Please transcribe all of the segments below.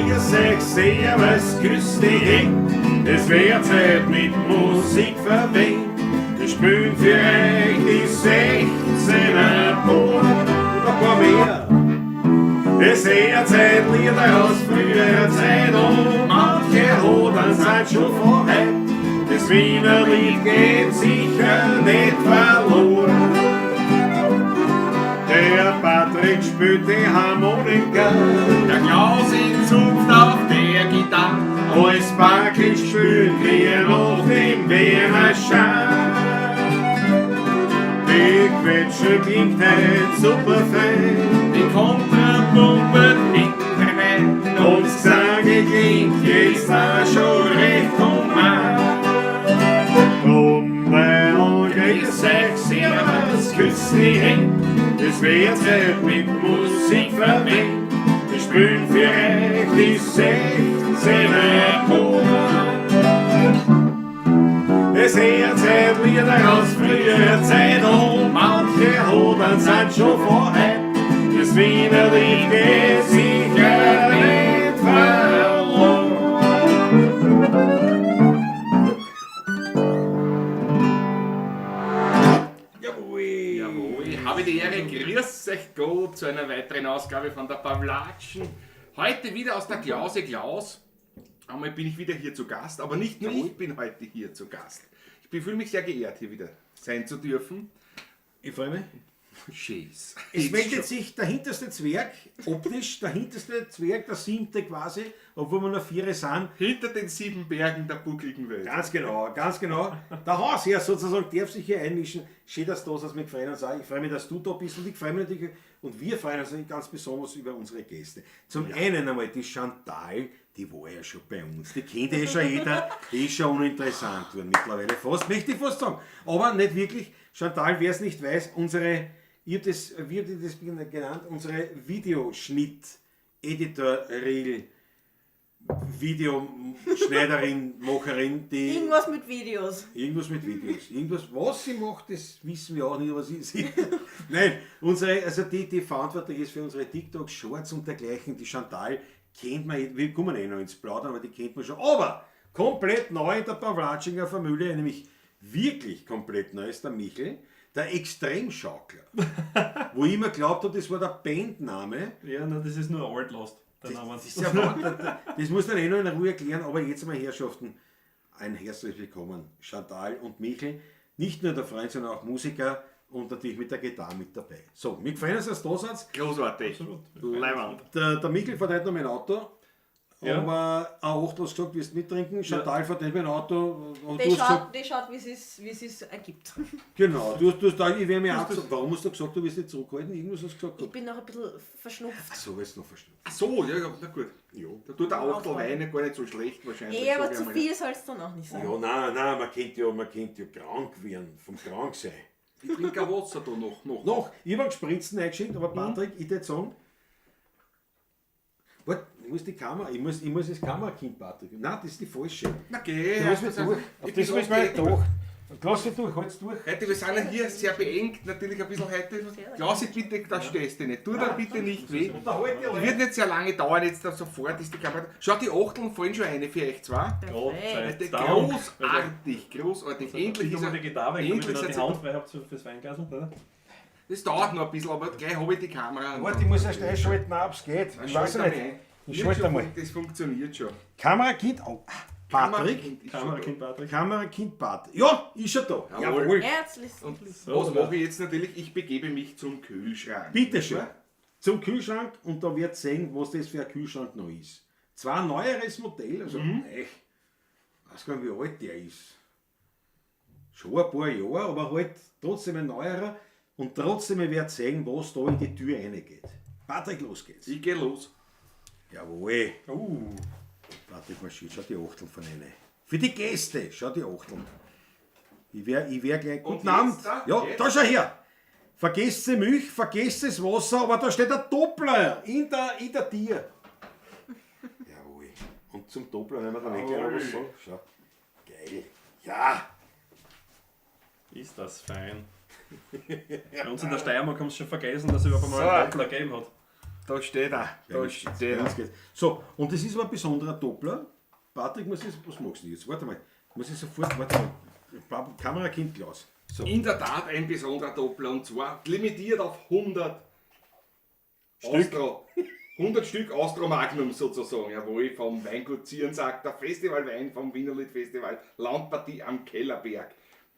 Grüß euch, servus, grüß dich, hey. Es wird Zeit mit Musik verwöhnt. Wir spielen für euch die 16er Ton und ein paar mehr. Es ist Zeit Lieder aus früherer Zeit und manche Hodern sind schon von heut. Das Wiener Lied geht sicher nicht verloren. Der Patrick spielt die Harmonika, Der Klaus in Zunft auf der Gitarre. Als Barkel spielen wir noch den Wiener Schein. Die Quetsche klingt heut super fein. Die Kontrapumpe mitten rein. Und das Gesang klingt jetzt auch schon recht human. Drum, weil grüß euch, servus, küss die Hände. Es wird Zeit mit Musik verwöhnt. Wir spielen für euch die 16er Ton. Es ist Zeit Lieder aus früherer Zeit und manche Hodern sind schon von heut. Das Wiener Lied geht sicher nicht verloren. Jawohl. Jawohl, habe die Ehre, grüß euch Gott zu einer weiteren Ausgabe von der Pawlatschen. Heute wieder aus der Klause Klaus. Einmal bin ich wieder hier zu Gast, aber nicht nur ich bin heute hier zu Gast. Ich fühle mich sehr geehrt, hier wieder sein zu dürfen. Ich freue mich. Scheiß. Es meldet sich der hinterste Zwerg, optisch der hinterste Zwerg, der siebte quasi, obwohl wir noch vier sind. Hinter den sieben Bergen der buckligen Welt. Ganz genau, ganz genau. Der Hausherr sozusagen darf sich hier einmischen. Schön, dass du da bist, mich freuen uns auch. Ich freue mich, dass du da bist und ich freue mich natürlich und wir freuen uns natürlich ganz besonders über unsere Gäste. Zum einen einmal die Chantal, die war ja schon bei uns. Die kennt eh schon jeder, die ist schon uninteressant geworden mittlerweile fast, möchte ich fast sagen. Aber nicht wirklich. Chantal, wer es nicht weiß, unsere, ich hab das, wie habt ihr das genannt? Unsere Videoschnitt-Editor-Reel, Videoschneiderin, Macherin, die. Irgendwas mit Videos. Irgendwas mit Videos. Irgendwas, was sie macht, das wissen wir auch nicht, aber sie. Nein, unsere, also die verantwortlich ist für unsere TikToks, Shorts und dergleichen, die Chantal kennt man, wir kommen eh noch ins Plaudern, aber die kennt man schon. Aber komplett neu in der Pawlatschinger Familie, nämlich wirklich komplett neu ist der Michel, der Extremschaukler. Wo ich immer glaubt habe, das war der Bandname. Ja, nein, das ist nur Altlast. Der Name. Das, ist ja, das muss dann eh noch in Ruhe erklären, aber jetzt einmal Herrschaften, ein herzliches Willkommen, Chantal und Michel, nicht nur der Freund, sondern auch Musiker und natürlich mit der Gitarre mit dabei. So, wir freuen uns, dass du da seid. Großartig. Absolut. Leiwand. Der Michel fährt heute noch mit dem Auto, Ja. aber auch du hast gesagt, wirst mittrinken. Chantal fährt nicht mit dem Auto. Und Die du hast gesagt, schaut, die schaut, wie es ergibt. genau, du hast da, ich werde mir auch gesagt, warum hast du gesagt, du wirst nicht zurückhalten? Irgendwas hast du gesagt. Ich bin noch ein bisschen verschnupft. Ach so, weil es noch verstanden. Ach so, ja, ja, na gut. Ja. Da tut der Achtel Wein gar nicht so schlecht wahrscheinlich. Eh, aber sag ich zu einmal. viel soll es dann auch nicht sein. Ja, nein, nein, man könnte ja krank werden, vom Kranksein. Ich trinke auch Wasser da noch. Noch, ich habe einen Spritzen eingeschickt, aber Patrick, ich würde sagen, warte, ich muss die Kamera, ich muss das Kamerakind, Patrick. Nein, das ist die falsche. Na geh, Da muss man also, durch. ich Auf bin das muss man okay. durch. Lass dich durch, halt's durch. Heute, wir sind ja hier sehr beengt, natürlich ein bisschen heute. Klausi, bitte, da stehst du nicht. Tu da bitte nicht weh. Unterhalt dich Wird nicht sehr lange dauern, jetzt da sofort ist die Kamera. Schau, die Achteln fallen schon eine für euch zwei. Gott sei Heute Dank. großartig, großartig. Endlich ist er. er. Die Gitarre weg, damit endlich ich da seid die ihr- Hand frei habt fürs Weinglasl. Oder? Das dauert noch ein bisschen, aber gleich habe ich die Kamera. Warte, ich muss erst einschalten, ob es geht. Ich weiß Schalt nicht. einmal. Ich Wird schalte schon einmal. Das funktioniert schon. Kamerakind, oh, Patrick. Kamerakind ist schon Kamerakind Patrick. Kamerakind Patrick. Ja, ist schon da. Jawohl. Jawohl. Herzlich. da. Und So, was oder? mache ich jetzt natürlich? Ich begebe mich zum Kühlschrank. Bitte schön. Zum Kühlschrank und da wird sehen, was das für ein Kühlschrank noch ist. Zwar ein neueres Modell, also ich weiß gar nicht, wie alt der ist. Schon ein paar Jahre, aber halt trotzdem ein neuerer. Und trotzdem ich werde sehen, was da in die Tür reingeht. Patrick, los geht's. Ich gehe los. Jawohl. Patrick marschiert, schau die Achteln von einer. Für die Gäste, schau die Achteln. Ich wär gleich. Und Guten Abend. jetzt da? Ja, Jetzt? da schau her. Vergesst die Milch, vergesst das Wasser, aber da steht ein Doppler in der Tier. Jawohl. Und zum Doppler werden wir dann eh gleich noch was sagen. Schau. Geil. Ja. Ist das fein. Bei uns in der Steiermark haben sie schon vergessen, dass es überhaupt einmal einen Doppler gegeben hat. Da steht er. Da steht er. Ganz geht's. So, und das ist aber ein besonderer Doppler. Patrick, muss ich, was machst du jetzt? Warte mal. Muss ich sofort, warte mal. Kamerakind Klaus. So. In der Tat ein besonderer Doppler und zwar limitiert auf 100 Stück. Austro. 100 Stück Austro Magnum sozusagen, jawohl, vom Weingut Zierensack, der Festivalwein vom Wienerlied Festival, Landpartie am Kellerberg.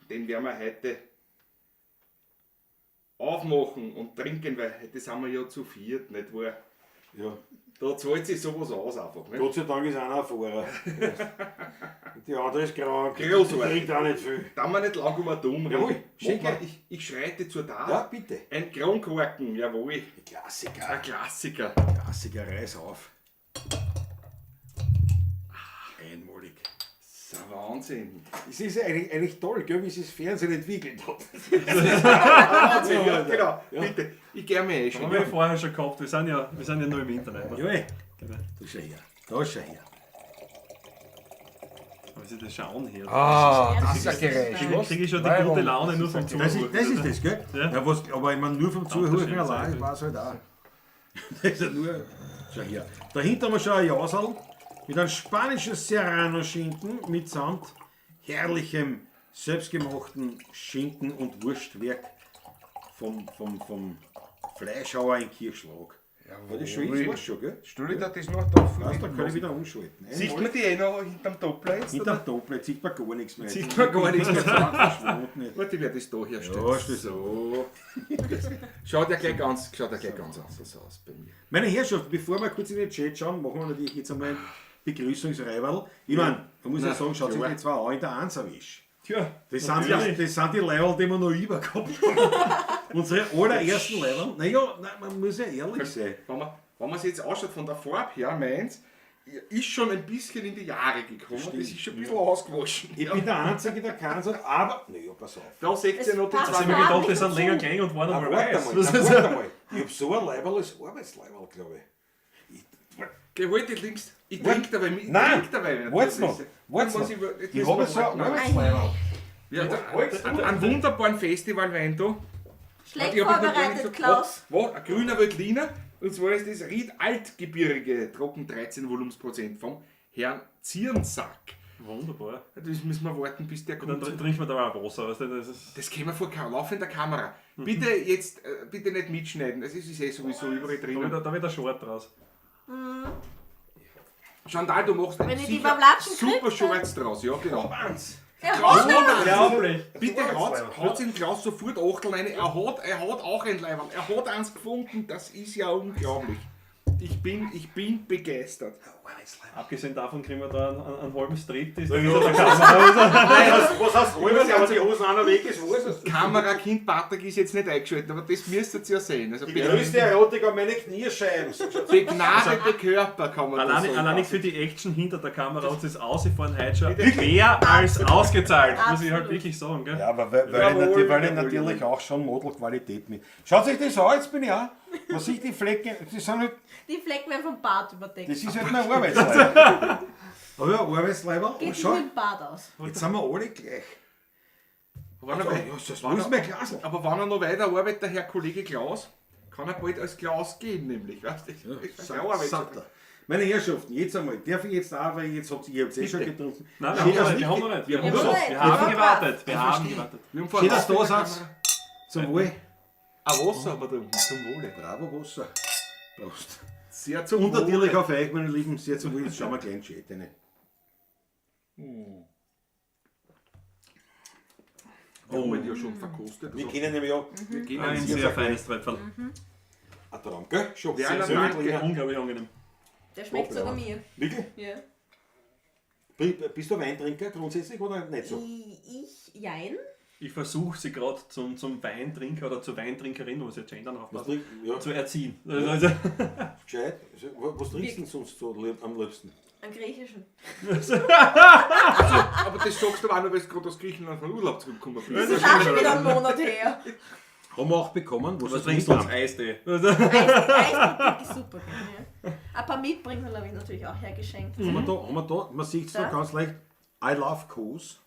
Den werden wir heute aufmachen und trinken, weil heute sind wir ja zu viert, nicht wahr? Ja. Da zahlt sich sowas aus einfach. Nicht? Gott sei Dank ist einer ein Fahrer. Die andere ist krank. Großartig. Die trinkt auch nicht viel. Da wir nicht lang um dumm Jawohl, reden. schön, Mach mal, ich schreite zur Tat. Ja, bitte. Ein Kronkorken, jawohl. Klassiker. Ein Klassiker. Klassiker, reiß auf. Einmalig. Das ist ein Wahnsinn. Es ist ja eigentlich toll, gell, wie sich das Fernsehen entwickelt hat. Wahnsinn, ja, genau. Bitte, ich gehe mir eh schon. Haben wir vorher schon gehabt, wir sind ja nur im Internet. Ne? Jawohl. Da schau her. Da schau her. Aber sich das schon anhört. Ah, das ist ein Geräusch. Kriege ich schon die gute Laune nur vom Zuhören. Das ist das, gell? Ja. Ja, was, aber ich meine, nur vom Zuhören schön, allein war es halt auch. Das ist ja nur. Schau her. Dahinter haben wir schon ein Jausal mit einem spanischen Serrano-Schinken mitsamt herrlichem, selbstgemachten Schinken- und Wurstwerk vom Fleischhauer in Kirchschlag. Ja, das schon ist, war's schon, gell? Stell ich dir das noch da vor? Weißt, da kann ich wieder umschalten. Sieht man die eh noch hinterm Doppler jetzt? Hinterm Doppler, jetzt sieht man gar nichts mehr. Sieht man gar nichts mehr. Verschwunden. Warte, ich werde das da herstellen. Ja, stell- so. Schaut ja gleich ganz, anders aus bei mir. Meine Herrschaft, bevor wir kurz in den Chat schauen, machen wir natürlich jetzt einmal ein Begrüßungsreiberl. Ich meine, man muss ja sagen, schaut sich die zwei an in der Einserwisch. Tja, Das sind die Leiberl, die wir noch über gehabt haben. Unsere allerersten Leiberl. Naja, nein, man muss ja ehrlich sein. Wenn man sich jetzt ausschaut von der Farbe her, meins, ist schon ein bisschen in die Jahre gekommen. Das ist schon ein bisschen ausgewaschen. Ich bin der Einzige, der keins hat, aber. Naja, pass auf. Da seht ihr noch die Es zwei. ich mir gedacht, die sind länger gegangen und waren Na, einmal warte weiß. mal, na, warte mal. Ich hab so ein Leiberl als Arbeitsleiberl, glaube ich. Geh, halt dich links. Ich trinke dabei mit. Ich Nein, trink dabei. wart's noch, wart's Muss noch. Ich, Ich habe so ein Arbeitsleiberl. Ja, einen wunderbaren Festivalwein da. Schlecht Ich hab jetzt noch gar nicht vorbereitet, so- Klaus. Was? Ein grüner Veltliner. Und zwar ist das Ried Altgebirge, trocken 13 Volumensprozent vom Herrn Zierensack. Wunderbar. Das müssen wir warten, bis der Dann kommt. trinken wir da auch Wasser. Weißt du, das ist Das kämen wir vor laufender Kamera. Bitte jetzt, bitte nicht mitschneiden. Das ist eh sowieso überall da drinnen. wird ein Short draus. Chantal, du machst Wenn ich die sicher Pavlatschen super krieg, dann- Shorts draus. Ja, genau. Eins. Ja, Klaus, Unglaublich. Bitte haut den Klaus sofort Achtel rein. Er hat auch ein Leiberl. Er hat eins gefunden. Das ist ja unglaublich. Ich bin begeistert. Abgesehen davon kriegen wir da einen halben Strip. Das ist Ja. der Kamera. Was heißt halbes, aber die Hosen einer weg ist, wo ist es? Kamerakind Patrick ist jetzt nicht eingeschaltet, aber das müsstet ihr ja sehen. Also Die größte Erotik an meine Kniescheiben. begnadete Körper kann man das sagen. Allein für die Action hinter der Kamera und das Ausfahren heute schon mehr als ausgezahlt, muss ich halt wirklich sagen. Gell? Ja, aber weil Jawohl, ich natürlich auch schon Modelqualität mit. Schaut sich das an, jetzt bin ich auch. Man sieht die Flecken, das sind halt, Die Flecken werden vom Bart überdeckt. das ist halt mein Arbeitsleiber. Aber ja, Arbeitsleiber, Geht und sich schau, nur im Bart aus. jetzt sind wir alle gleich. Wenn er, Ja, das muss mein Glas. aber wenn er noch weiter arbeitet, der Herr Kollege Klaus, kann er bald als Klaus gehen, nämlich. Weißt du? Das ist ein Arbeit. Satter. Meine Herrschaften, jetzt einmal, darf ich jetzt auch, weil jetzt habt ihr eh schon getrunken. Nein, Schön, wir dass haben noch nicht- nicht. Wir Wir haben haben noch noch nicht. nicht. Wir haben Ja. gewartet. Wir haben gewartet. Wir haben vorher Schön, dass du da laufende seid. Kamera. Zum Wohl. Ein Wasser haben wir getrunken, zum Wohle. Bravo Wasser. Prost. Sehr zum Und natürlich Wohle. auf euch, meine Lieben, sehr zum Wohl. Jetzt schauen wir gleich in den Chat rein. Wir haben ihn ja schon verkostet. Wir Also, kennen nämlich auch wir gehen Ein sehr sehr feines Tröpferl. ein Traum, gell? Schon. Werner, Sehr danke. gut. Unglaublich angenehm. Der schmeckt sogar mir. Wirklich? Ja. Bist du Weintrinker grundsätzlich oder nicht so? Ich, jein. Ich versuche sie gerade zum Weintrinker oder zur Weintrinkerin, muss ich gendern Was aufpassen, trink, ja, zu erziehen. Also, gescheit. Was trinkst du denn sonst so am liebsten? Einen griechischen. Aber das sagst du auch nur, weil du gerade aus Griechenland von Urlaub zurückgekommen bist. Das ist auch schon wieder ein Monat her. Haben wir auch bekommen. was trinkst du uns? Eistee. Eistee ist super. Ja. Ein paar Mitbringsel habe ich natürlich auch hergeschenkt. Haben wir da, man sieht es da Da. ganz leicht. I love Coos.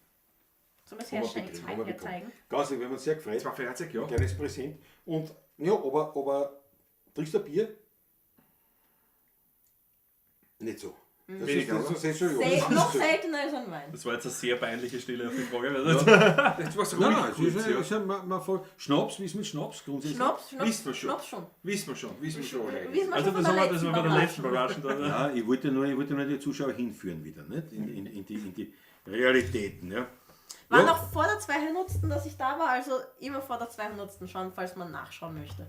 Sollen wir es Haben wir herschenken, bekommen, haben wir bekommen. herzeigen? Ganz lieb, wir haben uns sehr gefreut. Das war fertig, ja. Ein kleines Präsent. Und ja, aber trinkst du ein Bier? Nicht so. Das Weniger, ist, das ist schon, Sel ja. noch seltener als ein Wein. Das war jetzt eine sehr peinliche Stille auf die Frage. Jetzt war's ruhig Nein, nein, es kurz, ist, ja. ist ja, man Schnaps, wie ist mit Schnaps grundsätzlich? Schnaps, Schnaps, Wissen wir schon. Schnaps schon. Wissen wir schon, wissen wir schon. eigentlich. Wissen wir Also schon von das der haben wir, das letzten haben wir bei der letzten Überraschung. Überraschung. Dann, Ja, ich wollte nur die Zuschauer hinführen wieder, nicht? In die Realitäten. Ja. War Ja. noch vor der 200., dass ich da war, also immer vor der 200. schauen, falls man nachschauen möchte.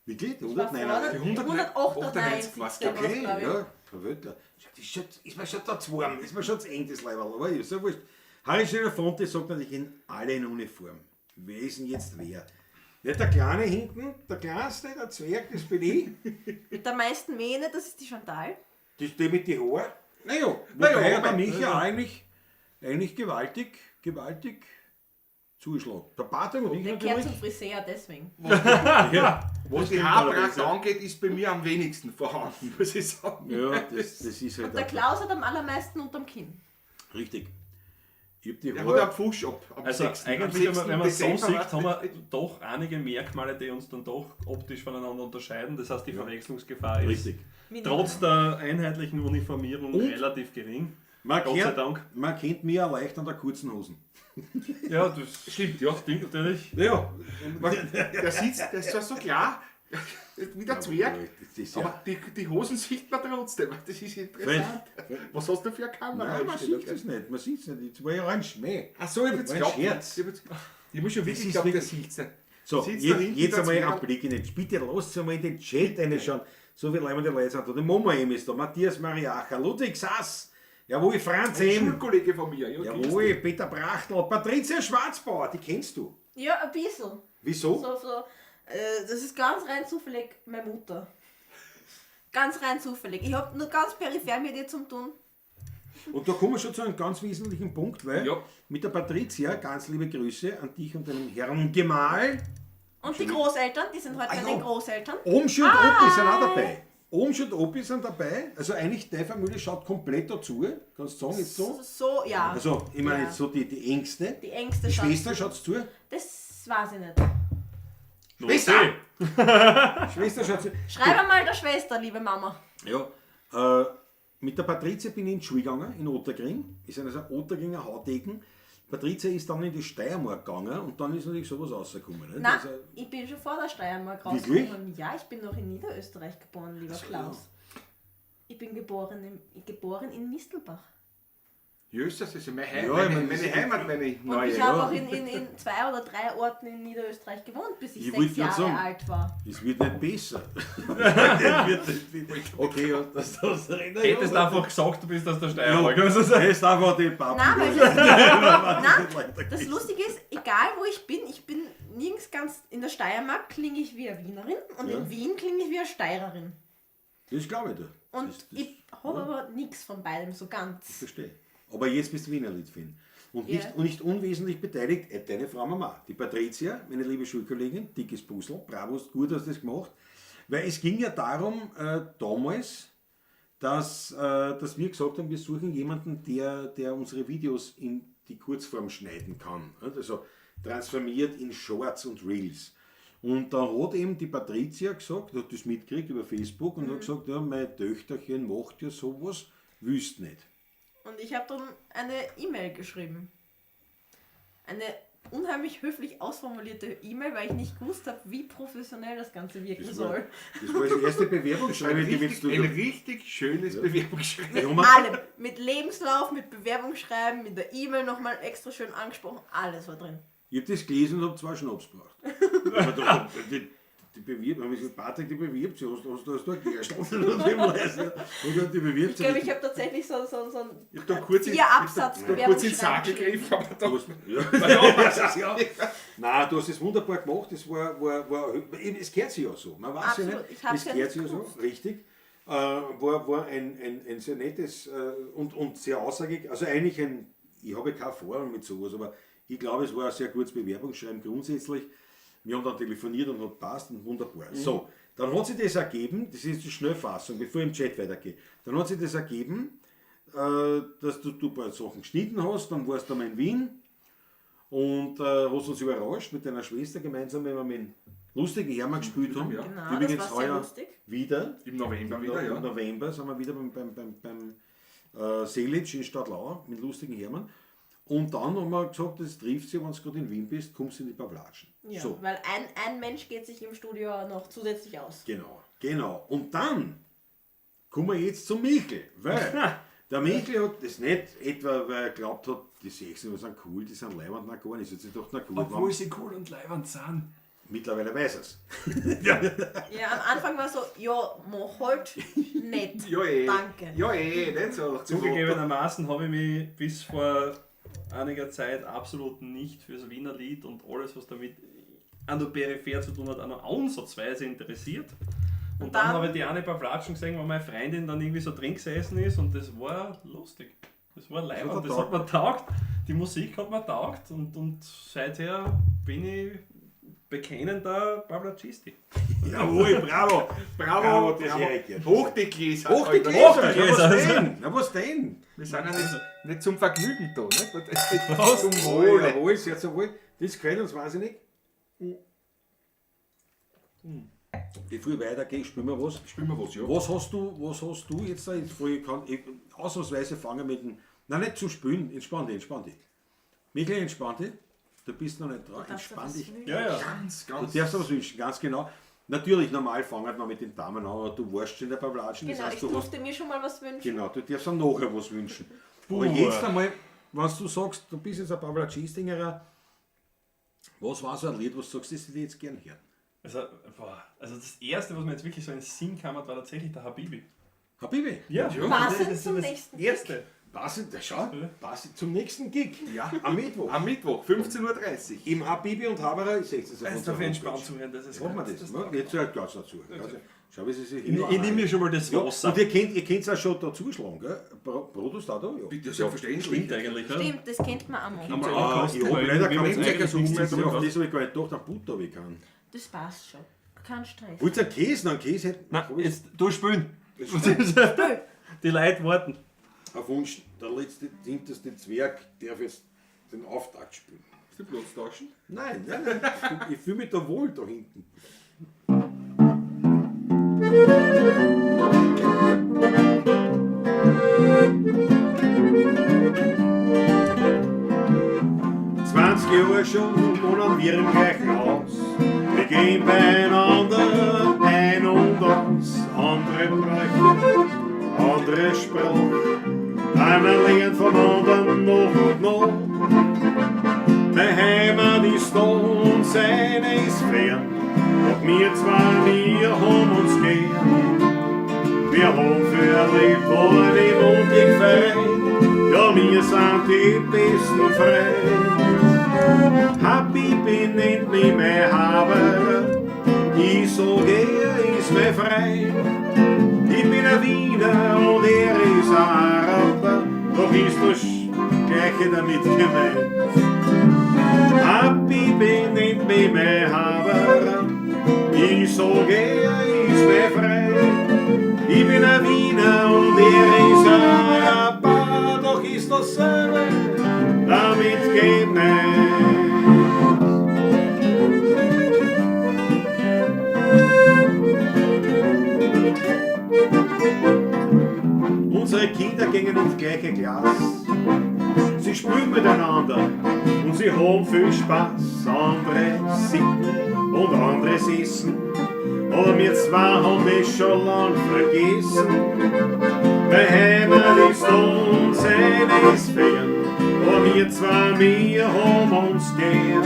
Wirklich? Ich war vor der 109? Die 198. war's, glaub ich. Okay, glaub ich. ja, verwirrt. Das ist, schon, ist mir schon da zu warm, ist mir schon zu eng, das Leiberl, aber ist ja wurscht. Harry Schäfer-Fonte sagt natürlich in alle in Uniform. Wer ist denn jetzt wer? Nicht der Kleine hinten, der Kleinste, der Zwerg, das bin ich. Mit der meisten Mähne, das ist die Chantal. Das ist der mit den Haaren. Naja, Naja, wobei ja der wobei- Micha eigentlich gewaltig zuschlägt. Der Patrick und ich Der kehrt natürlich. zum Friseur deswegen. Was die Haarpracht angeht, ist bei mir am wenigsten vorhanden, muss ich sagen. Ja, das ist halt Und der auch- Klaus hat am allermeisten unterm Kinn. Richtig. Ich hab die Der hat Haare. einen Pfusch ab. Am Also 6. eigentlich, am 6. wenn man so Dezember, sieht, haben wir doch einige Merkmale, die uns dann doch optisch voneinander unterscheiden. Das heißt, die Verwechslungsgefahr ist Richtig. trotz der einheitlichen Uniformierung Und? relativ gering. Man Gott sei kennt, Dank. man kennt mich ja leicht an der kurzen Hosen. Ja, das Stimmt, ja. stimmt natürlich. Ja. Der sitzt, der ist zwar so klar, wie der Zwerg, Das ist ja. aber die Hosen sieht man trotzdem. Das ist interessant. Was hast du für eine Kamera? Nein, man sieht es nicht. Man sieht es nicht. Das war ja ein Schmäh. Ach so, ich hab jetzt War ein geglaubt. Scherz. Ich muss schon wirklich ist glauben, der wirklich- sieht's nicht. So, Sitzt da jetzt, hinten jetzt der einmal Zwerg. einen Blick in den Chat. Bitte lasst einmal in den Chat reinschauen. So viele Leute, die Leute sind da. Die Mama eben ist da. Matthias Mariacher, Ludwig Sass. Jawohl, Franz Ein M. Schulkollege von mir. Ja, grüß dich. Jawohl, Peter Brachtl. Patricia Schwarzbauer, die kennst du. Ja, ein bisschen. Wieso? So, das ist ganz rein zufällig meine Mutter. Ganz rein zufällig. Ich habe nur ganz peripher mit ihr zu tun. Und da kommen wir schon zu einem ganz wesentlichen Punkt, weil Ja. mit der Patricia, ganz liebe Grüße an dich und deinem Herrn Gemahl. Und die Großeltern, die sind heute Ah, meine ja. Großeltern. Omschi und Opi sind auch dabei. Omschi und Opi sind dabei. Also eigentlich, deine Familie schaut komplett dazu. Kannst du sagen, jetzt so? So, ja. Also, ich meine Ja. jetzt so die Ängste. Die Ängste Die schauen. Schwester schaut zu. Das weiß ich nicht. Schwester! Schwester schaut zu. Schreib einmal der Schwester, liebe Mama. Ja. Mit der Patricia bin ich in die Schule gegangen, in Ottergring. Ist also ein Ottergringer Haudegen. Patricia ist dann in die Steiermark gegangen und dann ist natürlich sowas rausgekommen. Nicht? Nein, Also, ich bin schon vor der Steiermark Wirklich? rausgekommen. Ja, ich bin noch in Niederösterreich geboren, lieber Klaus. Ich bin geboren in Mistelbach. Jösses, das ist ja meine, Heim, Ja, ich meine, meine, das meine ist- Heimat, meine Und neue. ich habe auch in 2 oder 3 Orten in Niederösterreich gewohnt, bis ich Ich wollte 6 grad Jahre sagen. alt war. es wird nicht besser. Es wird nicht besser. Okay, ja, das Hättest einfach gesagt, du bist aus der Steiermark. Ja. Das ist einfach die Pappen. Nein, weil das, nein, das Lustige ist, egal wo ich bin nirgends ganz. In der Steiermark klinge ich wie eine Wienerin und Ja. in Wien klinge ich wie eine Steirerin. Das glaube ich dir. Und das, ich habe aber nichts von beidem so ganz. verstehe. Aber jetzt bist du Wiener Litfin. Und nicht, Ja. und nicht unwesentlich beteiligt, deine Frau Mama, die Patricia, meine liebe Schulkollegin, dickes Puzzle, bravo, gut hast du das gemacht. Weil es ging ja darum, damals, dass wir gesagt haben, wir suchen jemanden, der unsere Videos in die Kurzform schneiden kann. Also transformiert in Shorts und Reels. Und da hat eben die Patricia gesagt, hat das mitgekriegt über Facebook und hat gesagt, ja, mein Töchterchen macht ja sowas, wüsst nicht. Und ich habe dann eine E-Mail geschrieben. Eine unheimlich höflich ausformulierte E-Mail, weil ich nicht gewusst habe, wie professionell das Ganze wirken Das war, soll. das war das erste Ein Bewerbungsschreiben, die richtig, wir ein richtig schönes Bewerbungsschreiben. Ja, Mit man- allem. Mit Lebenslauf, mit Bewerbungsschreiben, mit der E-Mail nochmal extra schön angesprochen. Alles war drin. Ich habe das gelesen und habe 2 Schnaps gebraucht. Aber da, die bewirbt, hab ich gesagt, Patrick, die bewirbt sich, hast du ein Gerstl? Und dann die bewirbt Ich sich. glaube, ich habe tatsächlich so ein Ich hab da kurz in, vier Absatz ich hab da kurz in den Sack Bewerbungsschreiben geschrieben. gegriffen, aber da, Du hast, ja. ja. Nein, du hast es wunderbar gemacht. Es war, eben, es gehört sich ja so. Man weiß Absolut. ja nicht. Ich hab's es ja gehört nicht sich ja so, gewusst. richtig. War ein sehr nettes und sehr aussagig. Also eigentlich ein, ich habe keine Erfahrung mit sowas, aber ich glaube, es war ein sehr gutes Bewerbungsschreiben grundsätzlich. Wir haben dann telefoniert und hat passt und wunderbar. So, dann hat sich das ergeben, das ist die Schnellfassung, bevor ich im Chat weitergehe. Dann hat sich das ergeben, dass du ein paar Sachen geschnitten hast, dann warst du einmal in Wien und hast uns überrascht mit deiner Schwester gemeinsam, wenn wir mit lustigen Hermann gespielt haben. Ja. Genau, Übrigens das war sehr heuer lustig. wieder. Im November wieder, Im ja. November sind wir wieder beim Selic in Stadlau mit lustigen Hermann. Und dann haben wir gesagt, das trifft sich, wenn du gerade in Wien bist, kommst du in die Pawlatschen. Ja, So, weil ein Mensch geht sich im Studio noch zusätzlich aus. genau. Und dann kommen wir jetzt zum Michel, weil der Michel hat das nicht etwa, weil er geglaubt hat, die 16 sind cool, die sind leibend, na gar nicht. Jetzt ist doch na cool. Obwohl sie cool und leibend sind. Mittlerweile weiß er's. Ja, am Anfang war so, ja, mach halt nicht. Ja, eh. Danke. Ja, eh, nicht so. Zugegebenermaßen habe ich mich bis vor einiger Zeit absolut nicht fürs Wiener Lied und alles, was damit an der Peripher zu tun hat, auch noch ansatzweise interessiert. Und dann habe ich die eine paar Flatschen gesehen, wo meine Freundin dann irgendwie so drin gesessen ist und das war lustig. Das war leibend, das hat mir taugt. Die Musik hat mir taugt und seither bin ich bekennender Pavlacisti. Jawohl, bravo. Bravo, Bravo, das bravo. Erik jetzt. Hoch die Gläser. Hoch die Alter. Gläser. Hoch die Na, was Gläser. denn? Na, was denn? Wir sind ja nicht zum Vergnügen da, nicht? Prost. Zum Wohle. Jawohl, sehr zum Wohl. Das gefällt uns wahnsinnig. Bevor ich weitergehe, spielen wir was. Spielen wir was, ja. Was hast du jetzt da? Jetzt vorher kann, ich, ausnahmsweise fangen mit dem. Nein, nicht zu spülen. Entspann dich, entspann dich. Michael, entspann dich. Du bist noch nicht dran. Darfst du Entspann was dich. wünschen? Ja, ja. Ganz, Du ganz. darfst was wünschen, ganz genau. Natürlich, normal fangen wir mit den Damen an, aber du warst schon in der Pavlatschen. Genau, das heißt, ich du hast, durfte mir schon mal was wünschen. genau, du darfst dann nachher was wünschen. Aber jetzt einmal, wenn du sagst, du bist jetzt ein Pavlatschistinger, was war so ein Lied, was du sagst, das hätte ich jetzt gern hören? Also, boah, also das erste, was mir jetzt wirklich so in den Sinn kam, war tatsächlich der Habibi. Habibi, Ja, Passend das ist zum das nächsten Erste. passend, schau, passend zum nächsten Gig. Ja. Am Mittwoch. Am Mittwoch, 15.30 Uhr. Im Habibi und Haberer ist 16 Uhr. Das darf ich entspannt zuhören, das ist Machen wir das. Ne? Jetzt hört ganz dazu. Also, schau, wie sie sich Ich, ich nehme mir schon mal das ja, Wasser. und ihr könnt auch schon da zuschlagen, gell? Brot ist da da? Ja. Bitte, selbstverständlich. Stimmt eigentlich, ja. Stimmt, das kennt man auch mal. Ah, ich hab leider Wir haben keinen jetzt Zeug eigentlich so nichts um, zu Ja, tun. auf das habe ich gar nicht gedacht, einen Butter habe ich keinen. Das passt schon. Kein Stress. Wollt ihr einen Käse? Nein, einen Käse hätten Nein, hab ich jetzt du spülen. Die Leute warten. Auf Wunsch, der letzte, hinterste Zwerg darf jetzt den Auftakt spielen. Willst du Platz tauschen? Nein, nein, nein. Ich fühle mich da wohl da hinten. Zwanzig Jahre schon wohnen wir im gleichen Haus. Wir gehen beieinander ein und aus. Andere Bräuche, andere Sprache. Einer lernt vom anderen noch und noch. Meine Heimat ist da und seine ist fern. Doch wir zwei, wir haben uns gern. Wir haben für erlebt wollen im Unglück vereint. Ja, wir sind die besten Freunde. Habibi nennt mich mein Haber. Ich sag, er ist mein Freund. Ich bin ein Wiener und er ist ein Araber. Doch ist das Gleiche damit gemeint. Habibi nennt mich mein Haber. Ich sag, er ist mein Freund. Ich bin ein Wiener und er ist ein Araber. Doch ist dasselbe damit gemeint. Unsere Kinder gingen ins gleiche Glas. Sie spielen miteinander und sie haben viel Spaß. Andere Sitten und anderes Essen. Aber wir zwei haben das schon lang vergessen. Meine Heimat ist und seine ist fern. Aber wir zwei, wir haben uns gern.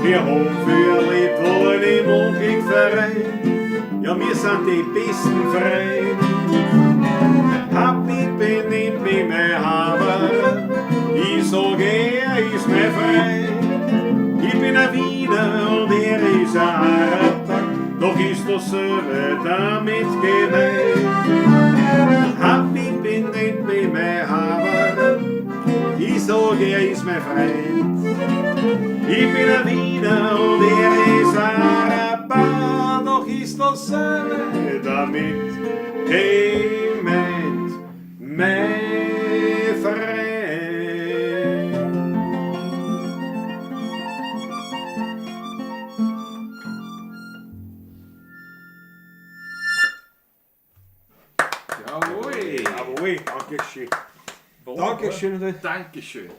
Wir haben für erlebt wollen im Unglück vereint. Ja, wir sind die besten Freunde. Habibi nennt mich mein Haber. Ich sag, er ist mein Freund. Ich bin ein Wiener und er ist ein Araber. Doch ist dasselbe damit gemeint. Habibi nennt mich mein Haber. Ich sag, er ist mein Freund. Ich bin ein Wiener und er ist ein Araber. Doch ist dasselbe damit gemeint, mein Freund. Jawohl. Jawohl, danke schön. Wunderbar. Dankeschön. Dankeschön.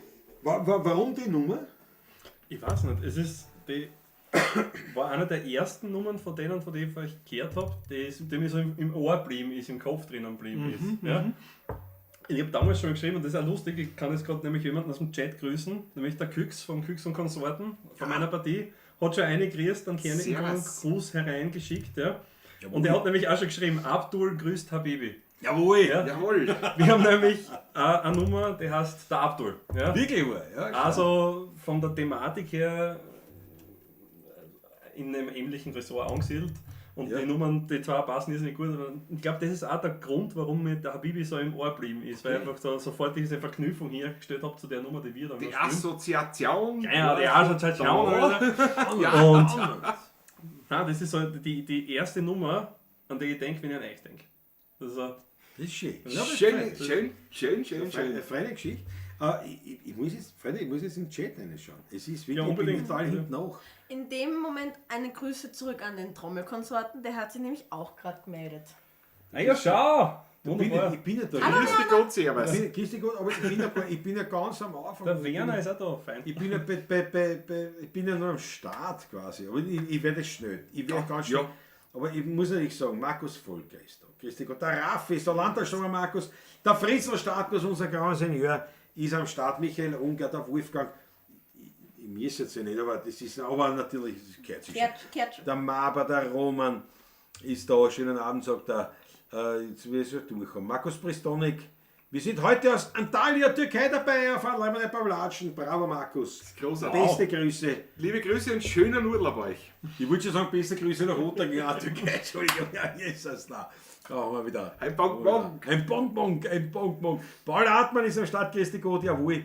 Warum die Nummer? Ich weiß nicht, es ist die war einer der ersten Nummern von denen, von denen ich gehört habe, die mir so im Ohr geblieben ist, im Kopf drinnen geblieben ist. Ja. Ich habe damals schon geschrieben, und das ist auch lustig, ich kann jetzt gerade nämlich jemanden aus dem Chat grüßen, nämlich der Küx von Küx und Konsorten von meiner Partie, hat schon eine grüßt, dann gerne einen Gruß hereingeschickt. Ja. Und er hat nämlich auch schon geschrieben, Abdul grüßt Habibi. Jawohl! Ja. Jawohl. Wir haben nämlich eine Nummer, die heißt der Abdul. Ja. Wirklich wahr, ja. Also von der Thematik her in einem ähnlichen Ressort angesiedelt. Und Ja. die Nummern, die zwei passen irrsinnig gut. Aber ich glaube, das ist auch der Grund, warum mir der Habibi so im Ohr geblieben ist, weil ich einfach da sofort diese Verknüpfung hergestellt habe zu der Nummer, die wir dann Die noch spielen. Assoziation. Ja, die Assoziation. Alter. Ja. Und nein, das ist so die erste Nummer, an die ich denke, wenn ich an euch denke. Das ist so, Das ist schön. Ja, das ist Schön, fein. schön, schön, schön, Eine schön. feine Geschichte. Ich muss jetzt, Freunde, ich muss jetzt im Chat reinschauen. Es ist wirklich, Ja, unbedingt. ich bin total hinten nach. In dem Moment eine Grüße zurück an den Trommelkonsorten, der hat sich nämlich auch gerade gemeldet. Na ja, schau! Wunderbar. Ich bin ja da. Grüß dich Gott, servus. Ich bin, grüß dich Gott, aber ich bin ja ganz am Anfang. Der Werner ist auch da, fein. Ich bin ja, ich bin ja nur am Start quasi, aber ich werde es schnell. Ich werde ganz schnell. Ja. Aber ich muss natürlich sagen, Markus Volker ist da. Grüß dich Gott. Der Raffi ist da, Landtagssteuer Markus, der Fritzl Startkus, unser grauer Senior, ist am Start. Michael Unger, der Wolfgang. Ich mir jetzt ja nicht, aber das ist, aber natürlich, das gehört sich schon. Kehrt schon. Der Maber, der Roman ist da. Schönen Abend, sagt er. Jetzt will ich es durchkommen. Markus Pristonik. Wir sind heute aus Antalya, Türkei dabei auf Leimane Pavlatschen. Bravo, Markus. Großartig. Beste Grüße. Liebe Grüße und schönen Urlaub euch. Ich wollte schon sagen, beste Grüße nach Rotterdam. Ja, Türkei, Entschuldigung. Ja, hier ist es da. Da haben wir wieder. Ein Bonbon. Ein Bonbon, ein Bonbon. Paul Hartmann ist am Start, grüß dich Gott, jawohl.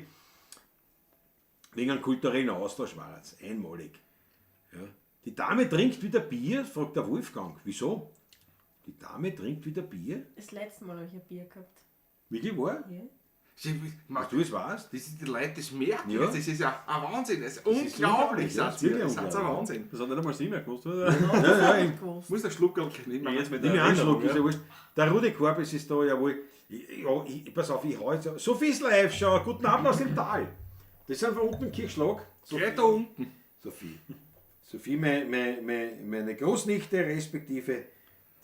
Wegen einem kulturellen Austausch war das. Einmalig. Ja. Die Dame trinkt wieder Bier, fragt der Wolfgang. Wieso? Die Dame trinkt wieder Bier? Das letzte Mal habe ich ein Bier gehabt. Wirklich wahr? Ja. Ach, du es weißt? Das sind die Leute, das merken. Ja. Das ist ja ein Wahnsinn. Das ist ist unglaublich. unglaublich, ja, Das ist das ist ein wirklich Wahnsinn. Das hat nicht einmal sie mehr gewusst, oder? Ja, ja, ich Gewusst. Muss der Schluck nehmen. Jetzt mit Nimm der mir einen Schluck, Erinnerung, ist ja ja. wurscht. Der Rudi Korbis ist da, jawohl. Pass auf, ich hau jetzt. Sophie ist live, schau, guten Abend aus dem Tal. Das ist einfach unten im Kirchschlag. Gleich da unten. Sophie. Sophie, meine Großnichte, respektive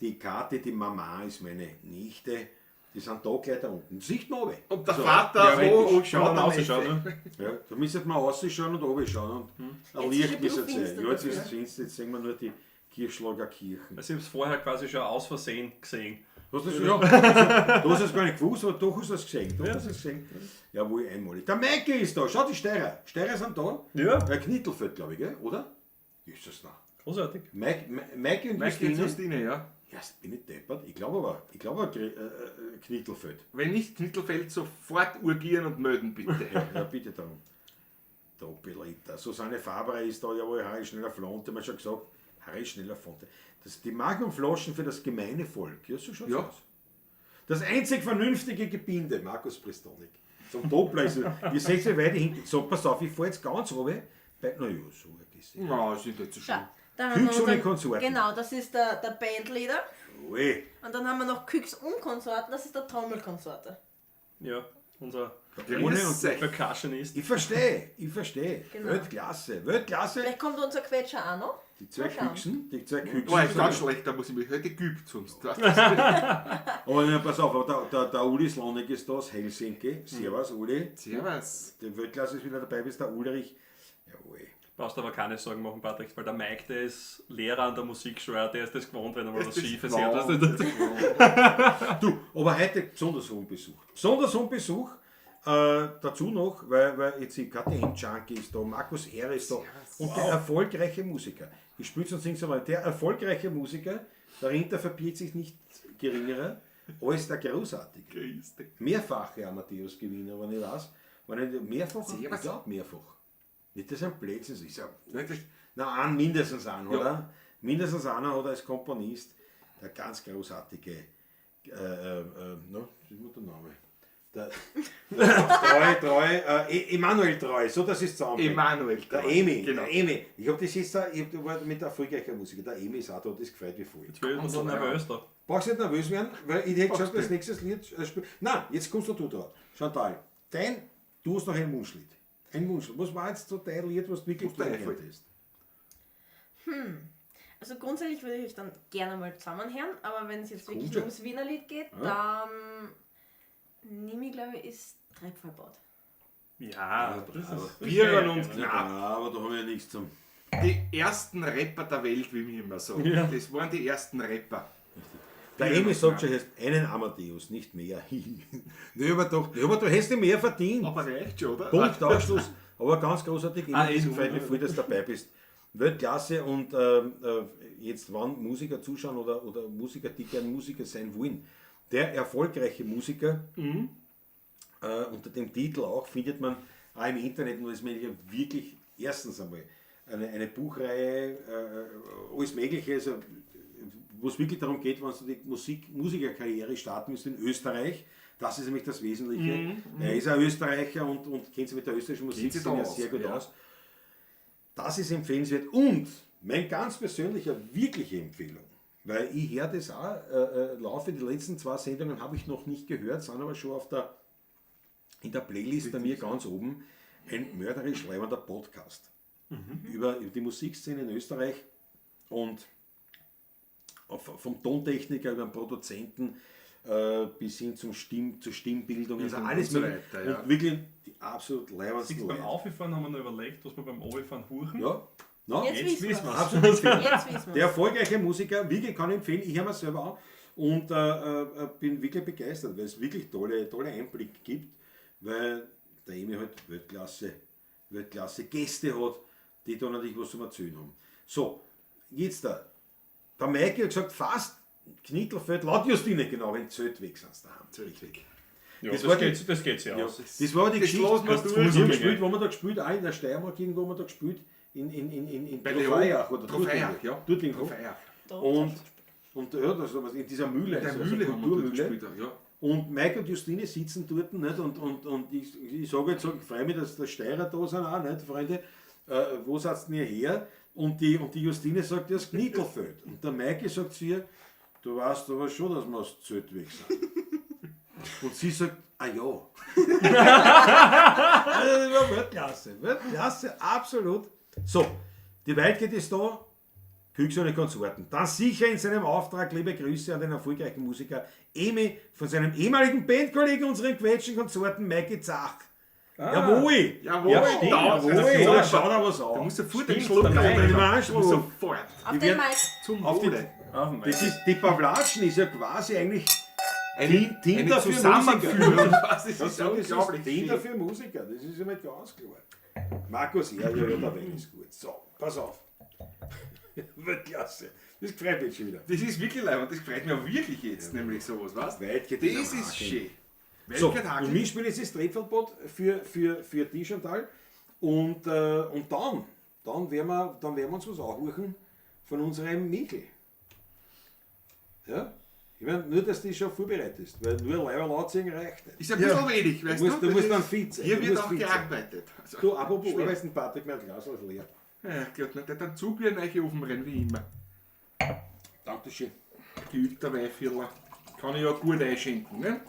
die Kathi, die Mama ist meine Nichte. Die sind da gleich da unten. Sieht man runter. Und der Vater, theoretisch. wo Kann schaut man am rausschauen, ne? Ja, da müsste man rausschauen und runterschauen. Und ein Jetzt ist Licht ein müsste bisschen sein. finster Ja, jetzt ist dafür. es finster, jetzt sehen wir nur die Kirchschlager Kirchen. Also ich habe es vorher quasi schon aus Versehen gesehen. Hast du das, ja, also, du hast es gar nicht gewusst, aber doch hast du es gesehen. Doch hast du es gesehen. Jawohl, einmalig. Der Maike ist da. Schau, die Steirer. Steirer sind da. Ja. Der Knittelfeld, glaube ich, gell? Oder? Ist das da? Großartig. Maike und Mike Justine. Justine, ja. Ja, bin ich deppert? Ich glaube aber, Knittelfeld. Wenn nicht Knittelfeld, sofort urgieren und melden, bitte. Ja, bitte darum. Doppelritter. Susanne Faber ist da, jawohl, Harry Schneller Flonte, haben wir schon gesagt. Harry Schneller Flonte. Das, die Magnumflaschen für das gemeine Volk. Ja, so schaut's Ja. aus. Das einzig vernünftige Gebinde, Markus Pristonik. Zum Doppler ist es. Ihr seht, wie weit ich hinten. So, pass auf, ich fahr jetzt ganz runter. Bei, na ja, so ist es. Ja, ist nicht so schlimm. Schau, da haben Küchs wir ohne unseren- Konsorten. Genau, das ist der Bandleader. Ui. Und dann haben wir noch Küchs und Konsorten, das ist der Trommelkonsorte. Ja, unser Grüß euch. Percussionist. Ich verstehe, ich verstehe. Genau. Weltklasse, Weltklasse. Vielleicht kommt unser Quetscher auch noch. Die zwei Mal schauen. Küchsen, die zwei Küchsen. Oh, ist ganz schlecht, da muss ich mich heute geübt sonst. Aber nein, pass auf, aber der Uli Slonik ist da aus Helsinki. Servus, Uli. Servus. Die Weltklasse ist wieder dabei, bist der Ulrich. Jawohl. Brauchst aber keine Sorgen machen, Patrick, weil der Mike, der ist Lehrer an der Musikschule, der ist das gewohnt, wenn er mal was Schiefes hört. Weißt du? Du, aber heute besonders hohen Besuch. Besonders hohen Besuch. Dazu noch, weil jetzt die KTM Junkie ist da, Markus R. ist da und der erfolgreiche Musiker. Ich spiele und sing's einmal. Der erfolgreiche Musiker, dahinter verbirgt sich nicht geringerer als der großartige. Grüß dich. Mehrfache Amadeus-Gewinner, wenn ich weiß. Wenn ich, mehrfach? Ich Servus. glaube mehrfach. Nicht, dass ein Blödsinn ist. Ist ja Nein, das- Na, einen, mindestens einen, Ja. oder? Mindestens einer hat als Komponist der ganz großartige, no, wie ist mir der Name? Der, treu, treu, Emanuel Treu, so das ist zusammen. Emanuel Der Treu, Emi, genau. der Emi. Ich habe das jetzt da, ich hab, war mit der erfolgreichen Musiker. Der Emi ist auch da, das gefreut mich voll. Jetzt bin ich so nervös da. Brauchst nicht nervös werden, weil ich hätte gesagt, du das nächste Lied spiel. Nein, jetzt kommst du dran. Chantal, du hast noch ein Wunschlied. Ein Wunschlied. Was war jetzt so dein Lied, was du wirklich Was dir gern einfällt? hättest? Also grundsätzlich würde ich euch dann gerne mal zusammenhören, aber wenn es jetzt wirklich kommt nur schon. ums Wiener Lied geht, dann nehme ich, glaube ich, ist Treibverbaut. Ja, das ist. Bieren und Ja, Knapp. aber da haben wir ja nichts zum. Die ersten Rapper der Welt, wie wir immer sagen. Ja. Das waren die ersten Rapper. Der Bieren Emi und sagt Knapp. schon, hast einen Amadeus, nicht mehr. Nee, aber doch, aber du hast nicht mehr verdient. Aber reicht schon, oder? Punkt, Ausschluss. Aber ganz großartig, Emi, Ah, es eh, freut mich voll, dass du dabei bist. Weltklasse und jetzt, wann Musiker zuschauen oder Musiker, die gern Musiker sein wollen. Der erfolgreiche Musiker, unter dem Titel auch, findet man auch im Internet, und das ist mir wirklich erstens einmal eine Buchreihe, alles Mögliche, also, wo es wirklich darum geht, wenn du die Musikerkarriere starten willst in Österreich, das ist nämlich das Wesentliche. Er ist ein Österreicher und kennt sich mit der österreichischen Musik sich da ja aus, sehr gut ja. aus. Das ist empfehlenswert. Und mein ganz persönlicher, wirkliche Empfehlung, weil ich höre das auch, laufe, die letzten 2 Sendungen habe ich noch nicht gehört, sind aber schon in der Playlist bei mir ganz oben, ein mörderisch leibender Podcast über die Musikszene in Österreich und vom Tontechniker über den Produzenten bis hin zur Stimmbildung, also Und alles so mögliche. weiter, ja. Und wirklich die absolut leibendsten Siehst du, beim Leute. Auffahren haben wir noch überlegt, was wir beim Auffahren huchen. Ja, no? Jetzt Jetzt wissen wissen wir's. wir's. Absolut empfehlen. Jetzt wissen Der wir's. erfolgreiche Musiker, wirklich kann ich empfehlen, ich höre mir selber an und bin wirklich begeistert, weil es wirklich tolle, tolle Einblicke gibt, weil der Emi halt Weltklasse Gäste hat, die da natürlich was zum Erzählen haben. So, jetzt da. Der Maike hat gesagt, fast Knittelfeld, laut Justine, genau, wenn Zelt weg sind, daheim. Richtig. Ja, Das das, war die- geht sich Ja, aus. das war aber die Das Geschichte. lassen wir Das durch. wir haben Fußball, gespielt, wo wir da gespielt, auch in der Steiermark irgendwo haben wir da gespielt, in Bei Leon. Trofaiach oder Trofaiach, Dort ja. Dort irgendwo. Trofaiach. Und ja, das war was, in dieser Mühle. In der also Mühle haben wir dort Kulturmühle. gespielt, ja. Und Mike und Justine sitzen dort, nicht? Und ich sage jetzt, ich freue mich, dass der Steirer da sind auch, nicht, Freunde? Wo seid denn ihr her? Und die Justine sagt, ja, das Knittelfeld. Und der Maike sagt zu ihr, du weißt aber schon, dass wir aus Zelt weg sind. Und sie sagt, ah ja. Also, das war Weltklasse, Weltklasse, absolut. So, die Weitgeht ist da, Küchsone Konsorten. Dann sicher in seinem Auftrag liebe Grüße an den erfolgreichen Musiker Emi von seinem ehemaligen Bandkollegen, unseren quetschen Konsorten Maiki Zach. Jawohl! Jawohl, Ja, stimmt, da, jawohl. also Da schaut er was an. Da musst du sofort den Stimmt, Schluck der Mike. runternehmen. Der Du musst Schluck. sofort Auf Die den werden- Mike. zum Auf die- Wohle. Auf den Das ist, die Pavlatschen ist ja quasi eigentlich Eine, Tinder eine für Zusammenführung. Was ist Das das ist unglaublich. Tinder für Musiker, das ist immer ganz klar. Markus, ja, ja, ja, der Wein ist gut. So, pass auf. Weltklasse. Das gefreut mich schon wieder. Das ist wirklich leibend, das freut mich auch wirklich jetzt, nämlich sowas, weißt du? Weit geht Das es am ist Haken. schön. So, Weit geht und Haken. wir spielen jetzt das Trepfelbot für die Chantal. Und dann werden wir uns was anhuchen von unserem Michel. Ja? Ich meine, nur, dass du dich schon vorbereitest, weil nur Leiberl anziehen reicht nicht. Ist ein bisschen wenig, weißt Du musst, du? du musst Das dann ist- fit sein. Hier Du wird musst auch fit sein. gearbeitet. Also, Du, apropos schwer. arbeiten, Patrick, mein Glas ist leer. Ja, Gott, ne, der hat einen Zug wie ein neuer Ofenrennen, wie immer. Dankeschön. Geübter Weinviertler. Kann ich ja gut einschenken, ne?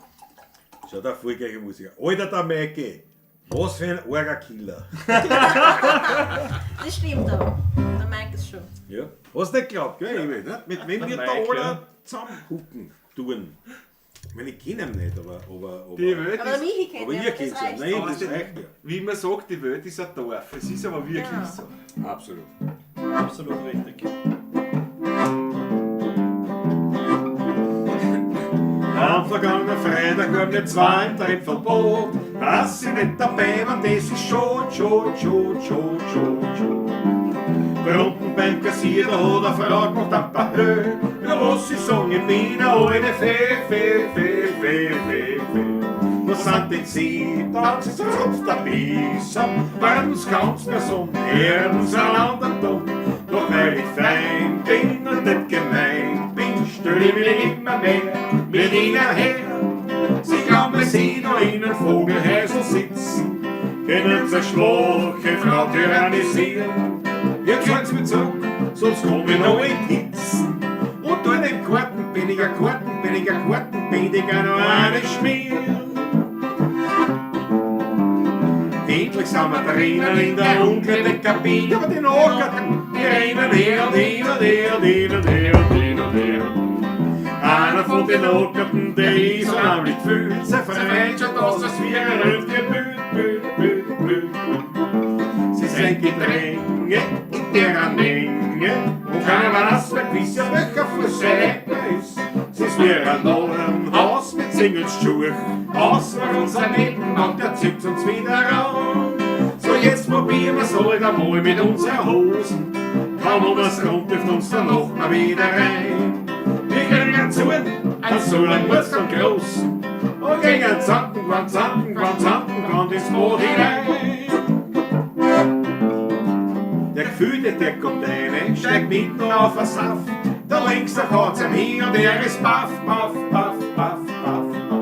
Schau, der erfolgreiche Musiker. Alter, der Maike! Was für ein arger Killer. Das stimmt aber. Der Mike ist schon. Ja. Hast du nicht geglaubt, gell, Emil? Ne? Mit wem Der wird da Mike, alle ja. zusammenhucken tun? Ich meine, ich kenne ihn nicht, aber. Die Welt Aber der ist, Michi kennt aber ihn, ihr aber kennt das ihn. reicht. Nein, Aber das das- reicht ja. wie man sagt, die Welt ist ein Dorf. Es ist aber wirklich Ja. so. Absolut. Absolut richtig. Am vergangenen Freitag haben wir zwei im Trepfelboot. Dass sie nicht dabei waren, das ist schon. Drunten beim Kassierer hat eine Frau gemacht ein paar Höhe. Ja, was sie sagen, ich bin eine alte Fee, Fee, Fee, Fee, Fee, Fee. Was sind denn sie? Dann sie zupft der Biss ab. Werden's kann's mehr so, erden's einander dumm. Doch weil ich fein bin und nicht gemein bin, stell ich mich immer mehr mit ihnen her. Sie glauben, es sie da in einem Vogelhäusl sitzen, können sie schwache Frau tyrannisieren. Jetzt zahlen's mir zurück, sonst komm ich noch in die Hitzen. Und tu den Kartenbändiger, Kartenbändiger, Kartenbändiger noch eine schmieren. Endlich sind wir drinnen in der Umkleidekabine, aber die Nachbarn, die rennen her und hin und her und hin und her und hin und her. Einer von den Nachbarn, der ist unheimlich gefühlt, sein Freund schaut aus, als wäre ein Röntgenbild, Bild, Bild, Bild, Bild. Sie sind Gedränge in derer Menge und keiner weiß mehr gewiss, ja, welcher Fuß sein eigener ist. Sie ist wie ein Narrenhaus mit Singelsschuhe, außer unser Nebenmann, der zückt uns wieder ran. So jetzt probieren wir's halt einmal mit unseren Hosen, kaum um was rund dürft uns der Nachbar wieder rein. Wir kriegen einen Zorn, einen Zorn muss dann groß, und gegen einen Zanken, wann Zanken, wann Zanken, wann ins Boot hinein. Der Gefühlte, der kommt rein, steigt mitten auf den Saft, der links, der haut's ihm hin und er ist baff, baff, baff, baff, baff, baff.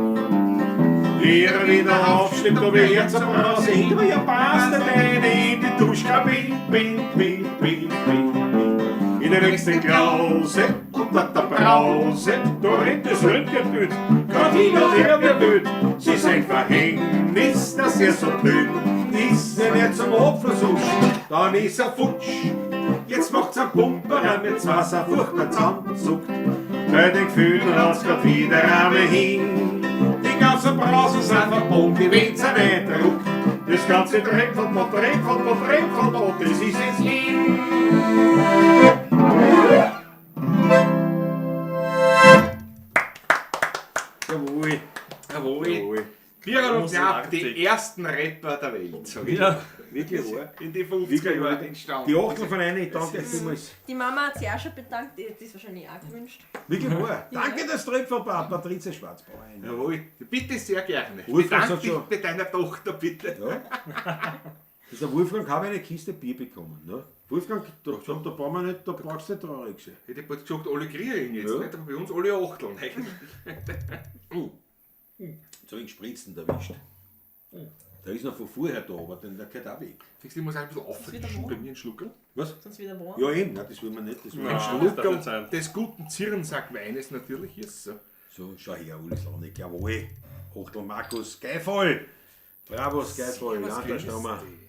Er wieder aufsteht, da wir jetzt am Brause hin, aber ihr passt nicht rein in die Duschkabine, bin, bin, bin, bin, bin. In der nächsten Klause, unter der Brause, da rennt das Röntgenbild, grad hin und her wie wild. Sie sind Verhängnis, dass er so blöd ist, wenn er zum Abfluss huscht, dann ist er futsch. Jetzt macht's einen Pumper mit Wasser furchtbar zusammenzuckt. Bei den Gefühlen haut's grad wieder einmal hin. Die ganzen Brausen sind verbunden, die wenn's auch nicht druckt. Das ganze Tränkelbad, Tränkelbad, Tränkelbad, das ist jetzt hin. Jawohl. Jawohl. Jawohl. Birol und Knapp, die Großartig. ersten Rapper der Welt, sag ich. Ja. Wirklich wahr. In die 50er Wirklich Jahren wahr. entstanden. Die Achtel von einer, ich danke euch vielmals. Die Mama hat sich auch schon bedankt, die hätte es wahrscheinlich auch gewünscht. Wirklich wahr. Danke, das Tröpfel, Patrizia Schwarzbauer. Jawohl. Bitte sehr gerne. Wolfgang Bedank sagt dich schon. bei deiner Tochter, bitte. Ja. Das der Wolfgang habe eine Kiste Bier bekommen. Ne? Wolfgang, da brauchen wir nicht, da brauchst du nicht traurig sein. Hätte ich bald gesagt, alle kriegen jetzt, Ja. nicht? Aber bei uns alle Achteln. Jetzt habe ich Spritzen erwischt. Der ist noch von vorher da, aber der gehört auch weg. Siehst du, ich muss auch ein bisschen auffrischen bei mir einen Schluckerl. Was? Sonst wieder warm. Ja, eben, nein, das wollen wir nicht. Das wollen wir Nein. nicht. das darf Schluckerl nicht sein. des guten Zirnsackweines natürlich ist so. So, schau her, Uli Slanik, jawohl. Achtel Markus, Skyfall. Bravo, Skyfall, Servus, Landesstaumer. grüß dich.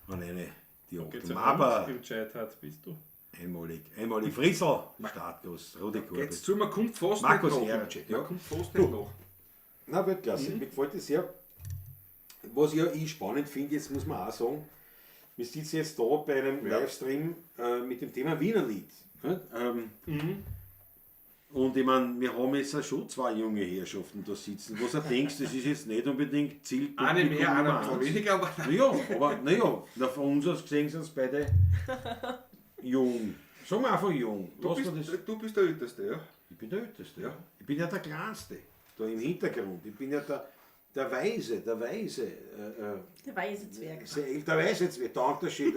Und eine, die Geht's Achtel ja Maber. rund Im Chat hat, bist du. Einmalig, einmalig Friesel, Startguss, Rudi Kurve. Geht's zu, man kommt fast Markus nicht nach. Herr, im Chat. ja. Man kommt fast nicht nach. Na, Weltklasse. Mir gefällt das sehr. Was ich ja eh spannend finde, jetzt muss man auch sagen, wir sitzen jetzt da bei einem Livestream mit dem Thema Wienerlied. Ne? Und ich meine, wir haben jetzt auch schon zwei junge Herrschaften da sitzen, was du denkst, das ist jetzt nicht unbedingt Zielpublikum Eine mehr, eine Nummer ein bisschen eins. weniger, aber Naja, aber naja, na, von uns aus gesehen sind es beide jung. Sagen wir einfach jung. du Lass mir das. bist, du bist der Älteste, ja? Ich bin der Älteste. Ja. Ich bin ja der Kleinste, da im Hintergrund. Ich bin ja der Weise, der Weise. Der weise Zwerg. Der Weise, der Unterschied.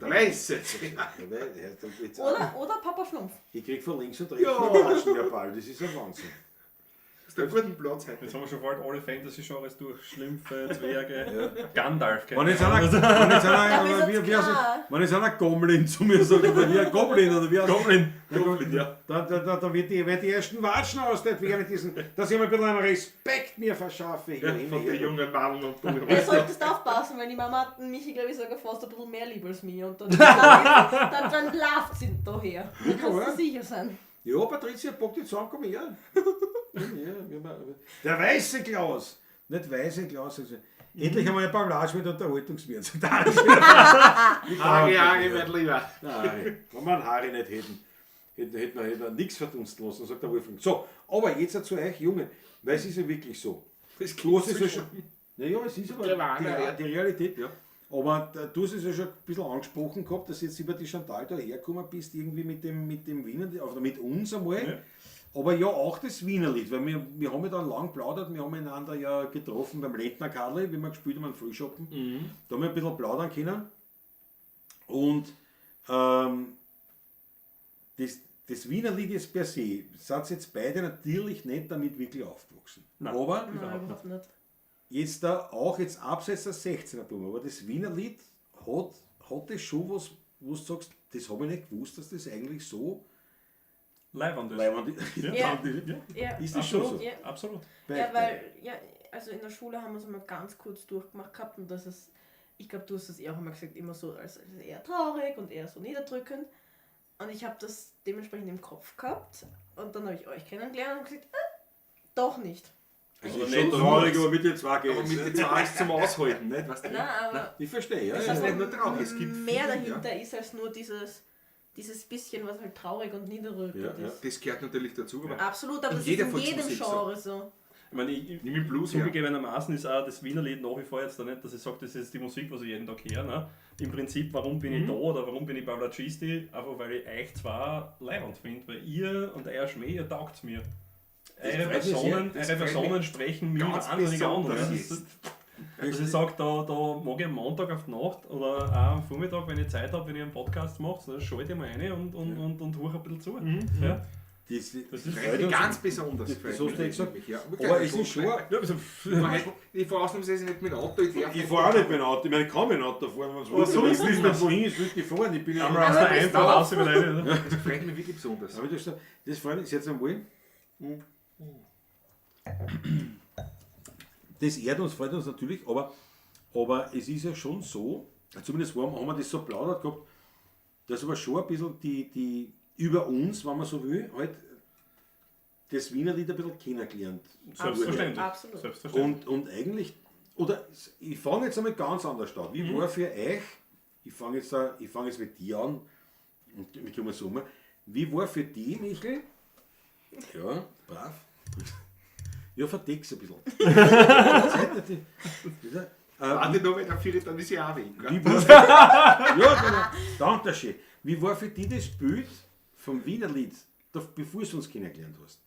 Der Weiße. Der Weise, der, jetzt, Oder Papa Schlumpf. Ich krieg von links und rechts Ja. ja. Watschen ja bald. Das ist ein Wahnsinn. Das ist der guten Platz heute. Jetzt haben wir schon bald alle Fantasy-Genres durch. Schlümpfe, Zwerge, Gandalf. Wenn jetzt einer, wenn jetzt einer, ist wie, jetzt wie heißt klar. es? Wenn jetzt einer Goblin zu mir sagt, oder wie ein Goblin, oder wie heißt Goblin. Goblin, ja. Da wird die ersten Watschen aus, das während diesen, dass ich mal ein bisschen einen Respekt mir verschaffe. Hier, Ja, von den jungen Mann und du. Du solltest aufpassen, weil die Mama hat mich, glaube ich, sogar fast ein bisschen mehr lieb als mir. Und dann läuft sie daher. Da kannst oder? du sicher sein. Ja, Patricia, pack dich zusammen, komm her. Komm her, der weiße Klaus. Nicht weiße Klaus. Also, endlich einmal ein Pavlatsch mit Unterhaltungswert. Harry, Harry, mein Lieber. Nein, wenn wir einen Harry nicht hätten, hätten wir nichts verdunsten lassen, sagt der Wolfgang. So, aber jetzt zu euch Jungen, weil es ist ja wirklich so. Das Du hast es ja so schon. Naja, es ist aber Clever, die Realität. Ja. Aber du hast es ja schon ein bisschen angesprochen gehabt, dass du jetzt über die Chantal da hergekommen bist, irgendwie mit dem Wiener, oder mit uns einmal. Ja. Aber ja, auch das Wienerlied, weil wir haben ja dann lang plaudert, wir haben einander ja getroffen beim Lentner Karli, wie wir gespielt haben am Frühschoppen. Da haben wir ein bisschen plaudern können. Und Das Wiener Lied ist per se, seid jetzt beide natürlich nicht damit wirklich aufgewachsen. Nein. Aber Nein, überhaupt nicht. jetzt da auch jetzt abseits der 16er Buben, aber das Wiener Lied hat das schon was, wo du sagst, das habe ich nicht gewusst, dass das eigentlich so Leiwand ist. leiwand ist. Ja. Ja. Ja. Ja. Ist das schon Absolut. so? Ja. Absolut. Ja, weil, ja, also in der Schule haben wir es mal ganz kurz durchgemacht gehabt und das ist, ich glaube, du hast das eh auch immer gesagt, immer so als eher traurig und eher so niederdrückend. Und ich habe das dementsprechend im Kopf gehabt und dann habe ich euch kennengelernt und gesagt, doch nicht. Es Aber ist nicht schon traurig, aber mit den zwei Aber geht's. mit den zwei ist zum Aushalten, nicht? Weißt du? Nein, aber Ich verstehe, ja. Es ja. ist nicht nur traurig, es gibt mehr viel, dahinter ist als nur dieses bisschen, was halt traurig und niederdrückend Ja, ja. ist. Das gehört natürlich dazu, aber Absolut, aber In das ist jeder in jedem Volksmusik so. Genre so. Ich meine, ich, nimm den Blues her. Zugegebenermaßen ist auch das Wiener Lied nach wie vor jetzt da nicht, dass ich sage, das ist die Musik, was ich jeden Tag höre. Ne? Im Prinzip, warum bin ich da oder warum bin ich bei Pavlacisti? Einfach weil ich euch zwei leibend finde, weil ihr und euer Schmäh, ihr taugt's mir. Eure freut mich sehr. Personen, Das eure freut Personen mich sprechen mir ganz wahnsinnig an. besonders Ne? jetzt. Dass ich sage, da mag ich am Montag auf die Nacht oder auch am Vormittag, wenn ich Zeit habe, wenn ich einen Podcast mache, dann schalte ich mal rein und höre ein bisschen zu. Ja. Das, Das ist Freut freut mich uns. ganz besonders. Das freut hast mich du eh gesagt. nämlich, Ja. Aber es ist schon. Ja, also, Ich fahre ausnahmsweise nicht mit dem Auto. Ich, darf Ich fahre auch nicht mit dem Auto. Ich meine, ich kann mit dem Auto fahren, wenn es Aber so ist Ich weiß nicht, wohin, ich will nicht fahren. Ich bin ja einmal aus der Aber bist Einfahrt raus wieder rein. oder? Das freut mich wirklich besonders. Aber das freut mich jetzt einmal. Das ehrt uns, freut uns natürlich, aber es ist ja schon so, zumindest haben wir das so plaudert gehabt, dass aber schon ein bisschen die über uns, wenn man so will, halt das Wiener Lied ein bisschen kennengelernt wurde. Selbstverständlich. Absolut. Selbstverständlich. Und eigentlich, oder ich fange jetzt einmal ganz anders an. Wie war für euch, ich fange jetzt mit dir an und wir kommen so um. Wie war für dich, Michel? Ja, brav. Ja, verdeck's ein bisschen. Warte noch, weil der Viertel, dann ist ja auch weg. gell? Wie war für, ja, genau. Danke schön. Wie war für dich das Bild vom Wiener Lied, bevor du uns kennengelernt hast?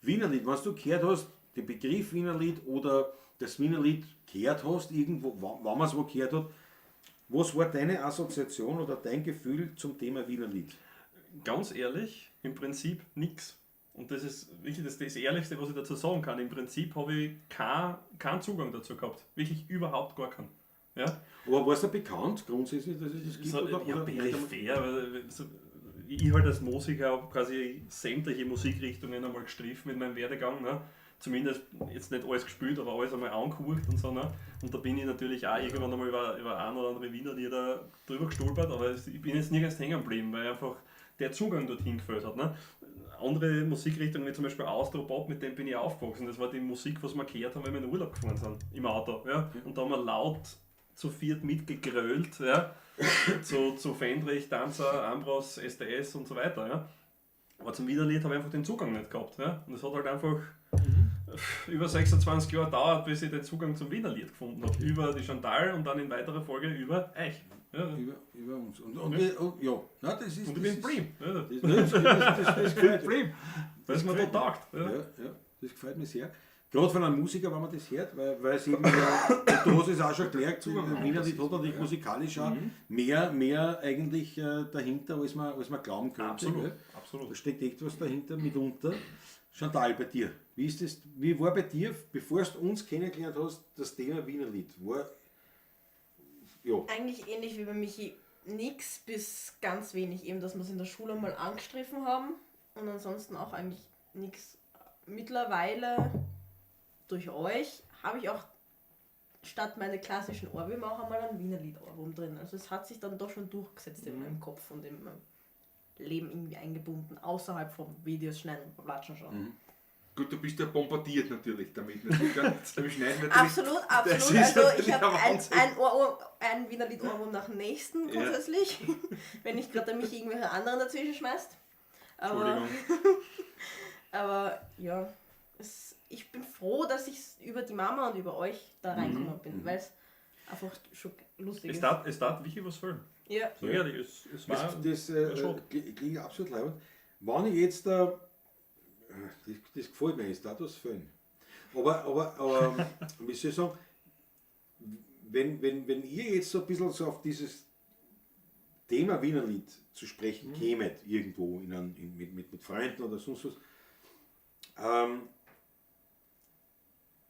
Wiener Lied, wenn du gehört hast, den Begriff Wiener Lied oder das Wiener Lied gehört hast, irgendwo, wann man es wo gehört hat, was war deine Assoziation oder dein Gefühl zum Thema Wiener Lied? Ganz ehrlich, im Prinzip nichts. Und das ist wirklich das Ehrlichste, was ich dazu sagen kann. Im Prinzip habe ich keinen Zugang dazu gehabt. Wirklich überhaupt gar keinen. Ja? Aber war es da bekannt grundsätzlich, dass es das gibt? So, oder, ja, oder peripher. Weil, so, ich halt als Musiker habe quasi sämtliche Musikrichtungen einmal gestriffen mit meinem Werdegang. Ne? Zumindest jetzt nicht alles gespielt, aber alles einmal angehört und so. Ne? Und da bin ich natürlich auch irgendwann einmal über ein oder andere Wiener Lieder drüber gestolpert, aber ich bin jetzt nirgends hängen geblieben, weil einfach der Zugang dorthin gefällt hat. Ne? Andere Musikrichtungen, wie zum Beispiel Austropop, mit dem bin ich aufgewachsen. Das war die Musik, was wir gehört haben, wenn wir in den Urlaub gefahren sind, im Auto. Ja? Und da haben wir laut zu viert mitgegrölt, ja? zu Fendrich, Danzer, Ambros, SDS und so weiter. Ja? Aber zum Wienerlied habe ich einfach den Zugang nicht gehabt. Ja? Und es hat halt einfach über 26 Jahre gedauert, bis ich den Zugang zum Wienerlied gefunden habe. Über die Chantal und dann in weiterer Folge über euch. Ja. Über uns. Und ja, nein, das ist. Und ich bin geblieben. Ja. Das gefällt mir. Das ist mir da taugt. Ja. Ja, ja, das gefällt mir sehr. Gerade von einem Musiker, wenn man das hört, weil es eben ja, und du hast es auch schon gemerkt, Wiener Lied hat natürlich musikalisch auch mehr eigentlich dahinter, als man glauben könnte. Absolut, Gell? absolut. Da steckt echt was dahinter mitunter. Chantal, bei dir, wie ist das, wie war bei dir, bevor du uns kennengelernt hast, das Thema Wiener Lied? War, ja. Eigentlich ähnlich wie bei Michi, nix bis ganz wenig, eben, dass wir es in der Schule mal angestriffen haben und ansonsten auch eigentlich nix. Mittlerweile durch euch habe ich auch statt meine klassischen Ohrwürmer auch einmal ein Wiener Lied-Ohrwurm drin. Also es hat sich dann doch schon durchgesetzt in meinem Kopf und in meinem Leben irgendwie eingebunden, außerhalb vom Videos schneiden und Platschen schauen. Gut, du bist ja bombardiert natürlich damit. Natürlich, gell? Damit schneiden wir natürlich. Absolut, Das absolut. ist Also natürlich ich habe ein ein Wiener Lied Ohrwurm nach dem nächsten Ja. grundsätzlich, wenn nicht gerade mich irgendwelche anderen dazwischen schmeißt. Aber, Entschuldigung. aber ja, ich bin froh, dass ich über die Mama und über euch da reingekommen bin, weil es einfach schon lustig Es ist. darf wirklich was füllen. Ja. So ehrlich, es war. Das ja, schon. klingt absolut leibend. Wenn ich jetzt da, das gefällt mir, es darf was füllen. Aber wie soll ich sagen, wenn ihr jetzt so ein bisschen so auf dieses Thema Wienerlied zu sprechen kämet, irgendwo in ein, in, mit Freunden oder sonst was,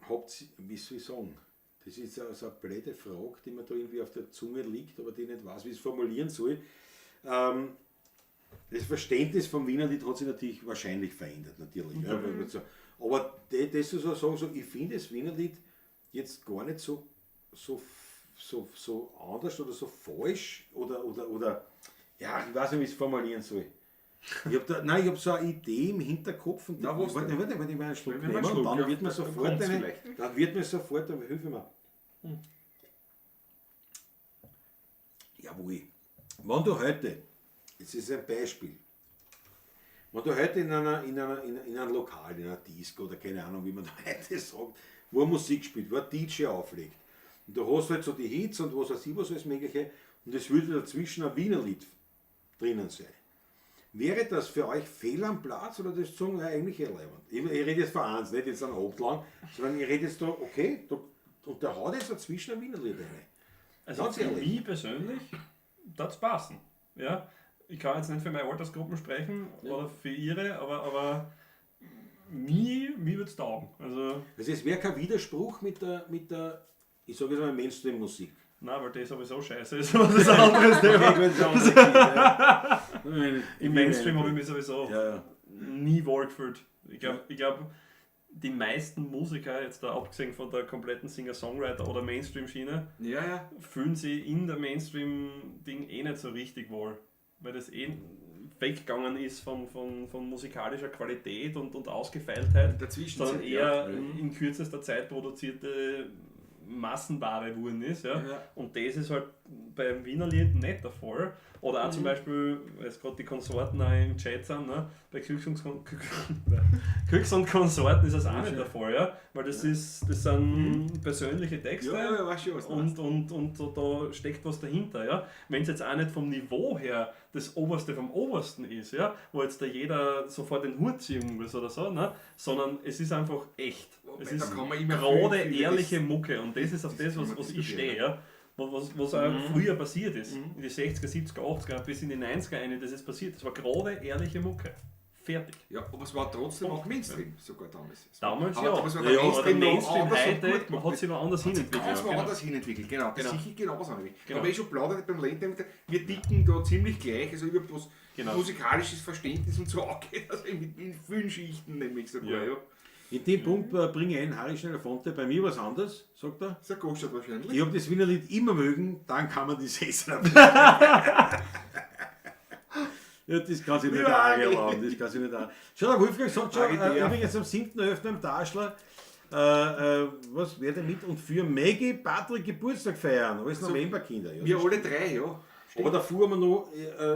habt ihr, wie soll ich sagen, das ist ja so eine blöde Frage, die mir da irgendwie auf der Zunge liegt, aber die ich nicht weiß, wie ich es formulieren soll. Das Verständnis vom Wienerlied hat sich natürlich wahrscheinlich verändert, natürlich. Ja, weil man so, aber das so sagen, so, ich finde das Wienerlied jetzt gar nicht so anders oder so falsch oder ja, ich weiß nicht, wie ich es formulieren soll. Ich hab da, nein, ich hab so eine Idee im Hinterkopf und Na, was warte, denn? warte, warte, ich will einen Schluck Wenn wir einen nehmen und Schluck, dann ja, wird mir dann sofort kommt's eine, vielleicht. dann wird mir sofort, aber hilf mir. Jawohl. Wenn du heute, jetzt ist ein Beispiel, wenn du heute in einem Lokal, in einer Disco oder keine Ahnung, wie man da heute sagt, wo Musik spielt, wo ein DJ auflegt, und du hast halt so die Hits und was weiß ich was alles Mögliche, und es würde dazwischen ein Wienerlied drinnen sein. Wäre das für euch fehl am Platz oder das sagen, ja, eigentlich irrelevant? Ich rede jetzt von eins, nicht jetzt an Oblang, sondern ich rede jetzt da, okay, da, und der haut jetzt dazwischen ein Wienerlied rein. Also Ganz für ehrlich. mich persönlich, das passen. Ja? Ich kann jetzt nicht für meine Altersgruppen sprechen oder für ihre, aber mir würde es taugen. Also, Also es wäre kein Widerspruch mit der, ich sage jetzt mal Mainstream-Musik. nein, weil die sowieso scheiße ist, aber das ist ein anderes Thema. Okay, gut, das ist ein anderes Thema, ja. Im Mainstream habe ich mich sowieso Ja, ja. nie wohlgefühlt. Ich glaub, die meisten Musiker, jetzt da abgesehen von der kompletten Singer-Songwriter- oder Mainstream-Schiene, Ja, ja. fühlen sich in der Mainstream-Ding eh nicht so richtig wohl. Weil das eh weggegangen ist von musikalischer Qualität und Ausgefeiltheit, In der Zwischenzeit, sondern eher ja. in kürzester Zeit produzierte Massenware geworden ist. Ja. Ja. Und das ist halt beim Wienerlied nicht der Fall. Oder auch zum Beispiel, weil es gerade die Konsorten auch im Chat sind, ne? Bei Küchs und Konsorten ist das auch nicht der Fall, ja? Weil das, ist, das sind persönliche Texte. Ja, ja, weiß schon, was du meinst. Und so, da steckt was dahinter, ja. Wenn es jetzt auch nicht vom Niveau her das Oberste vom Obersten ist, ja, wo jetzt da jeder sofort den Hut ziehen muss oder so, ne, sondern es ist einfach echt. Wobei, Es da ist kann man immer gerade, viel, viel ehrliche das- Mucke und das ist auf das, das kann man was ich diskutieren, stehe, ja. Was auch früher passiert ist, in die 60er, 70er, 80er, bis in die 90er rein, das ist passiert. Das war gerade ehrliche Mucke. Fertig. Ja, aber es war trotzdem auch Mainstream, sogar damals. Es war- Damals aber ja. Damals war der Ja, Aber der Mainstream noch Mainstream anders und heute gut gemacht. hat sich noch anders hinentwickelt. Ganz Ja, genau. woanders hinentwickelt, genau. Das Genau. sehe ich genauso. Nämlich. Genau. Aber ich schon plaudert beim Lenten, wir ticken da ziemlich gleich, also über was Genau. musikalisches Verständnis und so angeht, also in vielen Schichten nämlich sogar. Ja. Ja. In dem Punkt bringe ich ein, Harry Schneller-Fonte, bei mir was anders, sagt er. Das ist ein Goschert wahrscheinlich. Ich habe das Wienerlied immer mögen, dann kann man die Saison. Ja, das kann sich nicht Lieber Agi. erlauben. Das kann sich nicht an. Schau, der Wolfgang sagt schon, Agi, der. übrigens am 7.11. am Taschler, was werde mit und für Maggie Patrick Geburtstag feiern. Alles Novemberkinder. Ja, Wir das alle drei, ja. Aber davor haben wir noch,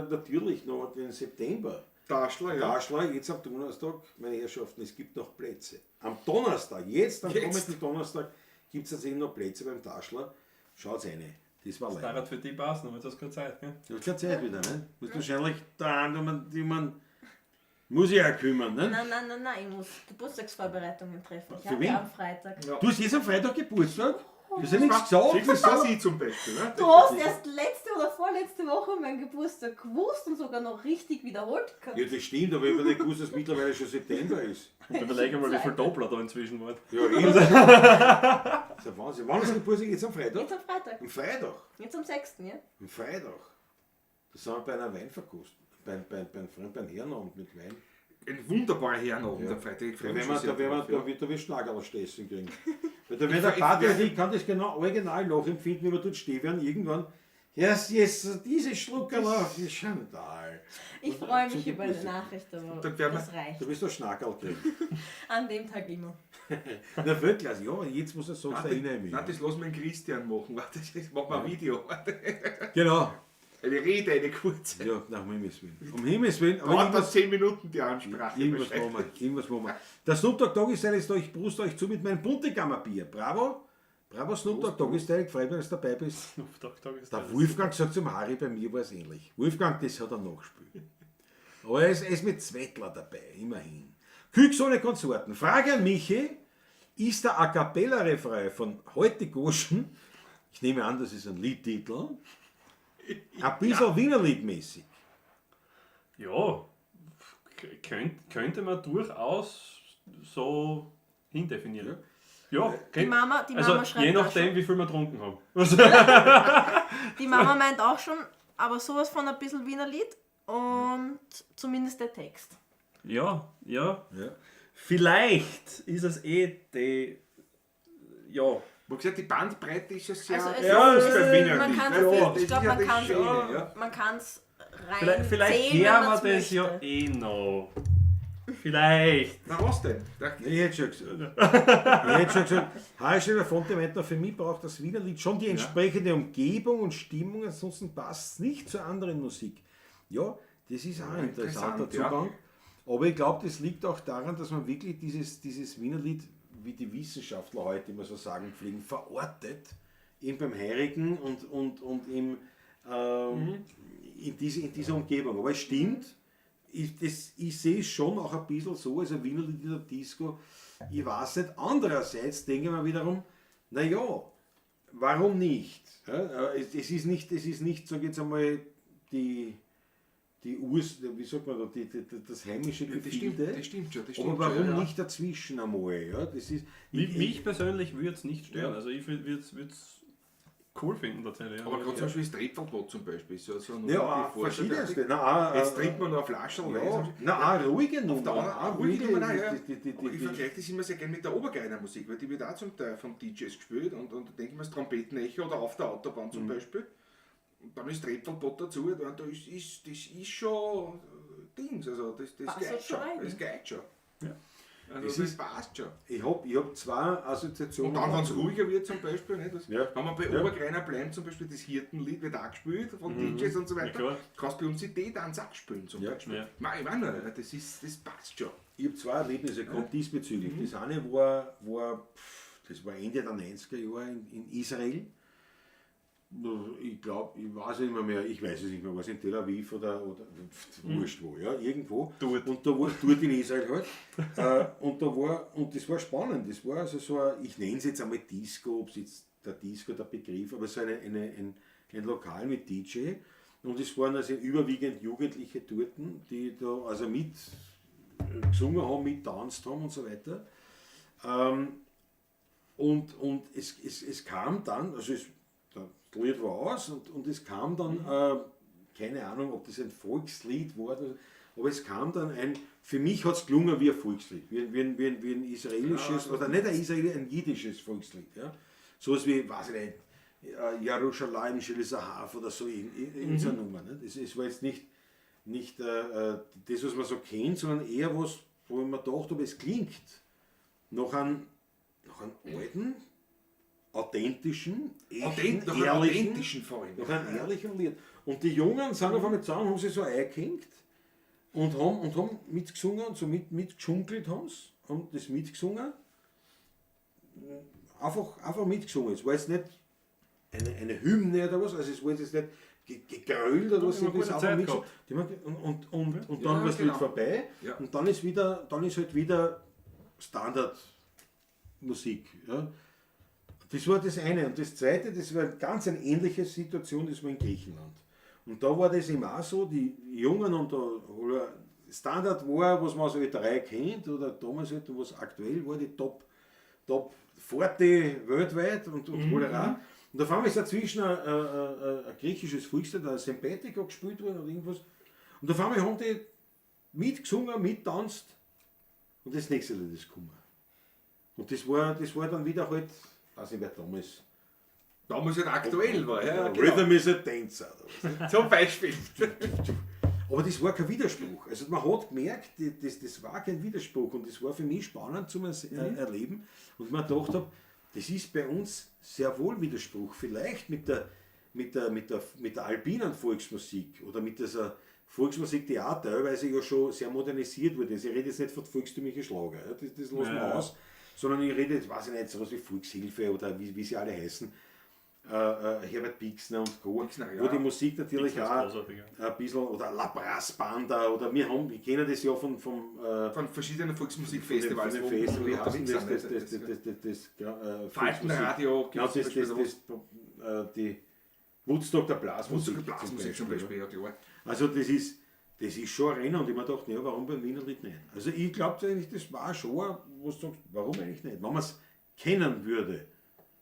natürlich noch den September. Taschler, ja. Taschler, jetzt am Donnerstag, meine Herrschaften, es gibt noch Plätze. Am Donnerstag, jetzt am Jetzt. kommenden Donnerstag, gibt es tatsächlich noch Plätze beim Taschler. Schaut's rein. Das war Das leider. hat für die passen, aber jetzt hast du keine Zeit, gell? Du hast keine Zeit wieder, ne? Musst wahrscheinlich da an, die man muss ich auch kümmern, ne? Nein, nein, nein, nein, ich muss Geburtstagsvorbereitungen treffen. Ich Für habe wen? ja am Freitag. Ja. Du hast jetzt am Freitag Geburtstag? Du hast ja nichts gesagt. Siehst du, das wieso? war sie zum Beispiel, ne? Du hast erst letzte oder vorletzte Woche meinen Geburtstag gewusst und sogar noch richtig wiederholt gehabt. Ja, das stimmt, aber ich habe nicht gewusst, dass mittlerweile schon September ist. Und überleg einmal, wie viel Doppler da inzwischen waren. Ja, eben. Das ist ja Wahnsinn. Wann ist Geburtstag? Jetzt am Freitag? Jetzt am Freitag. Am Freitag. Jetzt am 6., ja? Am Freitag. Da sind wir bei einer Weinverkostung. Beim Herrenabend mit Wein. Ein wunderbarer Herrenabend Ja. am Freitag. Ich Da freue mich werden schon wir, sehr da werden wir, drauf, da ja. wird, da wirst du Schlagerl kriegen. Weil da wird der Ich- Pater, ich kann das genau original nachempfinden, wie wir dort stehen werden, irgendwann. Yes, yes, diese Schluckerl auf, die Schandal. Ich freue Zum mich über eine Geburtstag. Nachricht, aber Dann werden wir- das reicht. Du wirst doch Schnackerl kriegen. An dem Tag immer. Na wirklich, also, ja, jetzt muss er sagen, Nein, erinnere ich mich. Nein, das lassen wir den Christian machen. Warte, das machen wir ein Video. Warte. Genau. Eine Rede, eine kurze. Ja, nach um Himmels Willen. Um Himmels Willen. Aber Dauert irgendwas, das 10 Minuten die Ansprache. irgendwas wahrscheinlich. machen wir. Irgendwas machen wir. Der Snoop Dogg Doggy Style ist da, ich brust euch zu mit meinem Buntegammer Bier. Bravo. Bravo Snoop Dogg Doggy Style, freut mich, dass du dabei bist. Snoop Dogg Dogg ist Der das. Wolfgang sagt zum Harry, bei mir war es ähnlich. Wolfgang, das hat er nachgespielt. Aber er ist mit Zwettler dabei, immerhin. Küchs ohne Konsorten. Frage an Michi, ist der A Cappella-Refrain von heute Goschen, ich nehme an, das ist ein Liedtitel, Ein bisschen Wienerlied-mäßig. Ja, könnte man durchaus so hindefinieren. Ja, Die Mama, die also Mama schreibt je auch nachdem, schon, wie viel wir getrunken haben. die Mama meint auch schon, aber sowas von ein bisschen Wiener Lied und zumindest der Text. Ja, ja. Ja. Vielleicht ist es eh die. Ja, Wo gesagt, die Bandbreite ist ja sehr Also es groß ist, beim Wiener man Lied, kann's, ne? ich Das ist glaube, ja man das kann Schöne, ja. man kann's rein vielleicht, vielleicht zählen, wenn hören man's wir das ja möchte. eh noch. Vielleicht. Na was denn? Da, Ich hätte schon gesagt. Ich hätte schon gesagt, Harry Fonte meint noch, für mich braucht das Wienerlied schon die entsprechende Umgebung und Stimmung, ansonsten passt es nicht zur anderen Musik. Ja, das ist auch ein interessanter interessant, ja. Zugang. Aber ich glaube, das liegt auch daran, dass man wirklich dieses Wienerlied, wie die Wissenschaftler heute immer so sagen pflegen, verortet, eben beim Heirigen und im, in dieser Umgebung. Aber es stimmt, ich sehe es schon auch ein bisschen so, also Wienerlied in der Disco, ich weiß nicht. Andererseits denke ich mir wiederum, naja, warum nicht? Ja, es ist nicht, sag ich jetzt einmal, die Urs, wie sagt man da, das heimische das Gefilde. stimmt, das stimmt schon. Das stimmt Aber warum schon, ja. nicht dazwischen einmal? Ja, das ist, Mich persönlich würde es nicht stören. Also ich würde es cool finden tatsächlich. Aber gerade zum Beispiel das Trepfelbrot zum Beispiel. So, so eine ja, Nummer, auch die vorher schon verschiedenste. fertig- Nein, auch, Jetzt trinkt man noch eine Flasche Wein. ja, nein, auch ruhige Nummern. Auf der anderen auch ruhige Nummern auch, ja. die, Aber ich vergleiche das immer sehr gerne mit der Obergeiner Musik, weil die wird auch zum Teil von DJs gespielt und da denke ich mir das Trompetenecho oder auf der Autobahn zum Beispiel. Und dann ist Trepfelbrot dazu, da ist, das ist schon Dings, also das Passt geht halt schon. schon rein. Das geht schon. Ja. Also Es das passt schon. Ich habe zwei Assoziationen. Und dann, wenn es ruhiger wird zum Beispiel, nicht, das, Ja. wenn wir bei Ja. Obergreiner bleiben, zum Beispiel das Hirtenlied wird auch gespielt von DJs und so Ja, weiter, klar. kannst du bei uns die D-Tanz auch spielen zum Ja. Beispiel. Ja. Nein, ich weiß nicht, das passt schon. Ich habe zwei Erlebnisse gehabt diesbezüglich. Das eine war, das war Ende der 90er Jahre in Israel. Ich glaube, ich weiß nicht mehr, ich weiß es nicht mehr, war es in Tel Aviv oder wurscht wo, ja, irgendwo. Dort. Und da war, dort in Israel halt. Und das war spannend, das war also so ein, ich nenne es jetzt einmal Disco, ob es jetzt der Disco der Begriff, aber so ein Lokal mit DJ. Und es waren also überwiegend Jugendliche dort, die da also mit gesungen haben, mittanzt haben und so weiter. Und es kam dann, also das Lied war aus und es kam dann, keine Ahnung, ob das ein Volkslied war, aber es kam dann für mich hat es gelungen wie ein Volkslied, wie ein israelisches, oder nicht ein israelisches, ein jiddisches Volkslied. Ja? So was wie, weiß ich nicht, Jerusalem Shel Zahav oder so, in so einer Nummer. Ne? Es war jetzt nicht das, was man so kennt, sondern eher was, wo man dachte, aber es klingt nach einem alten, authentischen, echten, Nach einem ehrlichen, authentischen vor allem. nach einem ehrlichen Lied. Und die Jungen sind auf einmal zusammen, haben sich so eingehängt und haben mitgesungen und so mitgeschunkelt haben das mitgesungen. Einfach mitgesungen. Es war jetzt nicht eine Hymne oder was, also es war jetzt nicht gegrölt oder was, Die haben das eine einfach gute Zeit mitgesungen. gehabt. Und dann Ja, war das Lied genau. vorbei Ja. und dann ist halt wieder Standardmusik. Ja. Das war das eine. Und das zweite, das war ganz eine ähnliche Situation, das war in Griechenland. Und da war das eben auch so, die Jungen und der Standard war, was man aus Österreich kennt, oder damals halt, was aktuell war, die Top 40 weltweit und Cholera. Und auf einmal ist dazwischen ein griechisches Volkslied, ein Sympathico gespielt worden oder irgendwas. Und auf einmal haben die mitgesungen, mittanzt und das nächste Lied ist gekommen. Und das war dann wieder halt, weiß nicht wer damals. Damals halt aktuell war, ja. Genau. Rhythm is a Dancer. Oder was. Zum Beispiel. Aber das war kein Widerspruch. Also man hat gemerkt, das war kein Widerspruch und das war für mich spannend zum Erleben. Und man gedacht habe, das ist bei uns sehr wohl Widerspruch. Vielleicht mit der alpinen Volksmusik oder mit dieser Volksmusik, die auch teilweise ja schon sehr modernisiert wurde. Also ich rede jetzt nicht von volkstümlichen Schlager, ja, das lassen wir aus, sondern ich rede jetzt, weiß ich nicht, sowas wie Volkshilfe oder wie sie alle heißen. Herbert Pixner und Co., Pixner, ja. wo die Musik natürlich Pixner ist auch großartig, ja. ein bisschen, oder La Brass Banda, oder wir kennen das ja von Von verschiedenen Volksmusikfestivals. von den Festivals, wo wie heißt unterwegs denn sind, das, Faltenradio Genau, gibt's zum Beispiel die Woodstock der Blasmusik. Woodstock Blasmusik zum Beispiel, ja klar. Also das ist schon ein Renner und ich mir gedacht, ja, warum beim Wienerlied nicht? Also ich glaube eigentlich, das war schon, wo du sagst, warum eigentlich nicht? Wenn man es kennen würde,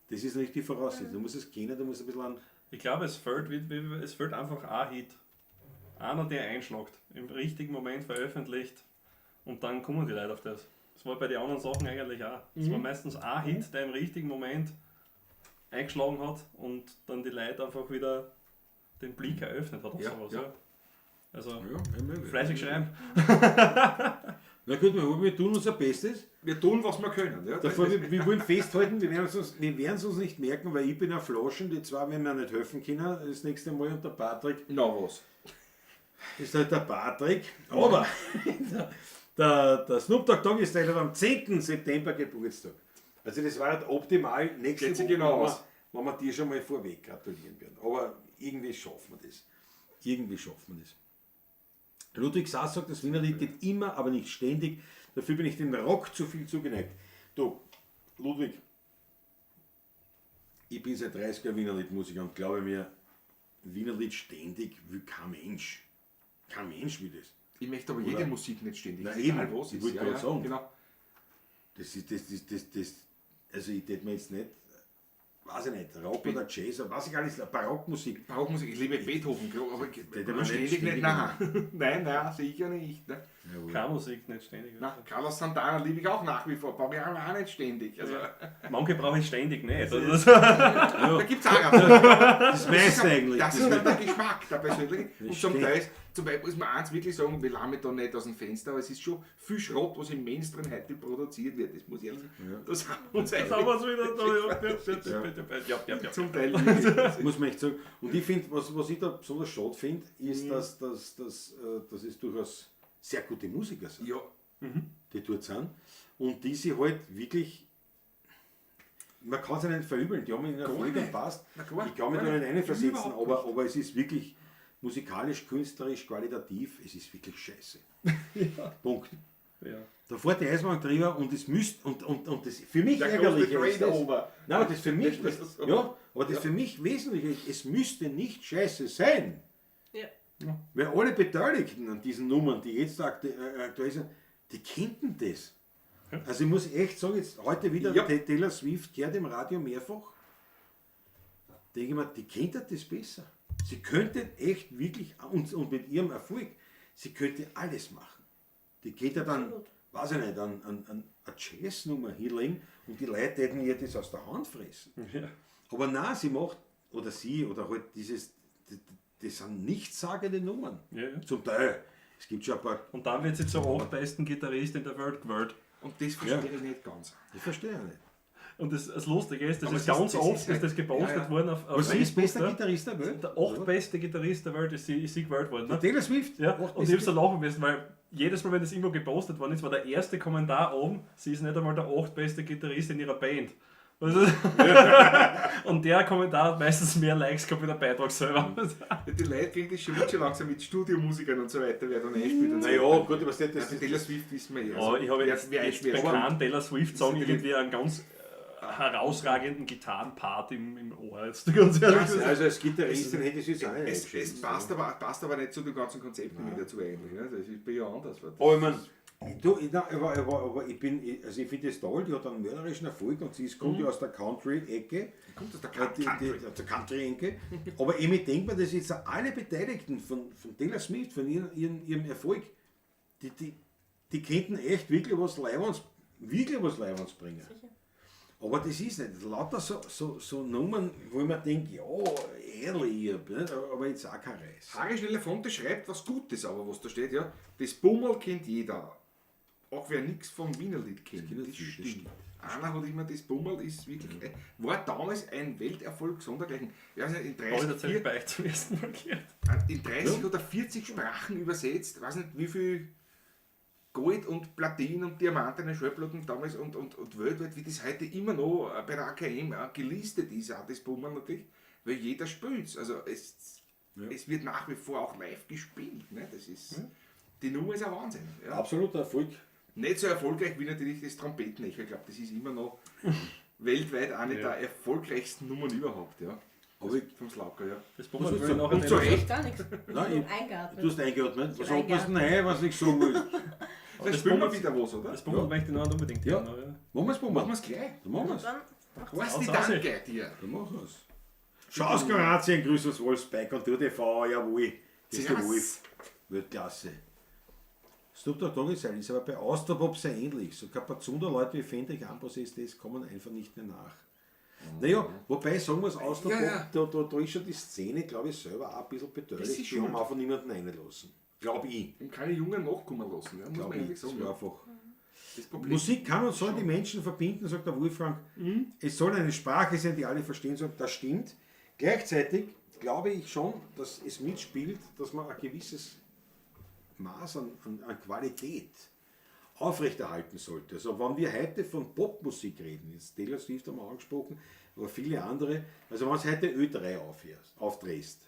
das ist nicht die Voraussetzung. Du musst es kennen, du musst ein bisschen an... Ich glaube, es fällt einfach ein Hit. Einer, der einschlägt, im richtigen Moment veröffentlicht und dann kommen die Leute auf das. Das war bei den anderen Sachen eigentlich auch. Es war meistens ein Hit, der im richtigen Moment eingeschlagen hat und dann die Leute einfach wieder den Blick eröffnet hat. Ja, sowas, ja. ja. Also, Ja, fleißig schreiben. Na gut, wir tun unser Bestes. Wir tun, was wir können. Ja. Davor, wir wollen festhalten, wir werden es uns nicht merken, weil ich bin ein Flaschen, die zwei werden mir nicht helfen können das nächste Mal und der Patrick. Na was? Ist halt der Patrick. Aber der Snoop Dogg Dogg ist hat am 10. September Geburtstag. Also das war halt optimal nächste Woche, genau aus. wenn wir dir schon mal vorweg gratulieren werden. Aber irgendwie schaffen wir das. Irgendwie schaffen wir das. Ludwig Sass sagt, das Wienerlied geht immer, aber nicht ständig. Dafür bin ich dem Rock zu viel zugeneigt. Du, Ludwig, ich bin seit 30 Jahren Wienerlied-Musiker und glaube mir, Wienerlied ständig will kein Mensch. Kein Mensch will das. Ich möchte aber jede Musik nicht ständig. Na egal eben, was ich ist. wollte Ja, gerade ja, sagen. genau. Das ist, das, also ich tät mir jetzt nicht, weiß ich nicht, Rock oder Jazz, oder was ich alles, Barockmusik. Barockmusik, ich liebe Beethoven, aber aber ständig nicht nicht, nein. Nein, sicher nicht. Ne? Keine Musik nicht ständig. Na, Carlos Santana liebe ich auch nach wie vor, brauche ich auch nicht ständig. Also, Manche brauche ich ständig nicht. Also, Da gibt es auch Das meiste eigentlich. Das ist dann der Geschmack, der persönliche. Und zum stimmt. Teil muss man eins wirklich sagen, wir lassen mich da nicht aus dem Fenster, aber es ist schon viel Schrott, was im Mainstream heute produziert wird. Das muss ich ehrlich sagen. Das haben wir uns das haben wir wieder. Ja. Zum Teil wirklich. Muss man echt sagen. Und ich finde, was ich da besonders schade finde, ist, dass es durchaus sehr gute Musiker sind, Ja, die dort sind. Und die sie halt wirklich, man kann sie nicht verübeln, die haben in der Folge gepasst. Na klar, Ich kann mich gar da nicht nicht. reinversetzen, Überhaupt aber es ist wirklich musikalisch, künstlerisch, qualitativ, es ist wirklich scheiße. Ja. Punkt. Ja. Da fährt die Eisenbahn drüber und es müsste, und das für mich Der ärgerlich große ist das. Trade-Over. Nein, aber das für mich, Das ist so. ja, aber das für mich wesentlich ist, es müsste nicht scheiße sein. Ja. Weil alle Beteiligten an diesen Nummern, die jetzt aktuell sind, die könnten das. Also ich muss echt sagen, jetzt heute wieder Ja. Taylor Swift gehört im Radio mehrfach. Denke ich mir, die könnte das besser. Sie könnte echt wirklich, und mit ihrem Erfolg, sie könnte alles machen. Die könnte dann, Absolut. weiß ich nicht, an eine Jazznummer hinlegen und die Leute hätten ihr das aus der Hand fressen. Ja. Aber nein, sie macht, oder sie, oder halt dieses, das sind nichtssagende Nummern. Ja, ja. Zum Teil. Es gibt schon ein paar, Und dann wird sie zur achtbesten Gitarristin der Welt gewählt. Und das verstehe ich nicht ganz. ich verstehe ja nicht. Und das Lustige ist, das Aber ist es ganz ist- das oft ist ist halt- das gepostet ja, ja. worden auf Was sie ist Facebook, bester ja. Gitarrist der Welt? Der achtbeste Gitarrist der Welt ist sie gewählt worden. Ne? Taylor Swift? Ja, und ich habe so lachen müssen, weil jedes Mal, wenn das irgendwo gepostet worden ist, war der erste Kommentar oben, sie ist nicht einmal der achtbeste Gitarrist in ihrer Band. Also, und der Kommentar hat meistens mehr Likes gehabt wie der Beitrag selber. Die Leute kriegen das schon mit schon langsam mit Studiomusikern und so weiter, wer da einspielt und so. Naja, weiter. gut, aber das, Also Taylor Swift wissen wir eh. Oh, ich habe jetzt, wer jetzt einspielt. bei keinem Taylor Swift-Song Ist irgendwie einen ganz herausragenden Gitarrenpart im Ohr. Jetzt, ganz ehrlich. Also als Gitarristin hätte ich es jetzt auch nicht Es eingeschätzt. passt aber nicht zu dem ganzen Konzept nicht dazu eigentlich. Ne? Das ist bei ihr anders. Aber ich meine, aber ich bin, also ich finde das toll, die hat einen mörderischen Erfolg und sie ist, kommt ja aus der Country-Ecke. Kommt aus der Country. Aus der Country-Ecke. Aber ich denke mir, dass jetzt alle Beteiligten von Taylor Swift, von ihrem Erfolg, die könnten echt wirklich was Leibwands, bringen. Sicher. Aber das ist nicht. Lauter so Nummern, wo ich mir denke, ja, ehrlich, aber jetzt auch kein Reis. Harry Schnelle Fonte schreibt was Gutes, aber was da steht, ja. Das Bummel kennt jeder. Auch wer nichts vom Wienerlied kennt. Das Das, stimmt, das stimmt. Einer hat immer, das Bummel ist wirklich, war damals ein Welterfolg sondergleichen. Ich weiß nicht, in Habe ich 30, tatsächlich bei euch zum ersten Mal gehört. in 30 oder 40 Sprachen übersetzt, weiß nicht wie viel Gold und Platin und Diamanten und Schallplatten damals und weltweit, wie das heute immer noch bei der AKM gelistet ist, auch das Bummel natürlich, weil jeder spielt. Also es wird nach wie vor auch live gespielt. Ne? Das ist, die Nummer ist ein Wahnsinn. Ja. Absoluter Erfolg. Nicht so erfolgreich wie natürlich das Trompetenecho. Ich glaube, das ist immer noch weltweit eine der erfolgreichsten Nummern überhaupt. Ja. Aber ich, Vom Slauker, ja. Das Bummel Was will ich willst du? nachher Und zu nicht. Recht. Gar nichts. Nein, Nur ich- eingeatmet. du hast eingeatmet. Was Ich hab atmest du denn ein, was ich sagen will? Dann spielen wir wieder was, oder? Das Bummel möchte ich noch nicht unbedingt Ja. hören, aber ja. Machen wir's, Bummel. Machen wir es gleich. Dann machen wir's. Dann Horsti, Aus, aus. danke dir. Dann machen wir's. Schau aus Kroatien, grüß uns Wolfsbike und du TV, jawohl. Das ist der Servus. Wolf. Weltklasse. Snoop Dogg Doggy Style ist aber bei Austropop sehr ähnlich. So Kapazunder Leute wie Fendrich, Ambros, SDS kommen einfach nicht mehr nach. Naja, wobei, sagen wir es, Austropop, Ja, ja. Da ist schon die Szene, glaube ich, selber auch ein bisschen Das bedauerlich. ist Die schuld. haben einfach niemanden reinlassen. Glaube ich. Und keine Jungen nachkommen lassen, ja, muss Glaube man ich. ehrlich Das sagen. war Ja. einfach. Das Problem. Musik kann und soll die Menschen verbinden, sagt der Wolfgang. Es soll eine Sprache sein, die alle verstehen sollen. Das stimmt. Gleichzeitig glaube ich schon, dass es mitspielt, dass man ein gewisses Maß an Qualität aufrechterhalten sollte. Also wenn wir heute von Popmusik reden, jetzt Taylor Swift haben wir angesprochen, aber viele andere, also wenn es heute Ö3 aufdrehst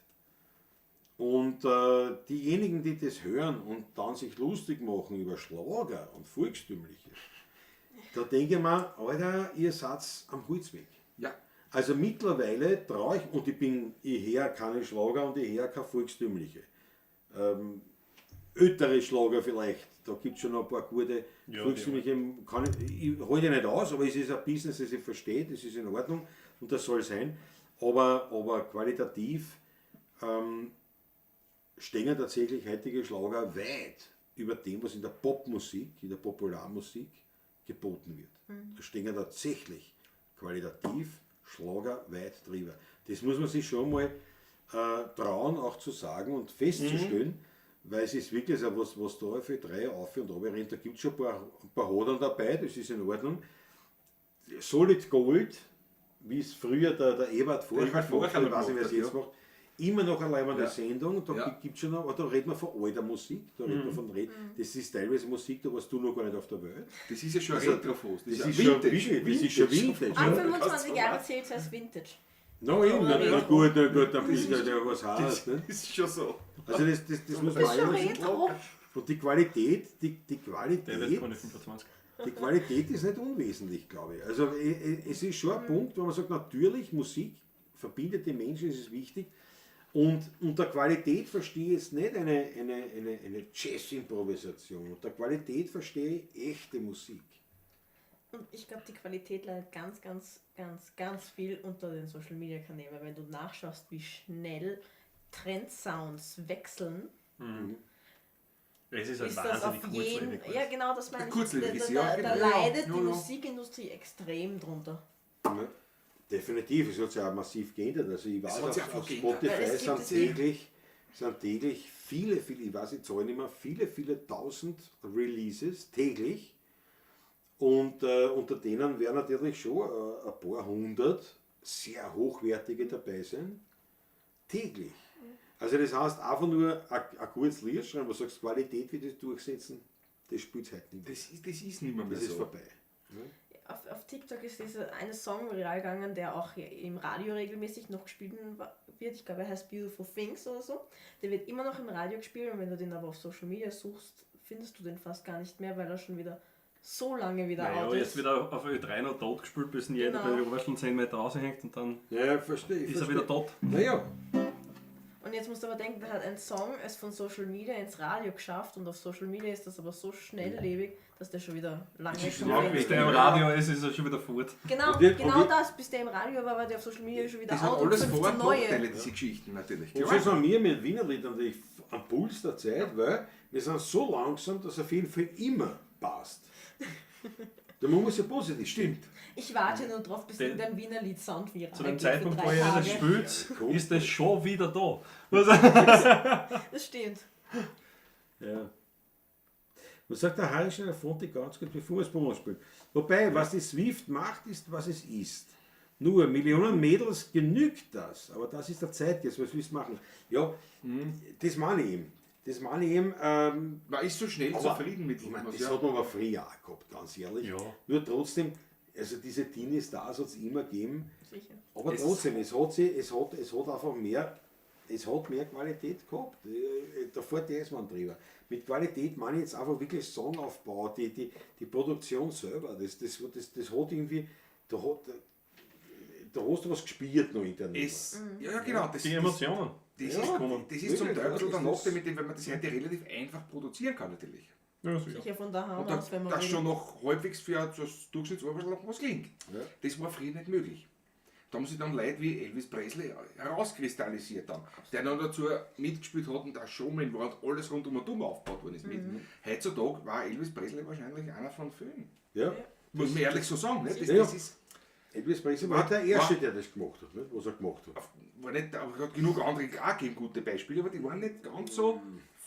und diejenigen, die das hören und dann sich lustig machen über Schlager und Volkstümliche, da denke ich mir, Alter, ihr seid am Holzweg. Ja. Also mittlerweile traue ich, und ich höre keine Schlager und ich höre keine volkstümliche. Ältere Schlager vielleicht, da gibt es schon noch ein paar gute Ja, volkstümliche, kann ich halte nicht aus, aber es ist ein Business, das ich verstehe, das ist in Ordnung und das soll sein. Aber qualitativ stehen tatsächlich heutige Schlager weit über dem, was in der Popmusik, in der Popularmusik geboten wird. Da stehen tatsächlich qualitativ Schlager weit drüber. Das muss man sich schon mal trauen, auch zu sagen und festzustellen, weil es ist wirklich so, was da für drei auf und runter rennt, da gibt es schon ein paar Hodern dabei, das ist in Ordnung. Solid Gold, wie es früher der Ebert Forcher Ebert gemacht Forcher hat, ich weiß nicht, wer es gemacht jetzt hat, macht, immer noch eine leibende Ja. Sendung, da Ja. gibt es schon noch, aber da redet man von alter Musik, da redet man von das ist teilweise Musik, da warst du noch gar nicht auf der Welt. Das ist ja schon Also, Retro fast. Das ist schon Vintage. Das ist schon Vintage. Ab ja. 25 Jahre zählt es als Vintage. Na eben, Oder na Retro. gut, na gut, dann bist du ja was heißt. Ne? Das ist schon so. Also das muss man Das ist schon auch ehrlich Retro. Und die Qualität, die Der wird Qualität, keine 25. die Qualität ist nicht unwesentlich, glaube ich. Also es ist schon ein Punkt, wo man sagt, natürlich, Musik verbindet die Menschen, es ist wichtig. Und unter Qualität verstehe ich jetzt nicht eine Jazz-Improvisation. Unter Qualität verstehe ich echte Musik. Und ich glaube, die Qualität leidet ganz, ganz, ganz, ganz viel unter den Social Media Kanälen. Weil wenn du nachschaust, wie schnell Trendsounds wechseln, Es ist halt ist das auf wahnsinnig jeden. kurzlebig. Ja, genau, das meine ich. Kurzlebig ist, Da, ja, da, genau. da leidet Ja, die ja. Musikindustrie extrem drunter. Ja, definitiv, es hat sich auch massiv geändert. Also ich weiß, hat sich auf, auch auf geändert. Spotify Weil es gibt sind es eh. täglich viele, viele, ich weiß die Zahl nicht mehr, viele, viele tausend Releases täglich. Und unter denen werden natürlich schon ein paar hundert sehr hochwertige dabei sein. Täglich. Also das heißt, einfach nur ein gutes Lied schreiben, wo du sagst, Qualität wird es durchsetzen, das spielt heute nicht mehr. Das ist nicht mehr, Das ist so. vorbei. Auf TikTok ist dieser eine Song viral gegangen, der auch im Radio regelmäßig noch gespielt wird. Ich glaube, er heißt Beautiful Things oder so. Der wird immer noch im Radio gespielt und wenn du den aber auf Social Media suchst, findest du den fast gar nicht mehr, weil er schon wieder so lange wieder Naja, out jetzt ist. wieder auf Ö3 noch tot gespielt, bis ihn jeder Genau. bei den Oberscheln 10 Meter raushängt und dann Ja, verstehe ich. ist er wieder tot. Naja, Und jetzt musst du aber denken, da hat ein Song es von Social Media ins Radio geschafft und auf Social Media ist das aber so schnelllebig, dass der schon wieder lange ist schon schon lange weg Bis ist. der im Radio ist, ist er schon wieder fort. Genau, Und wir- genau und wir- das. Bis der im Radio war, war der auf Social Media schon wieder Das hat out und alles 15 Vor- und neue. Nachteile, diese Geschichten natürlich. Und so sind wir mit Wienerlied natürlich am Puls der Zeit, weil wir sind so langsam, dass auf jeden Fall immer passt. Da muss man ja positiv Stimmt. Ich warte nur drauf, bis Den- irgendein Wiener Lied Sound viral Zu dem geht für Zeitpunkt, drei wo ihr das Tage. spielt, Ja, ist das schon wieder da. Das stimmt. Ja. Man sagt der Harry Schneider Fonte ganz gut, bevor wir es Bonus spielen. Wobei, was die Swift macht, ist, was es ist. Nur Millionen Mädels genügt das. Aber das ist der Zeitgeist, was willst du machen? Ja, das meine ich eben. Das meine ich eben. Man ist so schnell Aber, zufrieden mit Ich meine, was, das ja. hat man aber früher auch gehabt, ganz ehrlich. Ja. Nur trotzdem, also diese Teenie-Stars hat es immer gegeben. Sicher. Aber Es- trotzdem, es hat, sie, es, hat, es hat einfach mehr, es hat mehr Qualität gehabt. Da fährt der ist man drüber. Mit Qualität meine ich jetzt einfach wirklich Songaufbau, die Produktion selber. Das hat irgendwie, da hat, da hast du was gespielt noch in der Nummer. Ja, ja, genau. Das, Die Emotionen. Das, Ja, das ist zum Teil ein bisschen der das Nachteil mit dem, weil man das heute relativ einfach produzieren kann natürlich. Ja, sicher. Sicher von daheim Und aus, wenn man das will. schon noch halbwegs für das Durchschnittsarbeiter noch was klingt. Ja. Das war früher nicht möglich. Da haben sich dann Leute wie Elvis Presley herauskristallisiert dann, der dann dazu mitgespielt hat und auch Showman war und alles rund um und um aufgebaut worden ist. Mit. Heutzutage war Elvis Presley wahrscheinlich einer von vielen. Ja. Muss man ehrlich so sagen. Ne? Das, Ja. das ist, Elvis Presley war der Erste, der das gemacht hat, nicht? Was er gemacht hat. war nicht, aber es hat genug andere auch gegeben, gute Beispiele, aber die waren nicht ganz so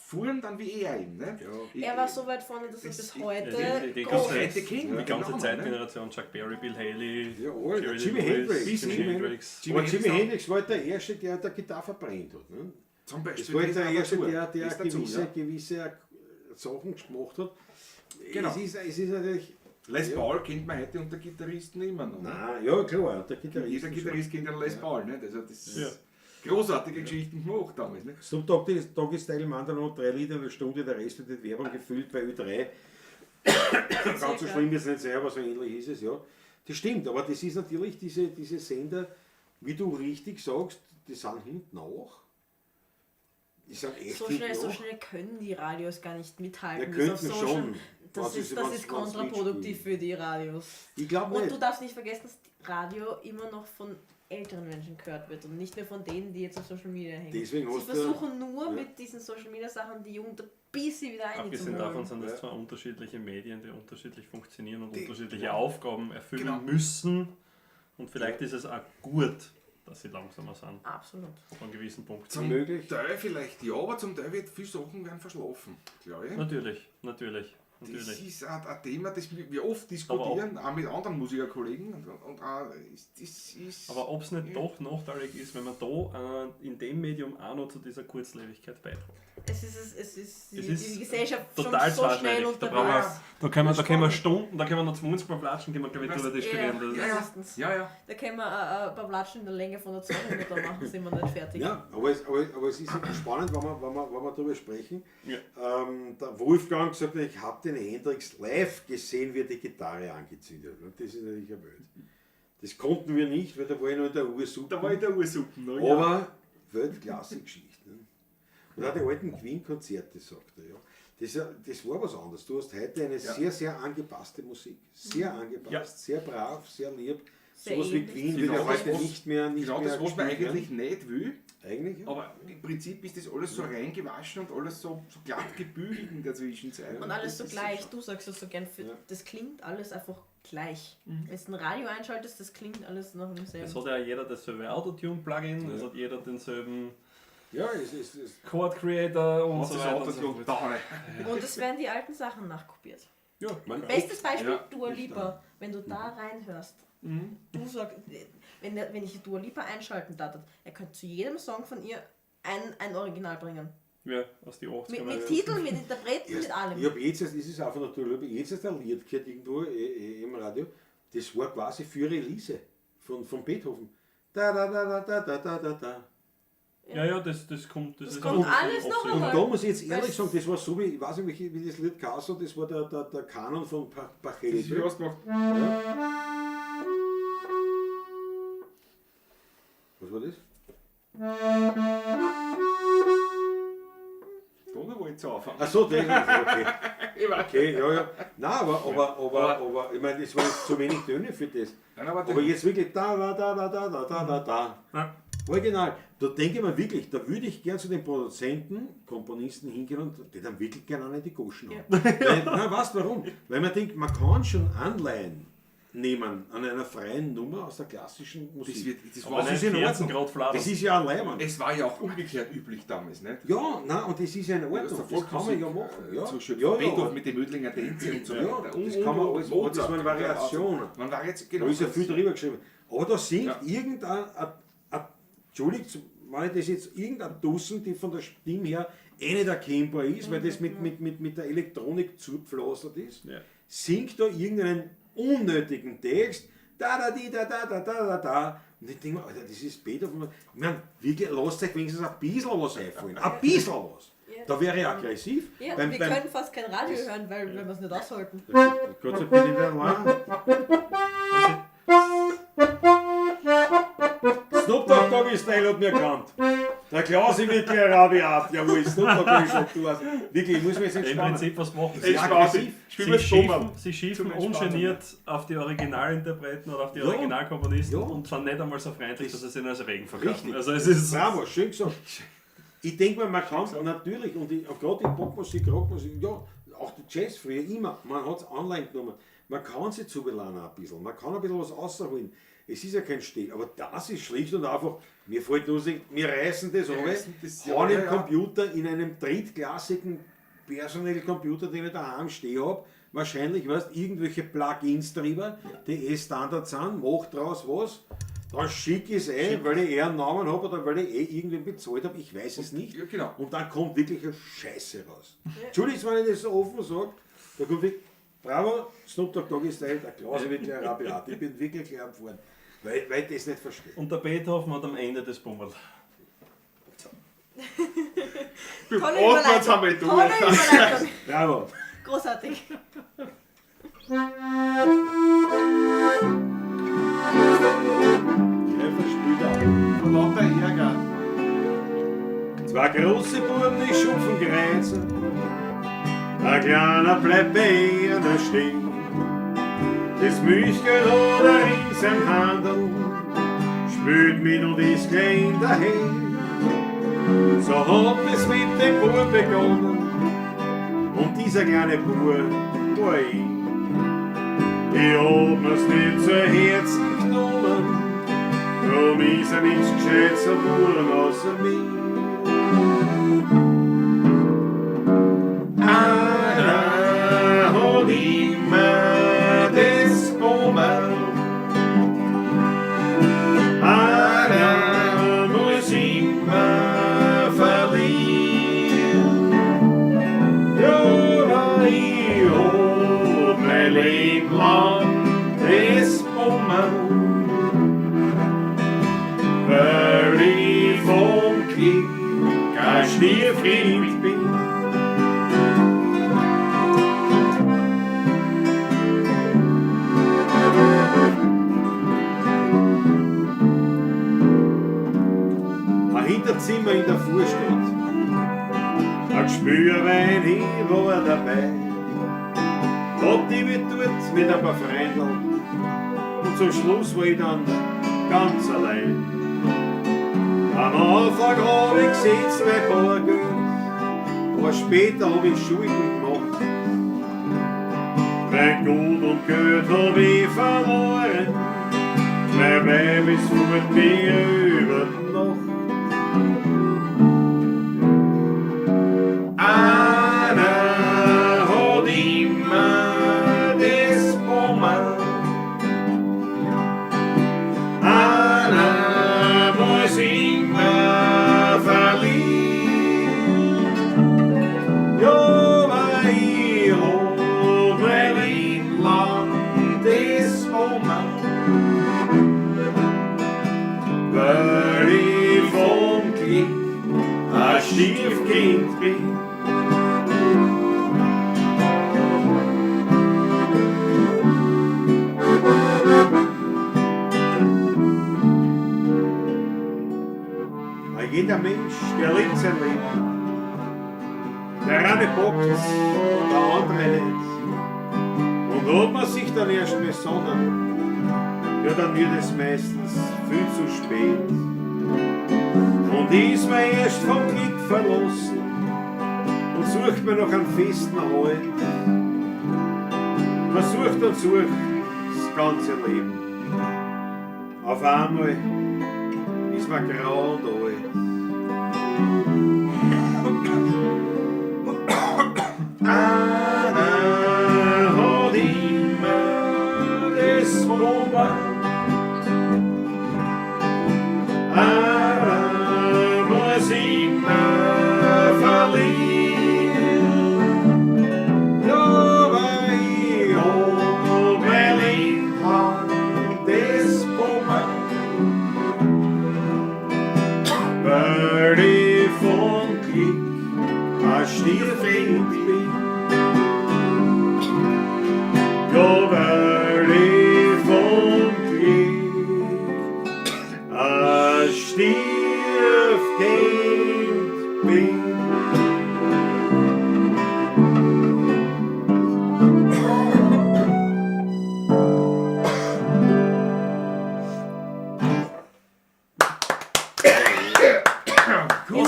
fuhren dann wie er eben. Ne? Ja. Er war so weit vorne, dass er Das bis ist- heute Die groß ganze, heute kennt, die ganze genau, Zeitgeneration, Chuck Berry, Bill Haley, Ja, alle, Jerry Jimi Lee Lewis, Hendrix. Jimi Jimi Hendrix. Jimi Aber Jimi Hendrix Hendrix war der Erste, der der Gitarre verbrennt hat. Ne? Zum Beispiel. Das war das der auch Erste, dazu. der Das dazu, gewisse, ja. gewisse Sachen gemacht hat. Genau. Es ist natürlich. Les Ja. Paul kennt man heute unter Gitarristen immer noch. Ne? Nein, ja klar, der Gitarrist. Jeder Gitarrist kennt einen Les Paul. Ne? Also das Ja. ist großartige Geschichten gemacht damals. Ne? Snoop Dogg, Doggy Style Mann noch 3 Lieder in der Stunde, der Rest wird mit Werbung gefüllt bei Ö3. Ganz so schlimm ist es nicht sein, aber so ähnlich ist es, ja. Das stimmt, aber das ist natürlich diese Sender, wie du richtig sagst, die sind hinten nach. Die sind echt So hinten schnell, so nach. schnell können die Radios gar nicht mithalten. Ja, Das auf könnten Social- schon, Das wenn's ist, ist- das wenn's- ist wenn's kontraproduktiv mitspielen. für die Radios. Ich glaube Und nicht. du darfst nicht vergessen, dass Radio immer noch von älteren Menschen gehört wird und nicht mehr von denen, die jetzt auf Social Media hängen. Deswegen Sie hast du- versuchen nur ja. mit diesen Social Media Sachen die Jugend ein bisschen wieder Abgesehen davon einzuholen. sind das Ja. zwei unterschiedliche Medien, die unterschiedlich funktionieren und unterschiedliche Aufgaben erfüllen Genau. müssen. Und vielleicht ist es auch gut, dass sie langsamer sind. Absolut. Ab einem gewissen Punkt. Zum Möglich. Teil vielleicht ja, aber zum Teil wird viele Sachen werden verschlafen, glaube ich. Natürlich, natürlich, Das natürlich. ist auch ein Thema, das wir oft diskutieren, auch mit anderen Musikerkollegen. Und auch, das ist Aber ob es nicht doch nachteilig ist, wenn man da in dem Medium auch noch zu dieser Kurzlebigkeit beiträgt. Es ist, Es die, ist die Gesellschaft schon total so schnell zweischneidig. Da brauchen unterwegs. wir, da können wir, da können wir Stunden, da können wir noch 20 Mal platschen, können wir glaube ich drüber diskutieren. Ja. Das ja, ja, Mindestens. ja, ja. Da können wir ein paar Platschen in der Länge von der 200er machen, sind wir nicht fertig. Ja, aber es ist spannend, wenn wir darüber sprechen. Ja. Der Wolfgang sagt, ich habe den Hendrix live gesehen, wie er die Gitarre angezündet hat. Und das ist natürlich eine Welt. Das konnten wir nicht, weil da war ich noch in der Ursuppe. Da war ich der Ursuppen. Ne? Ja. Aber Weltklasse-Geschichte. Ne? Und auch die alten Queen-Konzerte, sagt er. Ja. Das war was anderes. Du hast heute eine sehr, sehr angepasste Musik. Sehr angepasst, Ja. sehr brav, sehr lieb. Sehr Sowas wie ähnlich. Queen Genau wird ja das, heute was- nicht mehr. Nicht Genau mehr das, was man gespielt eigentlich nicht will. werden. Eigentlich, ja. Aber im Prinzip ist das alles so reingewaschen und alles so glatt gebügelt in der Zwischenzeit. Und alles so Das ist gleich, schon- du sagst das so gern, Ja. das klingt alles einfach gleich. Wenn du ein Radio einschaltest, das klingt alles nach demselben. Es hat ja jeder dasselbe Autotune-Plugin, es hat jeder denselben Ja, es ist. Es, Chord Creator und Was so das weiter. Auto Und so fort. da. Und es werden die alten Sachen nachkopiert. Ja, man, Bestes Beispiel, Ja. Dua Lipa. Wenn du da reinhörst, du sagst, wenn ich Dua Lipa einschalten darf, er könnte zu jedem Song von ihr ein Original bringen. ja, aus die 80er. Mit Titeln, mit Interpreten, mit allem. Ich habe jetzt erst, das ist auch von der Dua Lipa, jetzt erst ein Lied gehört irgendwo im Radio. Das war quasi für Elise von Beethoven. Da da da da da da da da da. Ja, ja, das kommt. Das ist kommt auch alles noch absehbar. Und einmal. da muss ich jetzt ehrlich Weißt- sagen, das war so wie, ich weiß nicht, wie das Lied geheißen hat, das war der Kanon von Das ist wie Pachelbel. was gemacht. Ja. Was war das? Da wollte ich anfangen. Ach so, das ist okay. Ich weiß. Okay, ja, ja. Nein, aber, ich meine, das waren jetzt zu wenig Töne für das. Nein, aber Aber jetzt wirklich da, da, da, da, da, da, da, da, da. Ja. Original. Da denke ich mir wirklich, da würde ich gern zu den Produzenten, Komponisten hingehen und die dann wirklich gerne an die Goschen haben. Weil, nein, weißt du warum? Weil man denkt, man kann schon Anleihen nehmen an einer freien Nummer aus der klassischen Musik. Das, wird, das Aber war, das ist in 14 Ordnung. Grad Flader. Das ist ja ein Leiband. es war ja auch umgekehrt üblich damals, nicht? Ja, nein, und das ist ja in Aus Ordnung. der Das kann man ja Volksmusik, machen. Ja, Zum Beispiel ja, ja. Beethoven mit den Mödlinger Tänze und so Ja, weiter. das kann man alles machen. Das waren Variationen. Man war jetzt, genau. Da ist ja viel drüber geschrieben. Aber da singt Ja. irgendein, Entschuldigt, wenn ich das jetzt, irgendein Dussen, die von der Stimme her eh nicht erkennbar ist, weil das mit der Elektronik zugepflastert ist, Ja. singt da irgendeinen unnötigen Text, da da di da da da da da da. Und ich denke mir, Alter, das ist Beethoven. Ich meine, wirklich, lasst euch wenigstens ein bisschen was einfallen. Ein bisschen was. Ja. Da wäre ich aggressiv. Ja, wir können fast kein Radio hören, weil wir es nicht aushalten. Gott sei Dank bin ich nicht allein. Snoop Dogg Doggy Style hat mir erkannt. Der Klaus ist wirklich ein Rabiat. Jawohl, Snoop Dogg ist schon. Du hast, wirklich, ich muss mich jetzt Im entspannen. Prinzip, was machen sie? Ja, aggressiv. Sie schiefen Zum Entspannen. ungeniert auf die Originalinterpreten oder auf die Ja. Originalkomponisten Ja. und zwar nicht einmal so freundlich, dass sie sie als Regen verkaufen. Richtig. Also es ist Bravo, schön gesagt. Ich denke mal, man kann natürlich, und gerade die Popmusik, Rockmusik, ja, auch die Jazz früher immer, man hat es online genommen. Man kann sich zubeladen ein bisschen, man kann ein bisschen was rausholen. Es ist ja kein Steh, aber das ist schlicht und einfach, mir fällt nur, wir reißen das runter, reißen das, ja, hauen ja, im ja. Computer in einem drittklassigen personellen Computer, den ich daheim stehe habe, wahrscheinlich, weißt, irgendwelche Plugins drüber, die eh Standard sind, mach draus was, dann schick ich es ein, weil ich eher einen Namen habe oder weil ich eh irgendwen bezahlt habe, ich weiß es nicht. Ja, genau. Und dann kommt wirklich eine Scheiße raus. Entschuldigung, wenn ich das so offen sage, da kommt wirklich, bravo, Snoop Dogg Doggy Style, der Klaus ist wirklich ein Rabiat. Ich bin wirklich gleich am Fahren, weil ich das nicht verstehe. Und der Beethoven hat am Ende das Bummel. Tolle Oftmals Überleitung. haben wir Tolle durch. Überleitung. Bravo. Großartig. Gleich verspült auch. Vor lauter Ärger. Zwei große Buben, die schupfen Gräser, ein kleiner bleibt bei einer stehen. Das Milchgeld hat er in seinem Handel, spült mit und ist gleich daher. So hat es mit dem Bub begonnen, und dieser kleine Bub war ich. Ich hab mir's nicht zu Herzen genommen, drum ist er nichts Gescheites geworden außer mir. Einer hat immer das Bummel, einer muss immer verlieren. Ja, ich hab mein Leben lang das Bummel, weil ich vom Glück kein Stiefkind bin. Ein Hinterzimmer in der Vorstadt, ein Gespürwein, ich war dabei. Hat die mich dort mit ein paar Freunden und zum Schluss war ich dann ganz allein. Am Anfang hab ich gesetzt mein Bargeld, aber später hab ich Schulden gemacht. Mein Gut und Geld hab ich verloren, mein Weib ist fort mir über die Nacht. Einer hat immer das Bummel, einer muss immer verlieren. Ja, weil ich hab mein Leben lang das Bummel, weil ich vom Glück ein Stiefkind bin. Weil jeder Mensch, der lebt sein Leben. Der eine bockt, der andere nicht. Und ob man sich dann erst besonnen, ja, dann wird es meistens viel zu spät. Und ist man erst vom Glück verlassen und sucht man noch einen festen Halt. Man sucht und sucht das ganze Leben. Auf einmal ist man grau und alt. Einer hat immer das Wunder, einer muss immer verlieren. Ja, weil ich hab mein Leben lang das Wunder, weil ich vom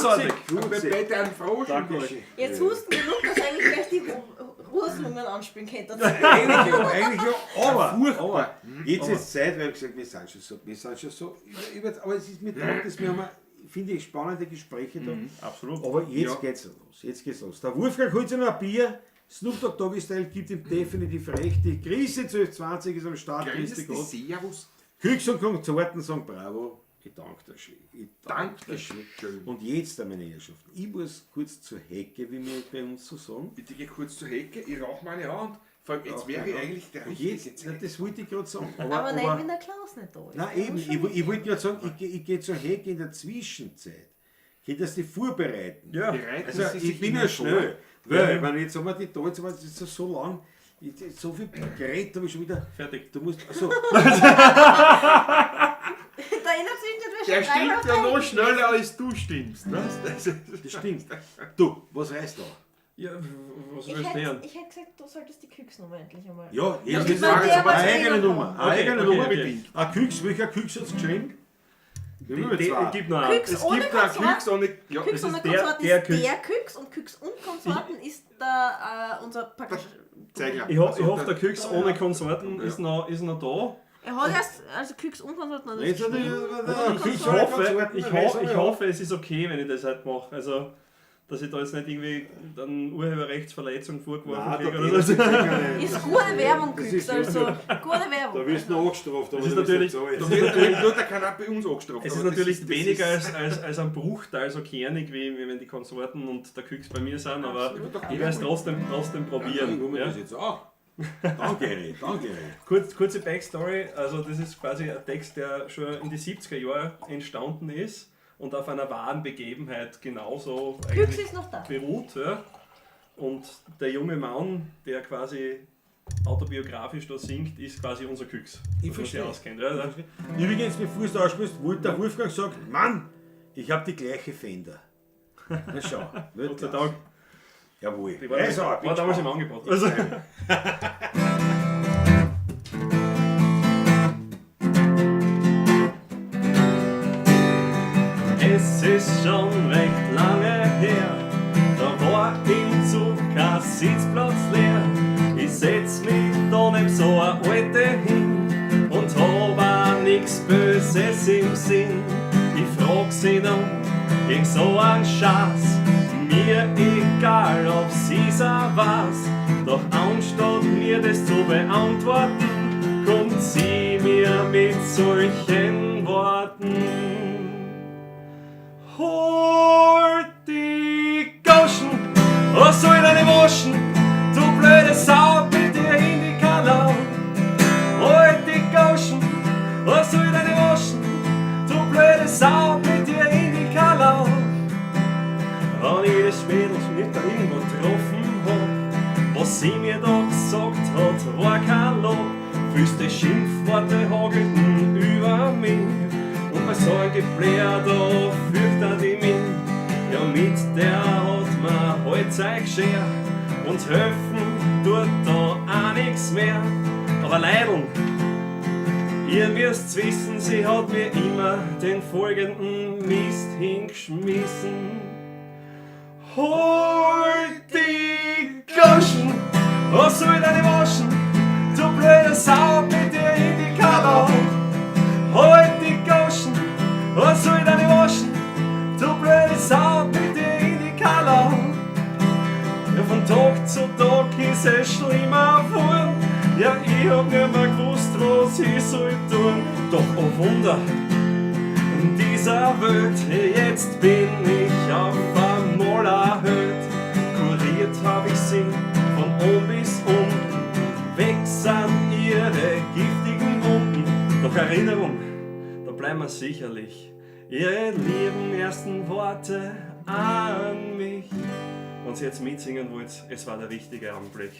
Großartig. Bei Peter einen Frosch. Dankeschön. Jetzt husten genug, dass eigentlich gleich die Ruhrslungen anspielen könnte. Eigentlich ja, aber jetzt ist Zeit, weil ich gesagt, wir sind schon so, über, aber es ist mir taugt, dass wir haben, finde ich, spannende Gespräche da. Absolut. Aber jetzt geht's los, jetzt geht's los. Der Wolfgang holt sich noch ein Bier, Snoop Dogg Doggy Style gibt ihm definitiv recht. Die Krise 1220 ist am Start, Grüß grüß dich Gott. Servus. Küchs und Konsorten sagen Bravo. Ich danke dir schön. Ich danke dir schön. Dankeschön. Und jetzt, meine Herrschaften, ich muss kurz zur Hecke, wie wir bei uns so sagen. Bitte geh kurz zur Hecke, ich rauche meine an und vor allem jetzt wäre ich eigentlich der Und richtige jetzt, na, das wollte ich gerade sagen. Aber nein, wenn der Klaus nicht da ist. Nein, eben, ich wollte gerade sagen, ich gehe zur Hecke in der Zwischenzeit. Ich das die vorbereiten. Ja. Bereiten Also Sie ich sich bin ja immer schnell. Weil, ich meine, jetzt haben wir die da, jetzt haben wir das ist so lang, so viel Gerät habe ich schon wieder. Fertig. Du musst, also, Da erinnert sich nicht, Der wer schon dreimal stimmt ja auf noch der schneller als du stimmst. Ne? Das das stimmt. Du, was reißt da? Ja, was Ich willst du hätte, hören? ich hätte gesagt, du solltest die Küchs-Nummer endlich einmal. Ja, jetzt Ja, ist das war eine jetzt aber eigene eine Nummer. Eine Okay, eigene okay, Nummer. okay. Ein Küchs, welcher Küchs hat's geschrieben? Wir haben zwei. Gib noch einen. Küchs Es ohne gibt da Konsorten. Küchs ohne. Ja, Küchs das ohne ist der- Konsorten der ist Küchs. der Küchs und Küchs und Konsorten ist der, unser Pack. Zeigler. Ich, ho ich hoffe, der Küchs ohne Konsorten ist noch da. Er hat erst, also Küchs und Konsorten hat er Jetzt hat geschrieben. er- Ich, Küchs ich, ohne hoffe, Konsorten, ich, weiß ho er ich ja. hoffe, es ist okay, wenn ich das heute mache. Also, dass ich da jetzt nicht irgendwie dann Urheberrechtsverletzung vorgeworfen Nein, kriege da oder geht so. es sicher nicht. Ist gute Werbung, Das Küchs, ist also gute Werbung. Da wirst du noch angestraft. aber Es ist du wirst natürlich- nicht Da zahlen. wird nur der Kanal bei uns angestraft. Es ist aber natürlich das weniger ist- als ein Bruchteil so kernig, wie wenn die Konsorten und der Küchs bei mir sind, aber Absolut. ich werde es trotzdem Ich probieren. hol mir Ja. das jetzt auch. Danke, Henry, danke. Henry. Kurze Backstory, also das ist quasi ein Text, der schon in die 70er Jahre entstanden ist und auf einer wahren Begebenheit genauso Küchs eigentlich ist noch da. beruht. Ja. Und der junge Mann, der quasi autobiografisch da singt, ist quasi unser Küchs. Ich dass man sich verstehe. auskennt. Ja, ja. Übrigens, bevor du aussprichst, wollte der Wolfgang sagt, Mann, ich habe die gleiche Fender. Na schau, Gott sei Dank. Jawohl. Die war, Also, bin war damals im gespannt. Angebot. Also. Es ist schon recht lange her, da war im Zug kein Sitzplatz leer. Ich setz mich da neben so eine Alte hin und hab auch nix Böses im Sinn. Ich frag sie dann, irgend so ein Schatz, mir egal, ob sie's auch weiß. Doch anstatt mir das zu beantworten, kommt sie mir mit solchen Worten. Hol die Goschen, was soll deine waschen? Du blöde Sau, bitte in die Kanal. Hol die Goschen, was soll deine waschen? Du blöde Sau, bitte in die Kanal. Wenn ich das Mädel nicht da irgendwo getroffen hab, was sie mir da gesagt hat, war kein Lob. Wüste Schimpfworte hagelten über mich. Und bei so einem Geplär, da fürchtet ich mich. Ja, mit der hat man halt sein Geschirr. Und helfen tut da auch nix mehr. Aber Leideln, ihr müsst's wissen, sie hat mir immer den folgenden Mist hingeschmissen. Hol die Goschen, was soll deine waschen? Du blöde Sau, bitte in die Kammer. Hol die Goschen, was soll deine waschen? Du blöde Sau, bitte in die Kammer. Ja, von Tag zu Tag ist es schlimmer geworden. Ja, ich hab nicht mehr gewusst, was ich soll tun. Doch, oh Wunder, in dieser Welt, jetzt bin ich auf einmal erhöht. Kuriert hab ich sie von oben bis unten. Weg sind ihre giftigen Wunden. Doch Erinnerung, da bleiben wir sicherlich ihre lieben ersten Worte an mich. Wenn Sie jetzt mitsingen wollt, es war der richtige Augenblick.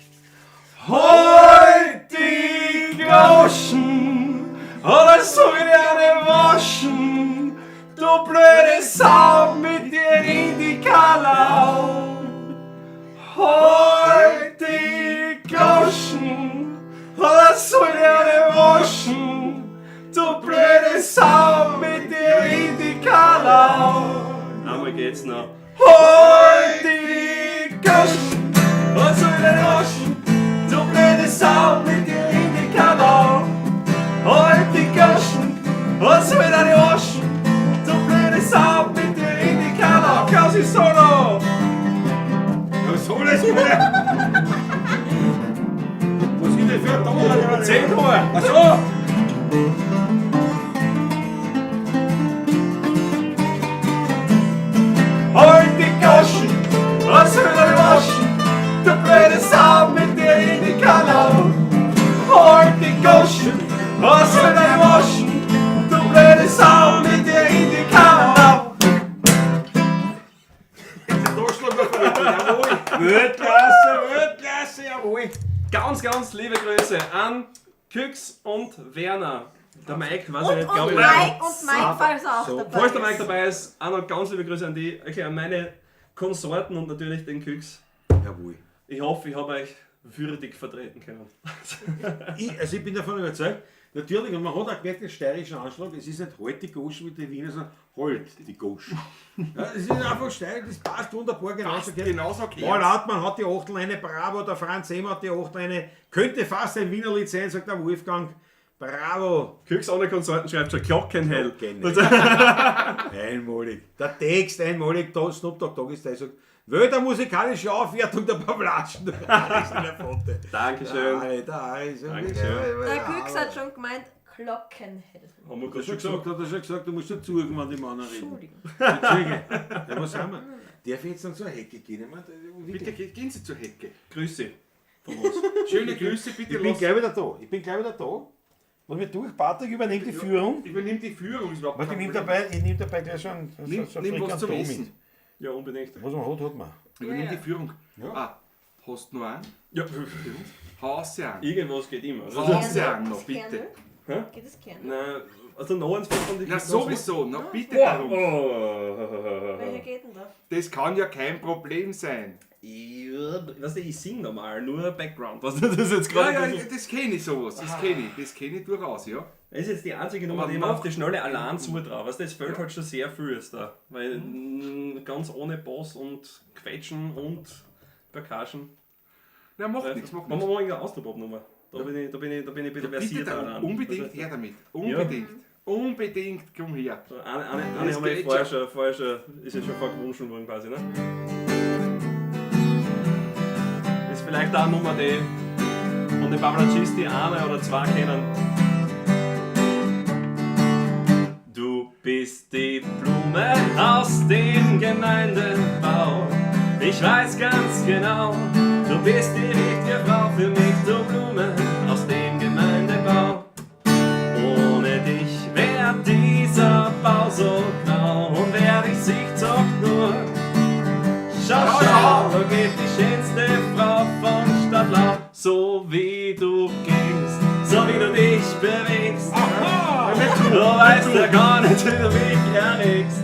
Hol die Goschen, oder soll ich eine waschen? Du blöde Sau mit dir in die Kalau. Hol die Goschen, oder soll ich eine waschen? Du blöde Sau mit dir in die Kalau. Einmal geht's. jetzt noch. Halt die Goschen, was soll denn waschen? Du blöde Sau mit dir in die Kanal. Halt die Goschen, was soll denn waschen? Du blöde Sau mit dir in die Kanal. Klausi Solo! Ja, soll es wieder? Was ist das für ein Ton? 10 Uhr! Ach so! Halt die Goschen, was soll denn waschen? Du blöde Sau mit dir in die Kanal. Halt die Goschen, was soll denn waschen? Du blöde Sau mit dir in die Kanal. Jawohl! Weltklasse, Weltklasse, jawohl! Ganz, ganz liebe Grüße an Küx und Werner. Der Mike, weiß ich Und, nicht, glaube und ich. Mike, und Mike, falls er auch So. dabei Falls der Mike ist. dabei ist, auch noch ganz liebe Grüße an die, okay, an meine Konsorten und natürlich den Küx. Jawohl. Ich hoffe, ich habe euch würdig vertreten können. Ich bin davon überzeugt, natürlich, und man hat auch gemerkt, den steirischen Anschlag, es ist nicht halt die Goschen mit den Wiener, sondern halt die Goschen. Ja, es ist einfach steirisch, das passt wunderbar genauso. Genauso Paul Hartmann hat die Achtelleine, bravo, der Franz Ehm hat die Achtelleine, könnte fast ein Wienerlied sein, sagt der Wolfgang, bravo. Küx ohne Konsorten schreibt schon Glockenhell. Einmalig. Der Text einmalig, da Snoop Dogg Dogg ist der, sagt, Welt musikalische Aufwertung der Pavlatschen. Alex in der Fonte. Dankeschön. Der Alex. Dankeschön. Der Küx hat schon gemeint, Glockenhell. Haben wir Hat gerade er schon schon gesagt. gesagt, hat er schon gesagt, du musst schon zuhören, wenn die Männer reden. Entschuldigung. Entschuldige. Ja, was haben wir? Darf ich jetzt dann zur Hecke gehen? Ich meine, wirklich. Bitte gehen Sie zur Hecke. Grüße von uns. Schöne Grüße, bitte. Ich bin gleich wieder da. Ich bin gleich wieder da. Lass mich durch. Patrick übernimmt die Führung. Übernimm die Führung. Ist überhaupt Warte, ich kein nehme Problem. dabei, ich nehm dabei gleich schon so, Nimm, so nimm was zum Frikandel Essen. mit. Ja, unbedingt. Was man hat, hat man. Übernimm Ja, die ja. Führung. Ja. Ah, hast du noch einen? Ja, Haus einen. irgendwas geht immer. Haus einen noch, bitte. Kernel? Hä? Geht das Kernel? Nein, also noch eins von den Na sowieso, na bitte Boah. darum. Oh. Welcher geht denn da? Das kann ja kein Problem sein. Ich, weißt du, ich sing normal, nur Background. Weißt du, das ist jetzt gerade. Ja, ja, das kenne ich sowas. Das kenne ich. Das kenne ich durchaus, ja. Das ist jetzt die einzige Nummer, Aber die man noch- auf die Schnelle allein zutraut. Weißt du, es fällt halt schon sehr viel jetzt da. Weil ganz ohne Bass und Quetschen und Percussion. Na, macht nichts, macht Machen nichts. wir mal irgendeine Austropop-Nummer. Da bin ich, da bin ich, da bin ich ein bisschen Ja, bitte versierter darum, dran. unbedingt her damit. Unbedingt. Unbedingt, komm her. So, eine Das haben wir geht vorher schon, ist ja schon vorgewünscht worden quasi, ne? Ist vielleicht auch eine Nummer, die von den Pavlacisti eine oder zwei kennen. Du bist die Blume aus dem Gemeindebau. Ich weiß ganz genau, du bist die richtige Frau für mich, du Blume aus dem Gemeindebau. Ohne dich wär dieser Bau so grau und wer dich sieht, sagt nur: Schau, schau, da geht die schönste Frau von Stadtlau. So wie du gehst, so wie du dich bewegst. Du weißt ja gar nicht, wie du mich erregst.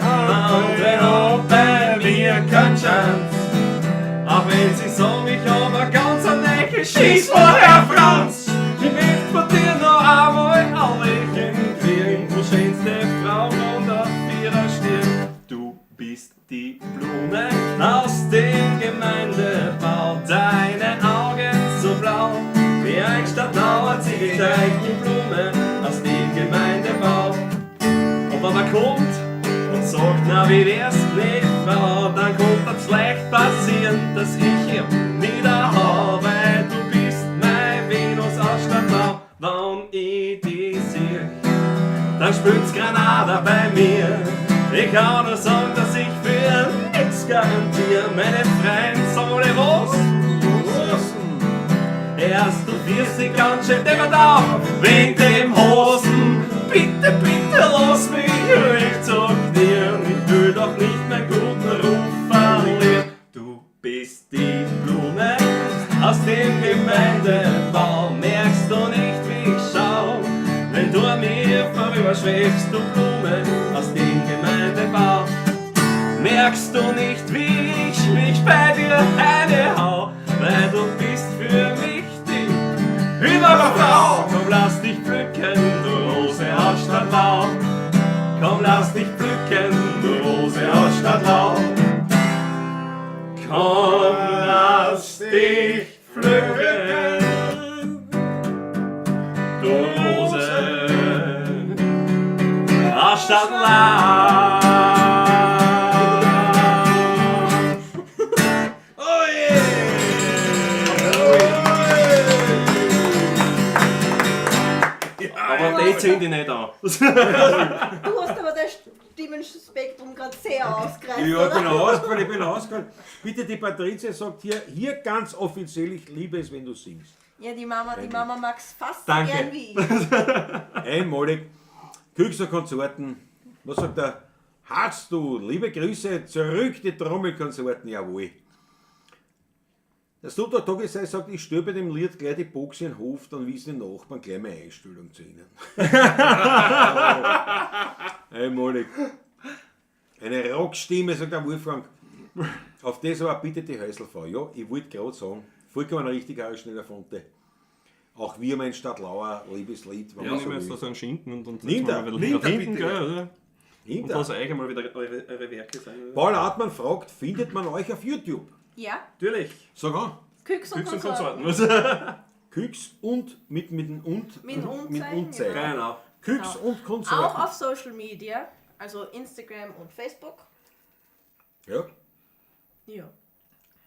Andere haben bei mir keinen Chance. Auch wenn sie sagen, ich hab a ganz an Ecke, schieß vorher, Franz! Ich möcht von dir noch einmal ein Lächeln kriegen, du schönste Frau von der Vierer Stirn. Du bist die Blume aus dem Gemeindebau, deine Augen so blau, wie ein Stadtlauer Ziegelteichenblume aus dem Gemeindebau. Und wenn er kommt und sagt, na wie wär's, gnädige Frau, dann kommt das leicht passieren, dass ich ihr niederhau, weil du bist mein Venus aus Stadtbau. Wenn ich dich seh, dann spült's Granada bei mir. Ich kann nur sagen, dass ich für nix garantiere. Meine Freunde sagen alle was? Erst du wirst dich ganz schön deppert auf wegen dem Hosen. Bitte, bitte lass mich nicht zu dir. Ich will doch nicht meinen guten Ruf verlieren. Du bist die Blume aus dem Gemeindebau. Merkst du nicht, wie ich schau? Wenn du an mir vorüberschwebst, du Blume aus dem Gemeindebau. Merkst du nicht, wie ich mich bei dir hau? Weil du bist für mich die Überfrau. Komm, lass dich pflücken, du Rose aus Stadtlau. Komm, lass dich pflücken, du Rose aus Stadtlau. Aus Stadtland. Oh yeah! Aber die ziehen die nicht an. Du hast aber dein Stimmenspektrum gerade sehr ausgereizt, Ja, ich bin oder? ausgefallen, ich bin ausgefallen. Bitte, die Patricia sagt hier ganz offiziell, ich liebe es, wenn du singst. Ja, die Mama mag's fast so Danke. gern wie ich. Einmalig. Küchser Konsorten. Was sagt der? Hast du, liebe Grüße, zurück die Trommelkonsorten, jawohl. Der Sluter Tagesei sagt, ich stelle bei dem Lied gleich die Box in den Hof, dann wissen die Nachbarn gleich meine Einstellung zu ihnen. Einmalig. Eine Rockstimme, sagt der Wolfgang. Auf das aber bitte die Häuselfrau. Ja, ich wollte gerade sagen, vollkommen richtig, auch schneller Fonte. Auch wir, mein Stadtlauer, liebes Lied. Wenn Ja, man so nehmen wir jetzt will. da so einen Schinken und Nimmt er, setzen wir mal nimmt nach er hinten, bitte. gell, oder? Und Hinter. lass euch einmal wieder eure Werke sein. Oder? Paul Hartmann fragt, findet man euch auf YouTube? Ja, Natürlich. Sag an. Küchs und Küchs und Konsorten. Konsorten. Küchs und mit dem und Mit Und-Zeichen, mit Und-Zeichen. Genau. Küchs Genau. und Konsorten. Auch auf Social Media, also Instagram und Facebook. Ja. Ja.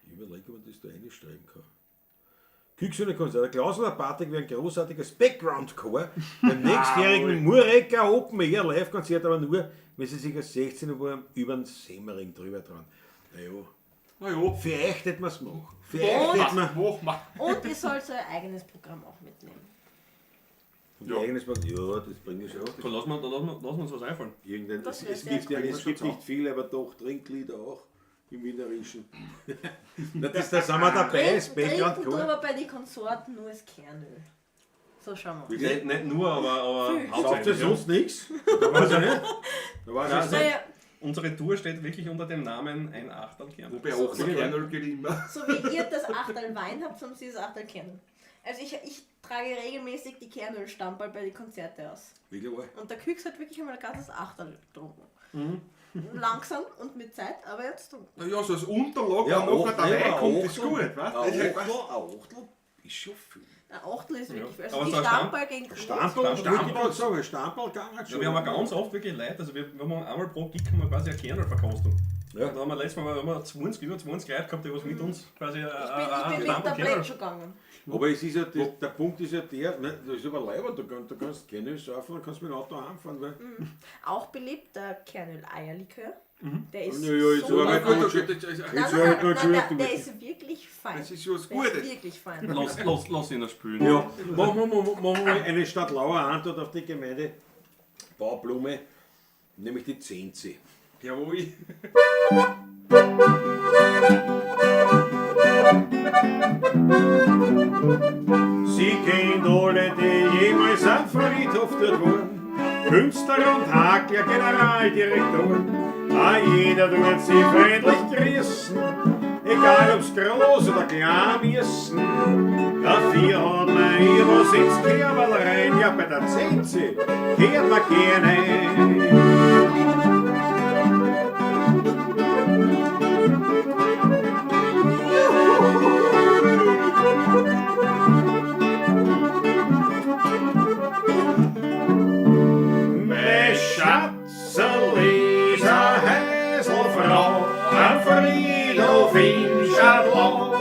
Ich überlege, ob man das da reinschreiben kann. Küchs und Konsorten. Der Klaus und der Patrick wären großartiges Background-Chor beim nächstjährigen Murecker Open Air Live-Konzert, aber nur, wenn sie sich als 16 Uhr über den Semmering drüber trauen. Naja, Na ja. vielleicht hätten wir es machen. Vielleicht hätten wir Mach mal. Und ihr sollt euer eigenes Programm auch mitnehmen. Und ja. Eigenes Programm. Ja, das bringe ich schon. Da lassen wir uns was einfallen. Irgendein, Das es, wär es sehr gibt, ja, cool. es gibt nicht viel, aber doch Trinklieder auch im Wienerischen. Na, das, da sind wir dabei, das Background Trinken tun Chor. aber bei den Konsorten nur das Kernöl. So schauen wir. Nicht nur, aber Sauft ihr hauptsächlich. Ja. sonst nichts? Da weiß ich nicht. Da weiß ich nicht. Naja, Unsere Tour steht wirklich unter dem Namen Ein Achterl Kernöl. Wobei auch so Kernöl geht immer. so wie ihr das Achterl Wein habt, haben sie das Achterl Kernöl. Also ich trage regelmäßig die Kernölstamperl bei den Konzerten aus. Wirklich wahr? Und der Küchs hat wirklich einmal ein ganzes Achterl getrunken. Langsam und mit Zeit, aber er hat's getrunken. Naja, so als Unterlag, Ja, wenn nachher dabei acht- kommt, ist gut, weißt Ein du? Achtel, ein Achtel ist schon viel. Ein Achtel ist wirklich viel. Also Aber die so ein Stamperl gegen groß. Stamperl, Stamperl. wollte ich gerade sagen, Stamperl gegangen Ja, wir haben ja ganz oft wirklich Leute, also wir haben einmal pro Gig haben wir quasi eine Kernölverkostung. Ja. Da haben wir letztes Mal haben wir über 20 Leute gehabt, die was mit uns quasi Ich bin mit Tablett schon gegangen. Aber es ist ja, das, der Punkt ist ja der, ne, das ist aber leibend, du kannst Kernöl saufen und kannst mit dem Auto heimfahren. Weil Auch beliebt der Kernöl-Eierlikör. Der ist Ja, ja, jetzt so aber fein. gut. Gut, gut, das Jetzt Nein, hör ich nein, grad nein, schon nein, wieder der durch. ist wirklich fein. Das ist schon was Der ist Gutes. wirklich fein. Lass ihn das spülen. Ja, machen wir mal eine Stadtlauer Antwort auf die Gemeinde Baublume, nämlich die Zenzi. Jawohl. Sie kennt alle, die jemals am Friedhof dort waren. Künstler und Hakler, Generaldirektoren. A jeder tut sie freundlich grüßen, egal ob's groß oder klein müssen. Dafür hat man ihr was ins Kerberl rein, ja bei der Zenzi kehrt man gerne. Mein Schatzerl ist a Häselfrau am Friedhof in Schadlau.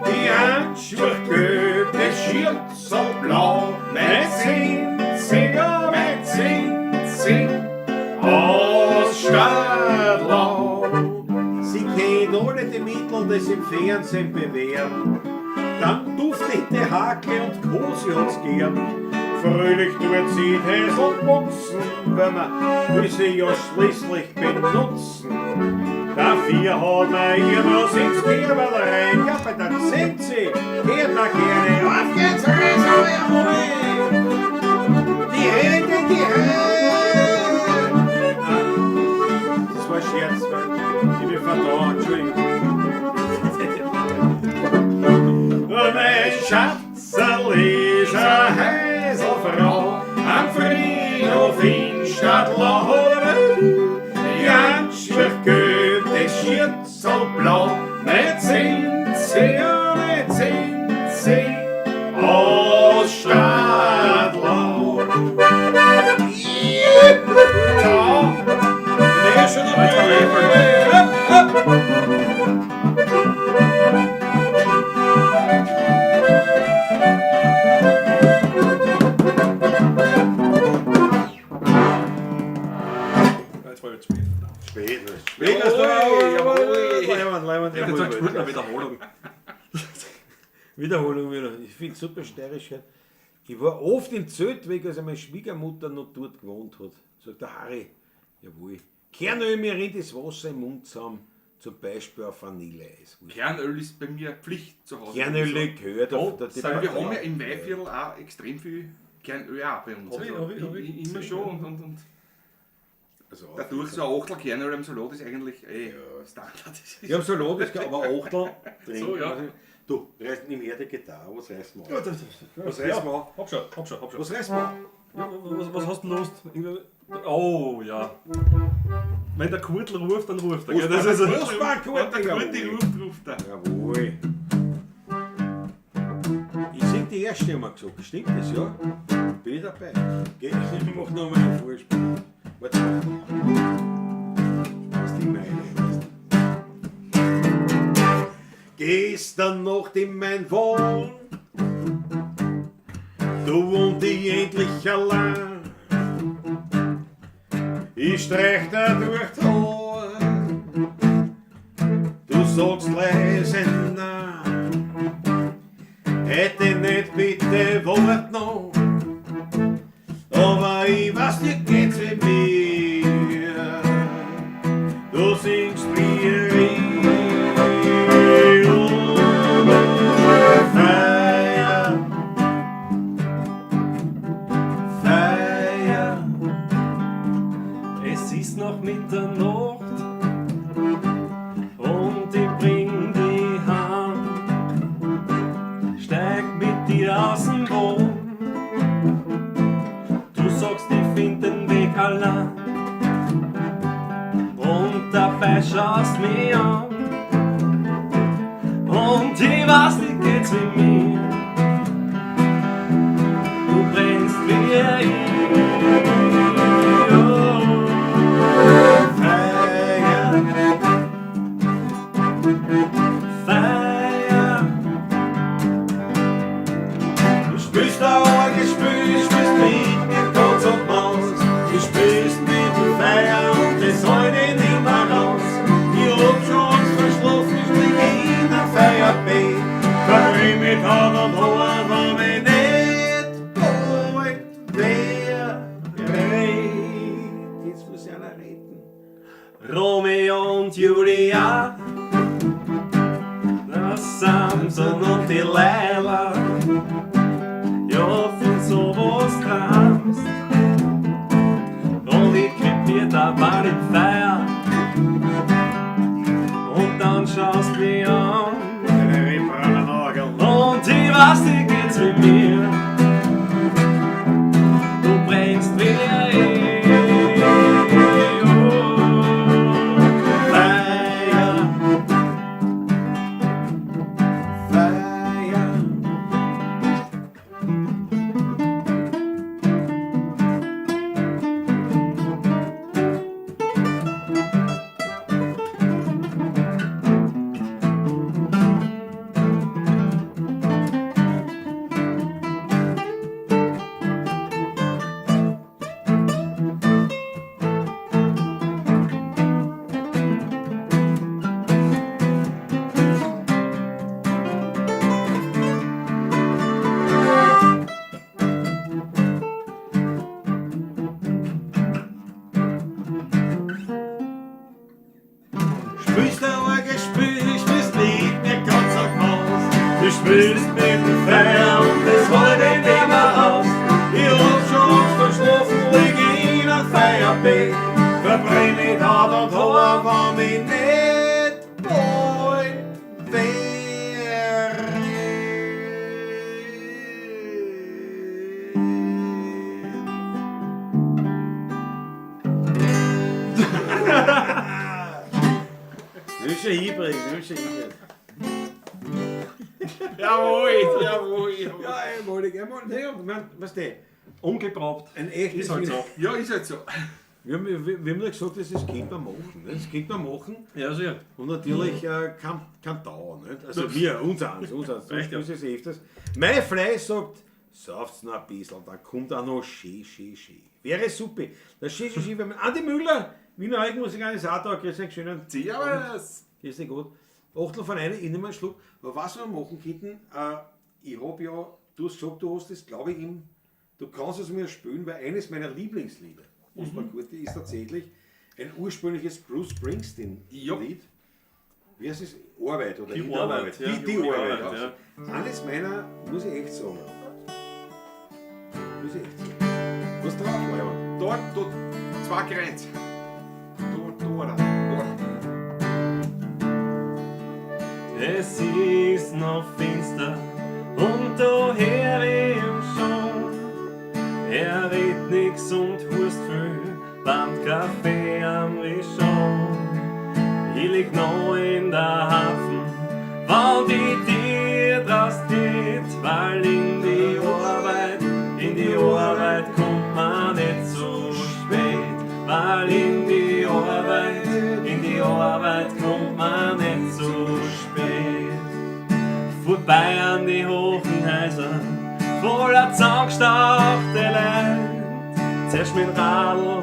Die Handschuhe gelb, das Schürzerl blau, mein Zinzi, ja, mein Zinzi aus Stadlau. Sie kennt alle die Mittel, die sie im Fernsehen bewähren. Dann duftete Hake und Kosi hat's gern. Fröhlich tut sie die Häsel putzen, weil man will sie ja schließlich benutzen. Dafür hat man ihr was ins Kerberl rein, ja bei der Zenzi kehrt man gerne. Auf geht's, Häsel, jawohl! Die Hände, die Hände! Das war ein Scherz, weil ich bin vertan, Entschuldigung. Mein Schatzerl ist a Häselfrau am Friedhof in Stadtlau. Die Handschuhe gelb, das Schürzerl blau, mein Zinzi, ja, mein Zinzi aus Stadtlau. Jetzt war ich zu spät. Spät, spät. Jawohl, jawohl. Ich hätte gesagt, gespielt eine Wiederholung. Wiederholung wieder. Ich finde es super steirisch. Ich war oft in Zeltweg, als meine Schwiegermutter noch dort gewohnt hat. Sagt der Harry, jawohl. Kernöl, mir rinnt das Wasser im Mund zusammen. Zum Beispiel auf Vanilleeis. Kernöl ist bei mir Pflicht zu Hause. Kernöl gehört auf der Weil wir haben ja im Weihviertel auch extrem viel Kernöl auch bei uns. Hab ich, Also hab ich, hab ich immer schon und Also dadurch so ein Achtel Kernöl im Salat ist eigentlich Standard. Ich habe Salat, ist aber Achtel drin. So, ja. Du, reiß, nimm her die Gitarre, was reißen wir an? Was reißen wir an? Hab schon, hab schon, hab schon. Was reißen wir an? Ja, was hast du Lust? Oh, ja. Wenn der Kurtl ruft, dann ruft er. Gell? Das ist Was war Wenn der Kurti, Kurti ruft, ruft er. Jawohl. Ich sing die erste, haben wir gesagt. Stimmt das, ja? Bin ich dabei. Geh, ich mach noch mal ein Vorspiel. Warte mal. Was die meine, weißt du. Gestern Nacht in mein Wohn, du wohnt ich endlich allein. Ich streich dir durch die Haare, du sagst leise nein. Hätte nicht bitte wart noch, aber ich weiß, dir geht's wie mir. Du singst wie ich. Feier, Feier. Es ist noch Mitternacht und ich bring dich heim. Steig mit dir aus dem Boot. Du sagst, ich find den Weg allein. Und dabei schaust mich an. Und ich weiß, dir geht's wie mir. Du brennst wie ich. Oh. Feier, Feier. Du spielst ein arges Spiel, spielst mit mir Katz und Maus. Du spielst mit dem Feuer und das halte ich nimmer raus. Ich hab schon Angst verschlafen, ich lieg in ein Feierbett. Verbrüh mit Hand und Haar, wenn mich nicht bald wer rettet. Jetzt muss ich einer retten. Romeo und Julia, der Samson und die Leila. Ja, von sowas träumst. Und ich krieg dir dabei den Feier. Und dann schaust mich an. Und ich weiß, dir geht's wie mir. Du brennst wie ich. Oh. Feier, Feier. Spielst ein arges Spiel, spielst mit mir ganz auf Maus. Du spielst mit dem Feuer und das holt ich nimmer aus. Ich hab schon Angst verschlafen, lieg in einem Feierbett. Verbrenn mit Haut und Haar, wenn mich nicht bald wer rettet. Das ist schon hinbringen, das ist schon hinbringen. Jawohl, jawohl, jawohl. Ja, einmalig, einmalig. Nee, ich mein, weißt du, Ungeprobt. ein echtes Ist halt so. Ja, ist halt so. Wir haben ja gesagt, das könnte man machen. Ne? Das könnte man machen. Ja, sicher. Und natürlich kann dauern. Nicht? Also wir, uns eins. Du Echt, ja. spielst es öfters. Mein Fleiß sagt, Sauft's noch ein bisschen, dann kommt auch noch schön, schön, schön. Wäre super. Das schön, schön, schön. Wenn man Andi Müller, Wiener Altenmusiker, ist auch da. Grüß dich, schönen. Servus! Grüß dich Gott. Achtel von einer, ich nehme einen Schluck. Aber was wir machen könnten, ich habe ja, du hast gesagt, du hast das, glaube ich, du kannst es mir spielen, weil eines meiner Lieblingslieder, Osman Kurti, ist tatsächlich ein ursprüngliches Bruce Springsteen-Lied. Wie heißt es? Arbeit oder Die in der Arbeit, ja. Die, die Die Arbeit. Arbeit, ja. Eines meiner, muss ich echt sagen. Muss ich echt sagen. Was drauf, Leiber? Dort, dort, zwei Kreuz. Dort, dort, dort. Es ist noch finster und da hör ich ihm schon. Er redet nix und hust viel beim Kaffee am Rishon. Ich lieg noch in der Hafen, wann die Tür draus geht, weil in die Arbeit kommt man nicht zu spät. Weil in die Arbeit kommt man nicht zu spät. Vorbei an die hohen Häuser, voller zusammengestauchte Leute. Zuerst mit dem Radl,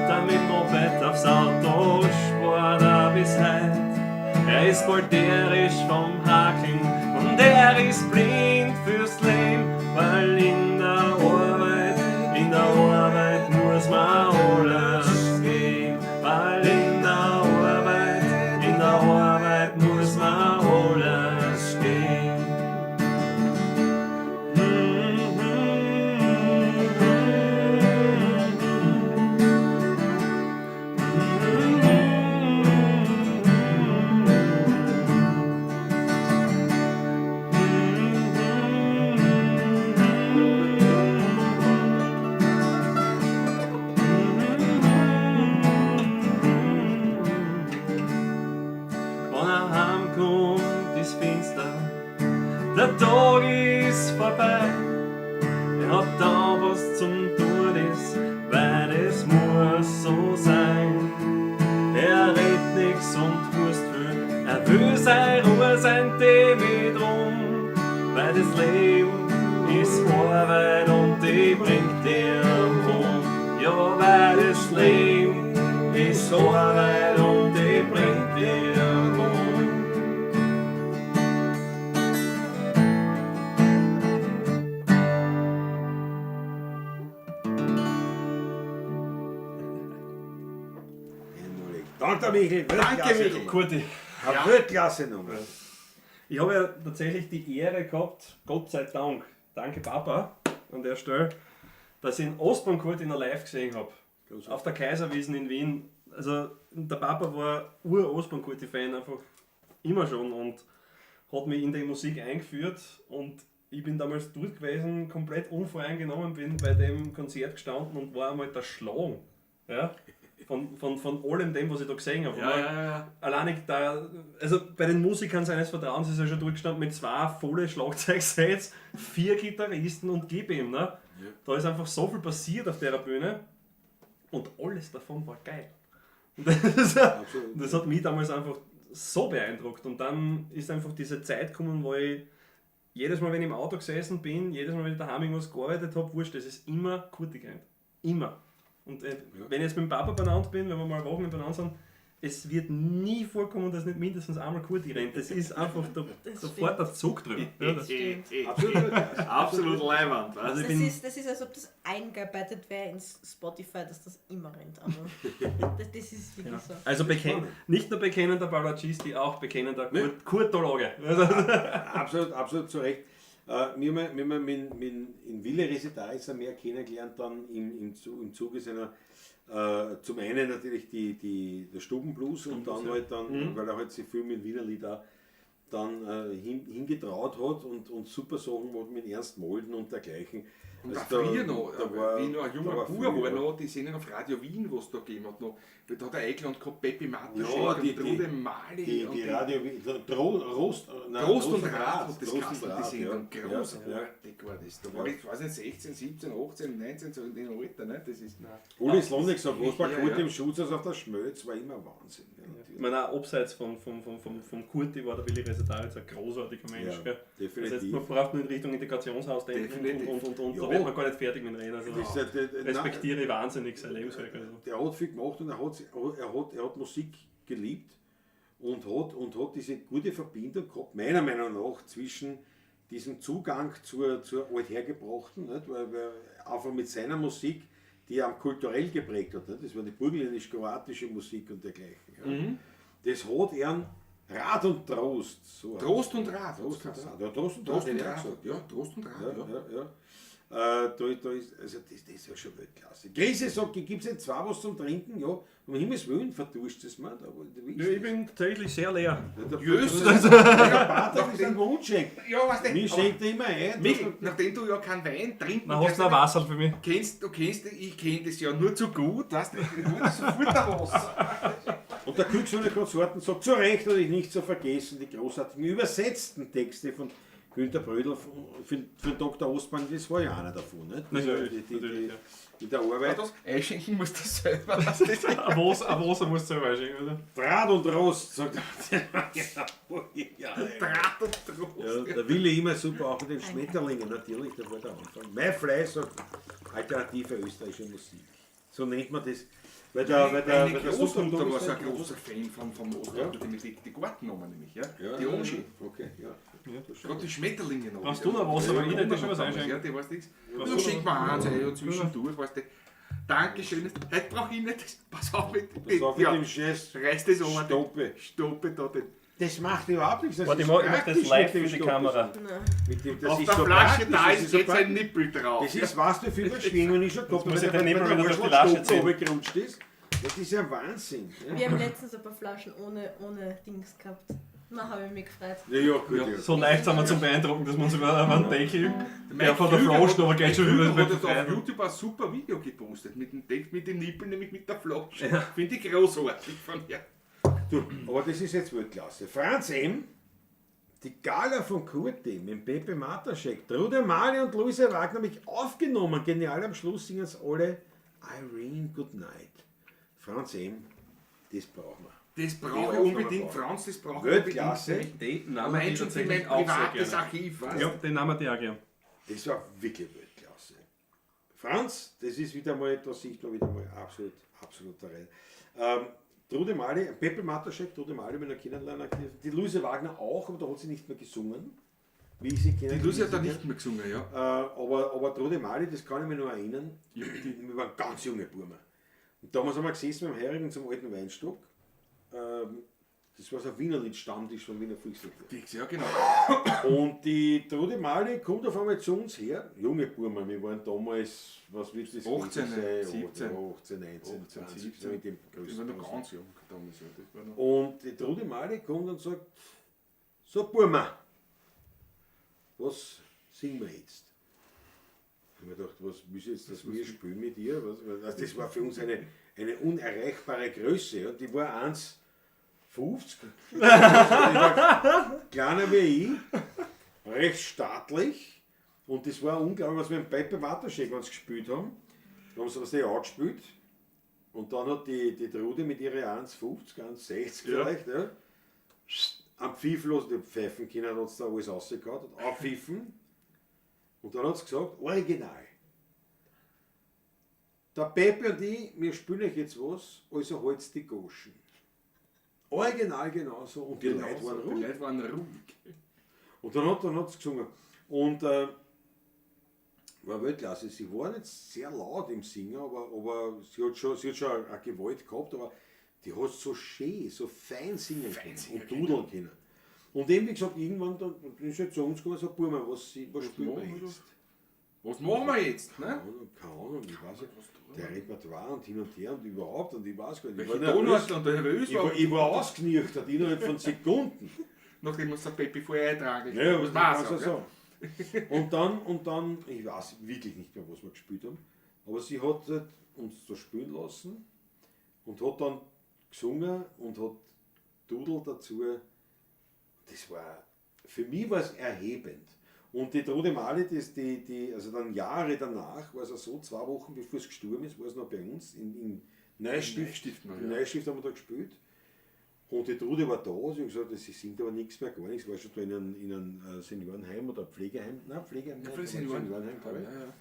dann mit dem Moped aufs Auto, spart er bis heut. Er ist bald tierisch vom Hakeln und er ist blind fürs Leben, weil in der Arbeit muss man alles geben. Weil in der Arbeit muss man alles geben. Wenn er heimkommt, ist finster, der Tag ist vorbei. Er hat da was zum tun ist, weil es muss so sein. Er redet nix und hust viel, er will seine Ruhe, sein Tee mit rum, weil das Leben ist Arbeit und die bringt dir um. Ja, weil das Leben ist Arbeit und die bringt dir um. Einmalig. Danke, Michael. Danke, Michael. Kurti. Eine Weltklasse Nummer. Ich habe ja tatsächlich die Ehre gehabt, Gott sei Dank, danke Papa an der Stelle, dass ich den Ostbahn Kurti noch live gesehen habe. Auf der Kaiserwiesen in Wien. Also der Papa war Ur-Ostbahn Kurti-Fan einfach immer schon und hat mich in die Musik eingeführt und ich bin damals dort gewesen, komplett unvoreingenommen, bin bei dem Konzert gestanden und war einmal erschlagen. Ja? Von allem dem, was ich da gesehen habe. Ja. Alleine da, also bei den Musikern seines Vertrauens ist er schon durchgestanden mit zwei volle Schlagzeugsets, 4 Gitarristen und gib ihm, ne? Ja. Da ist einfach so viel passiert auf der Bühne und alles davon war geil. Und das hat mich damals einfach so beeindruckt. Und dann ist einfach diese Zeit gekommen, wo ich jedes Mal, wenn ich im Auto gesessen bin, jedes Mal, wenn ich daheim irgendwas gearbeitet habe, wurscht, das ist immer Kurti gerannt. Immer. Und wenn ich jetzt mit dem Papa beieinander bin, wenn wir mal Wochen beieinander sind, es wird nie vorkommen, dass nicht mindestens einmal Kurti rennt. Das ist einfach, da fährt der Zug drüber. Ja, das stimmt. Absolut leiwand. Also das ist, als ob das eingearbeitet wäre ins Spotify, dass das immer rennt. Aber das ist wirklich so. Also nicht nur bekennender Pavlatschisti, auch bekennender Kurtologe. Absolut, absolut zu Recht. Wir haben in Wille Resetaritzer mehr kennengelernt dann im Zuge seiner, zum einen natürlich der Stubenblues und dann halt dann, weil er halt sich viel mit Wiener Lieder dann hingetraut hat und super Sachen macht mit Ernst Molden und dergleichen. Und Also auch da- früher noch, da war- wie ich noch ein da junger war Bub viel, war ja. noch, die Sendung auf Radio Wien, was da gegeben hat, noch, da hat er eingeladen gehabt, Pepi Matuschek Ja, und Trude Mali. Die, und die Radio Rost, nein, Trost und Rat, hat das Trost und geheißen, die Rat, Sendung. ja. Großartig war das. Da war Ja. ich, weiß nicht, 16, 17, 18, 19, so in dem Alter, ne? Das ist, Uli Slonek sagt, was war Ja, Kurt ja. im Schutzhaus auf der Schmelz, war immer Wahnsinn. Ja, Ich natürlich. meine, auch abseits vom Kurti war der Willi Resetarits ein großartiger Mensch. Ja, gell? definitiv. Das heißt, man braucht nur in Richtung Integrationshaus denken Definitiv. und Ja. da wird man gar nicht fertig mit dem Reden. Also, Das ist ja, der- respektiere ich wahnsinnig sein Lebenswerk. Also. Der hat viel gemacht und er hat Musik geliebt und hat diese gute Verbindung gehabt, meiner Meinung nach, zwischen diesem Zugang zur Althergebrachten, nicht? Weil einfach mit seiner Musik, die er kulturell geprägt hat, nicht? Das war die burgenländisch-kroatische Musik und dergleichen. Ja. Mhm. Das hat er Rat und Trost. So Trost und Rat. Trost und Rat. Ja, Trost und Trost Rat, und hätte ich auch Rat. gesagt. Ja, Trost und Rat, Ja, ja. ja, ja. Da ist, also das ist ja schon Weltklasse. Grisi sagt, gibt es jetzt zwei was zum Trinken? Ja, um Himmels Willen verduscht es mir. Da, Ja, ich bin tatsächlich sehr leer. Der, Jesus. der Pater ist ein Wunschenk. Ja, weißt du, Mir aber schenkt er immer ein. Michel, nachdem du ja keinen Wein trinken Na, hast du noch Wasser für mich? Kennst, du kennst, ich kenne das ja nur zu gut, weißt du, ich wollte sofort da was. Und der Glücksöhne Konsorten sagt, zu Recht natürlich nicht zu vergessen, die großartigen übersetzten Texte von Günter Brödel für Dr. Ostmann, das war ja einer davon. Nicht? Natürlich, die, natürlich, ja. In der Arbeit. Das einschenken musst du selber. Weißt du? Ein Wasser musst du selber einschenken, oder? Draht und Rost, sagt er. Ja, Draht und Trost. Ja, der Wille immer super, auch mit den Schmetterlingen natürlich, da war der Anfang. My Fly sagt alternative österreichische Musik. So nennt man das. Weil der, weil der, Meine weil der Großmutter Sutter war so ein ist großer Fan vom Ostmann, ja. Die, die Gartennummer nämlich, ja? Ja, die ja, Omschi. Okay, ja. Gerade die Schmetterlinge noch. Brauchst du noch was? Aber ich hätte schon was einschenken. Ja, die weißt nichts. Brauchst Du du schenk noch mir eins, ja, zwischendurch, weißt du. Dankeschön. Heute brauche ich nicht. Pass auf mit, Pass auf mit ja, dem Scheiß. Reiß das um. Stoppe. Stoppe da den. Das macht überhaupt nichts. Das Warte, ich ist mach das praktisch live mit dem für die Stoppe. Kamera. Mit dem, das Auf ist der so Flasche praktisch, da das ist ist so jetzt ein praktisch. Nippel drauf. Das ist, weißt du, viel überschwingen, ich schon gehabt, muss weil ich den der Nippel wieder durch die Arschloch Lasche ziehen. runtergerutscht ist. Das ist ja Wahnsinn. Ja, Wir haben letztens ein paar Flaschen ohne Dings gehabt. Na, habe ich mich gefreut. ja, ja gut. Ja. So leicht sind wir zum Beeindrucken, dass wir uns über einen Deckel, der von der Krüger Flasche aber geht schon Krüger über hat jetzt auf YouTube ein super Video gepostet mit dem Text, mit dem Nippel, nämlich mit der Flasche. Finde ich großartig von ihr. Du, aber das ist jetzt Weltklasse. Franz M., die Gala von Kurti mit Pepe Mataschek, Trude Mali und Luise Wagner mich aufgenommen. Genial, am Schluss singen es alle Irene Good Night. Franz M., das brauchen wir. Das brauche ich Die unbedingt, Aufnahme Franz, das brauche ich unbedingt. Weltklasse. Den nahmen Allein die schon für mein tatsächlich auch sehr privates gerne. Archiv, weißt Ja, den nahmen die auch gern. Das war wirklich Weltklasse. Franz, das ist wieder mal, da sieht man wieder mal absolut, absolut da rein. Trude Mali, Pepe Mataschek, Trude Mali, wenn er kennenlernen, die Luise Wagner auch, aber da hat sie nicht mehr gesungen, wie ich sie Die kennengelernt Lucy hat da habe. nicht mehr gesungen, ja. Aber Trude Mali, das kann ich mich noch erinnern, wir waren ganz junge Burmer. Und damals haben wir gesessen beim Herigen zum alten Weinstock. Das war so ein Wienerlied-Stammtisch von Wiener Volkslied. Ja, genau. Und die Trude Mali kommt auf einmal zu uns her. Junge Burmer, wir waren damals, was wird das 18, gewesen sein? 17. 18, 19, 18, 20, 17. so in dem Ich war größten. noch ganz jung damals. Ja. Das war noch Und die Trude Mali kommt und sagt, so Burmer, was singen wir jetzt? Ich habe mir gedacht, was ist jetzt das wir spielen mit ihr? Was, also das war für uns eine unerreichbare Größe. Und die war 1,50. Die war kleiner wie ich, recht staatlich. Und das war unglaublich, was wir im Pepe Mataschek uns gespielt haben. Da haben sie was nicht angespielt. Und dann hat die Trude mit ihrer 1,50, 1,60 Ja. vielleicht, ja, am Pfiff los, die pfeifen können, hat sie da alles rausgehauen, hat abpfiffen. Und dann hat sie gesagt, original. Der Pepe und ich, wir spielen euch jetzt was, also halt's die Goschen. Original genauso. Und die Leute waren Die ruhig. Leute waren ruhig. Und dann hat sie gesungen. Und war Weltklasse. Sie war nicht sehr laut im Singen, aber sie hat schon eine Gewalt gehabt, aber die hat so schön, so fein singen können und dudeln können. Und eben, wie gesagt, irgendwann dann ist sie zu uns gekommen und sagt, Burma, was spielen wir machen wir jetzt? Was machen wir jetzt? Ne? Keine Ahnung, keine Ahnung, ich weiß nicht. Der Repertoire und hin und her und überhaupt und ich weiß gar nicht. Ich Welche war nervös. Tonart und nervös Ich war, ich war ausgenüchtert innerhalb von Sekunden. nachdem uns der Pepe vorher eintragen. Ja, was was war's man so auch, sagen. Und dann, ich weiß wirklich nicht mehr, was wir gespielt haben, aber sie hat halt uns da spielen lassen und hat dann gesungen und hat Dudel dazu. Das war, für mich war es erhebend. Und die Trude Mali, also dann Jahre danach, war es auch so, 2 Wochen bevor es gestorben ist, war es noch bei uns in Neustift. In Neustift haben wir da gespielt. Und die Trude war da, sie hat gesagt, sie singt aber nichts mehr, gar nichts, war schon da in einem Seniorenheim oder Pflegeheim, nein, Pflegeheim, ja, nein, Seniorenheim, glaube ich. Ja, ja.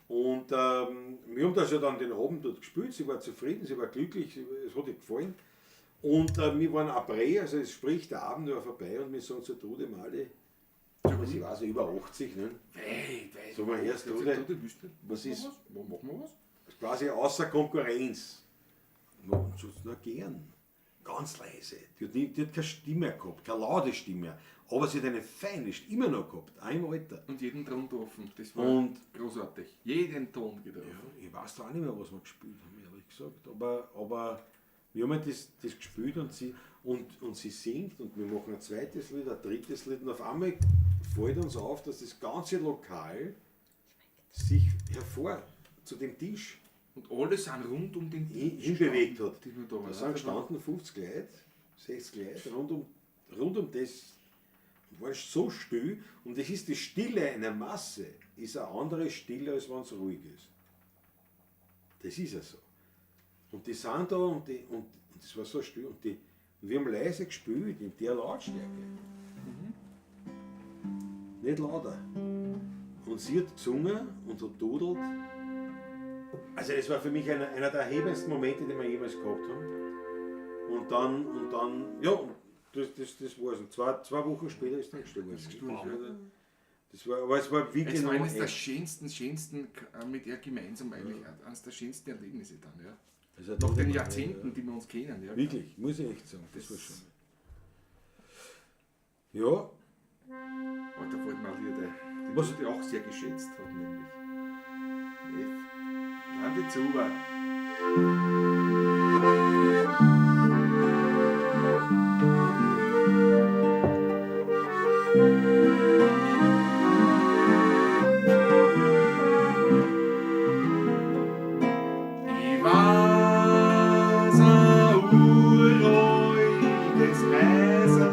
Und wir haben da schon dann den Abend dort gespielt, sie war zufrieden, sie war glücklich, es hat ihr gefallen. Und wir waren après, also es sprich, der Abend war vorbei und wir sagen zur Trude Mali, sie war so über 80, ne? Weit. So mal erst, Trude, was ist? Machen wir was? Quasi außer Konkurrenz. Und so, na gern. Ganz leise. Die hat keine Stimme mehr gehabt, keine laute Stimme mehr. Aber sie hat eine feine Stimme immer noch gehabt, auch im Alter. Und jeden Ton getroffen. Das war großartig. Jeden Ton getroffen. Ja, ich weiß da auch nicht mehr, was wir gespielt haben, ehrlich gesagt. Aber wir haben halt das gespielt und sie singt und wir machen ein zweites Lied, ein drittes Lied und auf einmal fällt uns auf, dass das ganze Lokal sich hervor zu dem Tisch und alle sind rund um den Tisch hinbewegt hat. Da Da sind gestanden 50 Leute, 60 Leute rund um das und war so still. Und das ist die Stille einer Masse, ist eine andere Stille, als wenn es ruhig ist. Das ist ja so. Und die sind da und das war so still. Und wir haben leise gespielt in der Lautstärke. Mhm. Nicht lauter. Und sie hat gesungen und hat dudelt. Also das war für mich einer der erhebendsten Momente, die wir jemals gehabt haben. Und dann, ja, das war es. Und zwei Wochen später ist dann gestorben. Das war, aber es war wirklich es war eines der schönsten, mit ihr gemeinsam eigentlich, ja. Eines der schönsten Erlebnisse dann, ja. Also nach den Jahrzehnten, die wir uns kennen. Ja. Wirklich, muss ich echt sagen, das war schon. Ja. Aber da fällt mir auch wieder der, was ich auch sehr geschätzt habe, nämlich F. Landi Zuber. Ich weiß ein uraltes Häuser,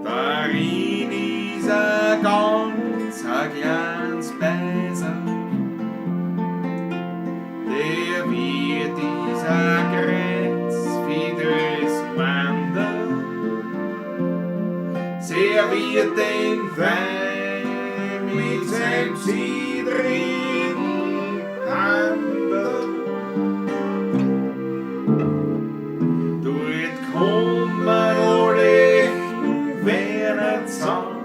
darin ist ein ganz ein kleines Beiser. Der wird dieser Kreuz für das Wander, serviert den Wein mit seinem zittrigen Händel. Dort kommen alle echten Werner zusammen,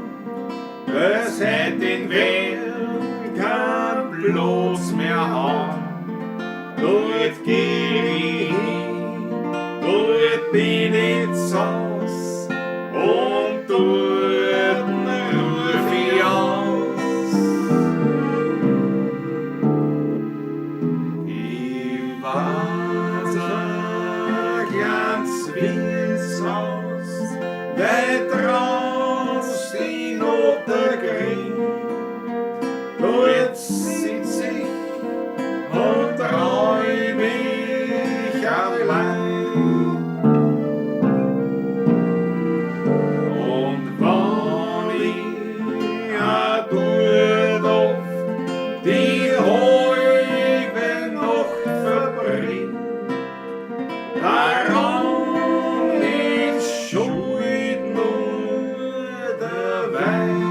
weil seit den Wellen kein Platz mehr haben. Dort geh ich hin, dort bin ich zu Haus und dort ruf ich aus. Ich weiß ein kleines Wirtshaus, weit raus die Nottergring. Dort sitz ich und träum ich allein. Und wenn ich auch dort oft die halbe Nacht verbring, daran ist schuld nur der Wein.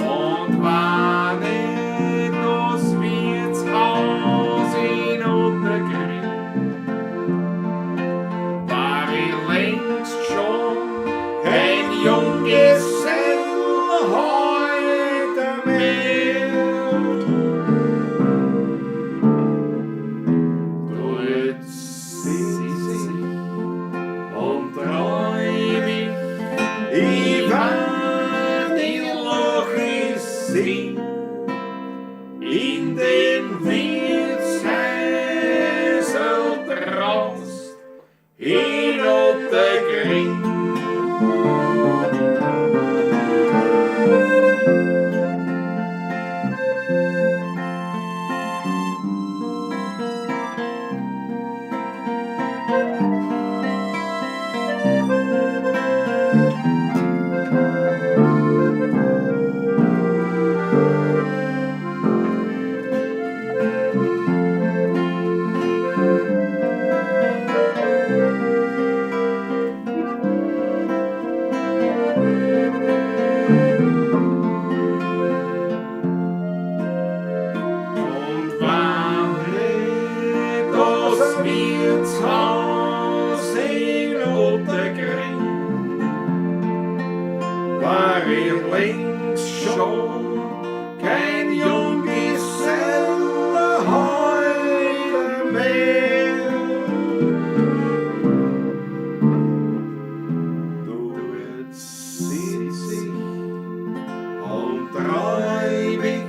Und wenn ich das Wirtshaus in Ottergring, war ich längst schon kein Junggesell heute mehr. Dort sitz ich und träum ich, ich wann ich lach ich sing, in den Wirtshäusl draußt, in Ottergring. Wirtshaus in Ottergring war ich längst schon kein Junggeselle heute mehr. Dort sitz ich und träum ich,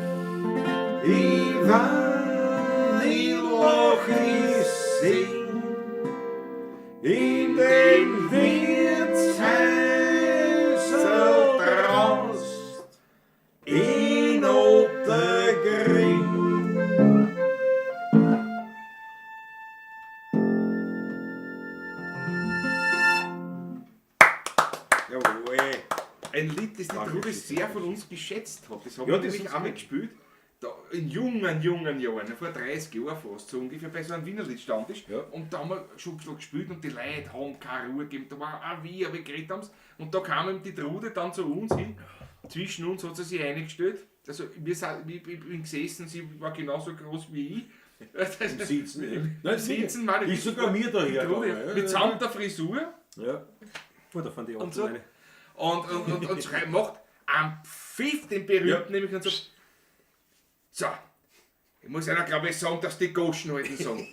ich wann ich lach, ich sing. In dem Wirtshäusl draußt in Ottergring. Jawohl. Ein Lied, das die Danke, Trude schön. sehr von uns geschätzt hat. Das haben Ja, wir das nämlich ist auch gut. mitgespielt. Da, in jungen, jungen Jahren, vor 30 Jahren fast, so ungefähr bei so einem Wienerlied-Stammtisch. Ja. Und da haben wir schon ein bisschen gespielt und die Leute haben keine Ruhe gegeben. Da war auch wir, aber geredet haben's. Und da kam eben die Trude dann zu uns hin. Zwischen uns hat sie sich eingestellt. Also wir sind, ich bin gesessen, sie war genauso groß wie ich. Im Sitzen. Ja. Nein, Sitzen meine Ist sogar mir daher. Die Trude, gegangen, ja, mit ja. samt der Frisur. Ja. Gut, da fahren die Und so. Autos rein. Und macht am Pfiff den berühmten nämlich und sagt, so, ich muss einer glaube ich sagen, dass die Goschen halten sagen.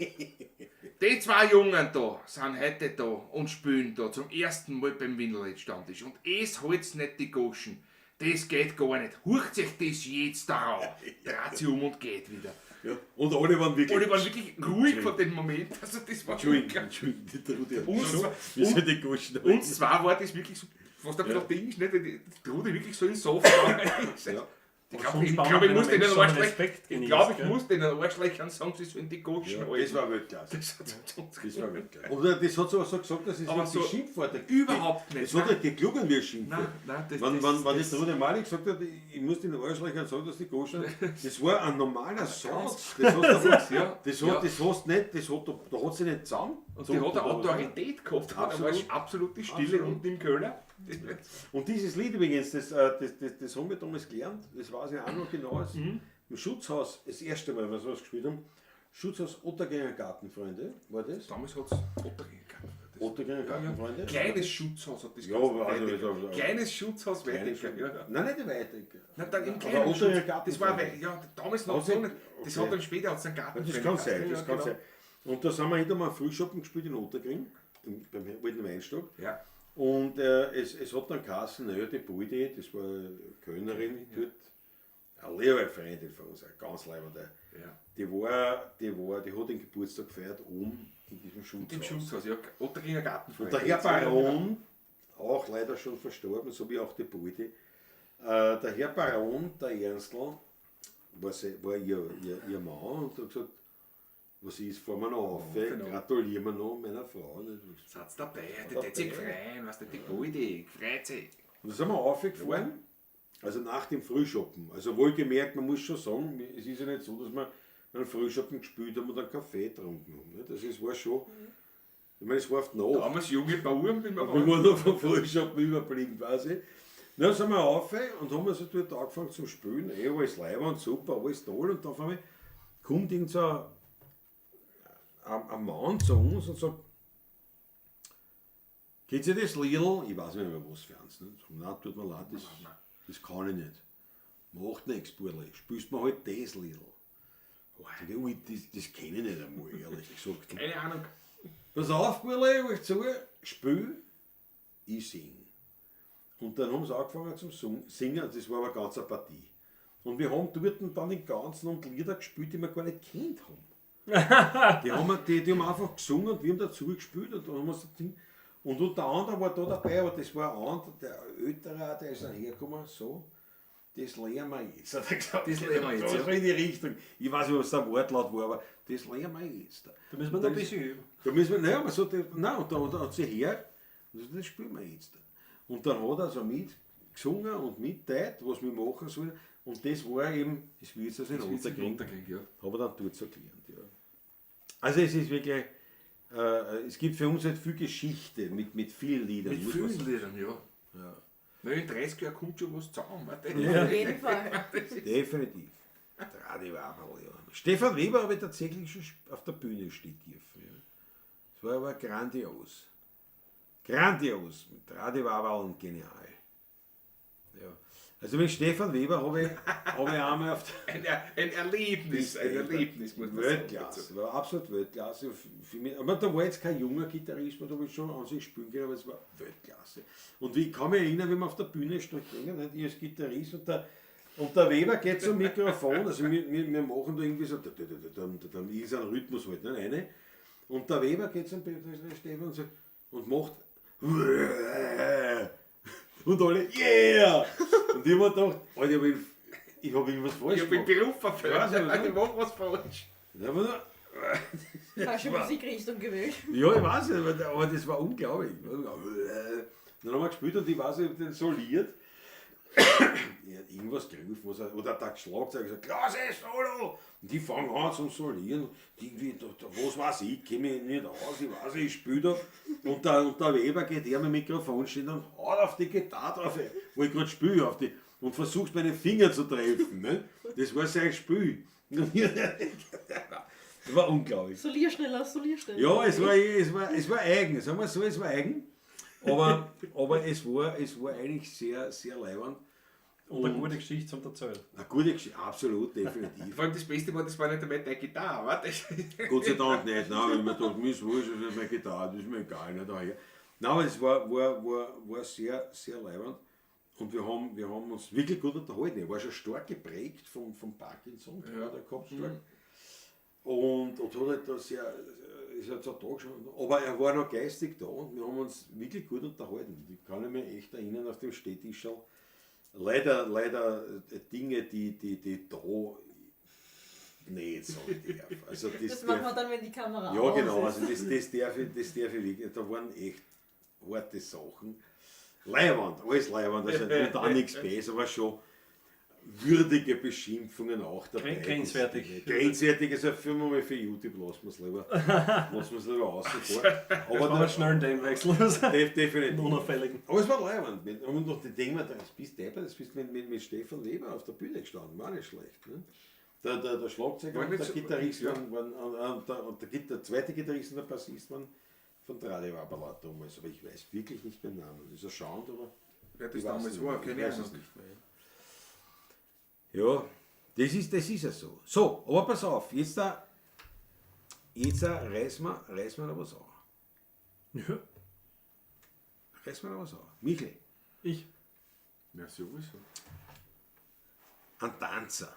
Die zwei Jungen da sind heute da und spielen da zum ersten Mal beim Wienerlied-Stammtisch. Und es halt's nicht die Goschen. Das geht gar nicht. Hurcht sich das jetzt darauf. Dreht sich um und geht wieder. Ja. Und alle waren wirklich. Alle waren wirklich ruhig von dem Moment. Also das war Entschuldigung, Entschuldigung, die Trude. Uns So, zwei- wir sind die Goschen. Und zwar war das wirklich so, fast ein bisschen Ding, nicht? Die Trude wirklich so in Soft gegangen ist. Ja. Ich Aber glaube, ich, sonst glaub, ich wenn muss ein denen Mensch so einen Arschlech, Respekt ich, genießt, glaub, ich gell? muss denen Arschlöchern sagen, sie sollen die Goschen Ja, halten. das war Weltklasse. Das hat sonst Das war Weltklasse. Oder das hat so, so gesagt, dass es Aber nicht so die Schimpfworte überhaupt nicht. Es hat nicht geklungen wie ein Schimpfwort. Nein, nein, das- wenn das- wenn, wenn das- die Trude Malik gesagt hat, ich muss den Arschlöchern sagen, dass die Goschen. Das war ein normaler Satz. Das hat, Ja, das hat, ja. das hast nicht, das hat, da hat sie nicht zusammen. Und die hat eine Autorität gehabt. Da war Absolut. absolute Stille Absolut. unten im Keller. Und dieses Lied übrigens, das haben wir damals gelernt, das weiß ich auch noch genau. Das Im Schutzhaus, das erste Mal, was wir das gespielt haben, Schutzhaus Ottergringer Gartenfreunde, war das? Damals hat es Ottergringer gehabt. Ottergringer Gartenfreunde? Kleines Schutzhaus hat das Ja, geheißen. aber also- Weitecker. also- Kleines Schutzhaus Kleines Weitecker. Ja, ja. Nein, nicht die Weitecker. Nein, dann im Aber kleinen Ottergringer Schutz. Das war, Gartenfreunde. ja, damals noch Hat so sie- nicht. Das okay. hat dann später hat's einen Garten. Ja, das kann sein, das kann genau. sein. Und da sind wir hinter mal Frühschoppen gespielt in Ottergring, beim alten Weinstock. Ja. Und es hat dann geheißen, naja, die Buldi, das war eine Kölnerin dort, eine liebe Freundin von uns, eine ganz leibende. Ja. Die hat den Geburtstag gefeiert oben in diesem Schutzhaus. Im Schutzhaus, ja. Ottergringer Garten. Und der Herr Baron, auch leider schon verstorben, so wie auch die Buldi, der Herr Baron, der Ernstl, war ihr Mann und hat gesagt, was ist, fahren wir noch auf, genau. gratulieren wir noch meiner Frau. Nicht? Satz dabei, die hat sich gefreut, weißt du, die Buldi, freut sich. Und da sind wir aufgefahren, also nach dem Frühschoppen. Also wohlgemerkt, man muss schon sagen, es ist ja nicht so, dass wir einen Frühschoppen gespielt haben und einen Kaffee getrunken haben. Ne? Das ist, war schon, ich meine, es war auf die Nacht. Damals junge Bauern, wie man Wir waren noch vom Frühschoppen überblieben, weiß ich. Dann sind wir auf und haben also dort angefangen zum Spielen. Eh, alles leibend, super, alles toll. Und dann auf einmal kommt irgend so ein Mann zu uns und sagt, geht ihr das Lidl? Ich weiß nicht mehr, was für eins. Ne? Sag, nein, tut mir leid, das kann ich nicht. Macht nichts, Burle. Spielst mir halt das Lidl. Sag ich, ui, das kenne ich nicht einmal, ehrlich gesagt. Keine Ahnung. Pass auf, Burle, ich zu, spiel, ich sing. Und dann haben sie angefangen zum Singen, das war aber ganz eine Partie. Und wir haben dort dann den ganzen und Lieder gespielt, die wir gar nicht kennt haben. Die haben einfach gesungen und wir haben dazu gespielt und dann haben wir so Ding. Und unter anderem war da dabei, aber das war ein anderer, der Ältere, der ist dann hergekommen, so, das lernen wir jetzt. Hat er gesagt. Das lernen wir jetzt, So ja. in die Richtung. Ich weiß nicht, was der Wortlaut war, aber das lernen wir jetzt. Da müssen wir noch ein bisschen üben. Da müssen wir, naja, aber so, die, nein, und da, und da hat sie her, und so, das spielen wir jetzt. Und dann hat er so mitgesungen und mitteilt, was wir machen sollen. Und das war eben, das Wirtshaus in Ottergring. Ottergring, ja. Habe ich dann dort so gelernt, ja. Also es ist wirklich, es gibt für uns halt viel Geschichte mit vielen Liedern. Mit muss man vielen sagen. Liedern, ja. Ja. Na, in 30 Jahren kommt schon was zusammen. Weißt du? Ja. Auf jeden Fall. Definitiv. Tradi Waberl, ja. Stefan Weber habe ich tatsächlich schon auf der Bühne stehen dürfen. Ja. Es war aber grandios. Grandios. Mit Radiwaberln genial. Ja. Also mit Stefan Weber habe ich, hab ich einmal auf der Ein Erlebnis, muss man Weltklasse, sagen. war absolut Weltklasse. Für mich, aber da war jetzt kein junger Gitarrist mehr, da habe ich schon an sich spielen können, aber es war Weltklasse. Und ich kann mich erinnern, wie wir auf der Bühne standen, nicht? Ich als Gitarrist und der Weber geht zum Mikrofon, also wir machen da irgendwie so, da, da, da, da, da, da, irgendeinen Rhythmus halt, nicht? Eine. Und der Weber geht zum Stefan und sagt, und macht und alle, yeah! Und ich hab mir gedacht, Alter, ich hab irgendwas falsch Ich hab den gemacht. Beruf verfehlt. Ja, so, Ich mach was falsch. Ja, aber Falsche Musikrichtung gewählt. ja, ich weiß nicht, aber das war unglaublich. Dann haben wir gespielt und ich weiß nicht, ich hab den soliert. Ich hab irgendwas gerufen, was er, oder der Schlagzeug gesagt, Klasse, Solo! Und die fangen an zum Solieren. Die irgendwie, was weiß ich, kenne mich nicht aus, ich weiß nicht, ich spiele da. Und der Weber geht her mit dem Mikrofon stehen und haut auf die Gitarre drauf, wo ich gerade spiele, auf die, und versucht meine Finger zu treffen. Ne? Das war sein Spiel. Das war unglaublich. Solier schneller, solier schneller. Ja, es war eigen, sagen wir so, es war eigen. Aber es war eigentlich sehr, sehr leiwand. Und eine gute Geschichte zum Erzählen. Eine gute Geschichte, absolut, definitiv. Vor allem das Beste war, das war nicht einmal deine Gitarre, oder? Gott sei Dank nicht, nein, wenn man dachte, mir ist wurscht, das ist meine Gitarre, das ist mir egal, nicht daher. Nein, aber es war sehr, sehr leiwand. Und wir haben uns wirklich gut unterhalten. Er war schon stark geprägt vom Parkinson, ja. Der gehabt stark. Und hat halt da sehr, ist halt so da gestanden. Aber er war noch geistig da und wir haben uns wirklich gut unterhalten. Ich kann mich echt erinnern, auf dem Stehtischl. Leider Dinge, die da nicht sagen darf. Also das machen wir dann, wenn die Kamera ja, aus genau, ist. Also das darf ich wirklich. Da waren echt harte Sachen. Leiwand, alles Leiwand, also und auch nichts besser, aber schon würdige Beschimpfungen auch dabei. Grenzwertig. Grenzwertig, also für YouTube lassen wir es lieber, außen vor. Aber da schnell einen Themenwechsel. Definitiv. Unauffälligen. Aber es war leiwand. Und noch die Dinge, das bist du das bist mit Stefan Weber auf der Bühne gestanden, war nicht schlecht. Ne? Der Schlagzeuger und der Gitarrist waren, und der zweite Gitarrist und der Bassist waren von Tradiwaberla damals, aber ich weiß wirklich nicht mehr den Namen. Das ist ein Schande, aber wer das damals war, keine Ahnung. Nicht mehr. Ja, das ist ja so. So, aber pass auf, jetzt reißen wir da was an. Ja. Reißen wir da was an. Michel. Ich. Ja, sowieso. Ein Tanzer.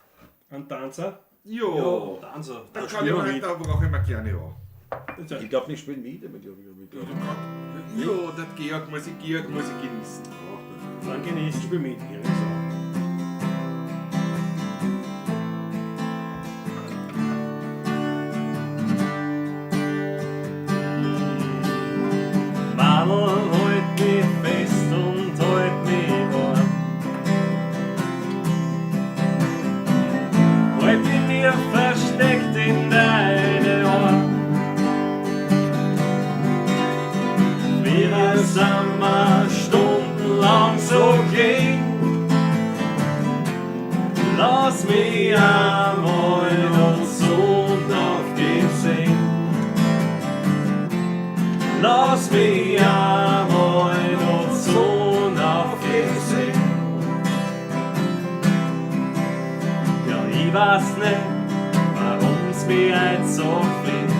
Ein Tanzer? Jo. Ja, Tanzer. Da kann ich mir, da brauche ich mir gerne an. Ich glaube, nicht spielen mit, aber ich glaube. Ja, das Georg muss ich genießen. Dann genießen. Ich spiele mit, ich auch. Madel, halt mich fest und halt mich warm. Halt mich mir versteckt in deine Arme. Wir sind wir stundenlang so ging. Lass mich einmal noch Sonne aufgehen sehen. Lass mich einmal noch Sonne aufgehen sehen. Ja, ich weiß nicht, warum's mir halt so fehlt.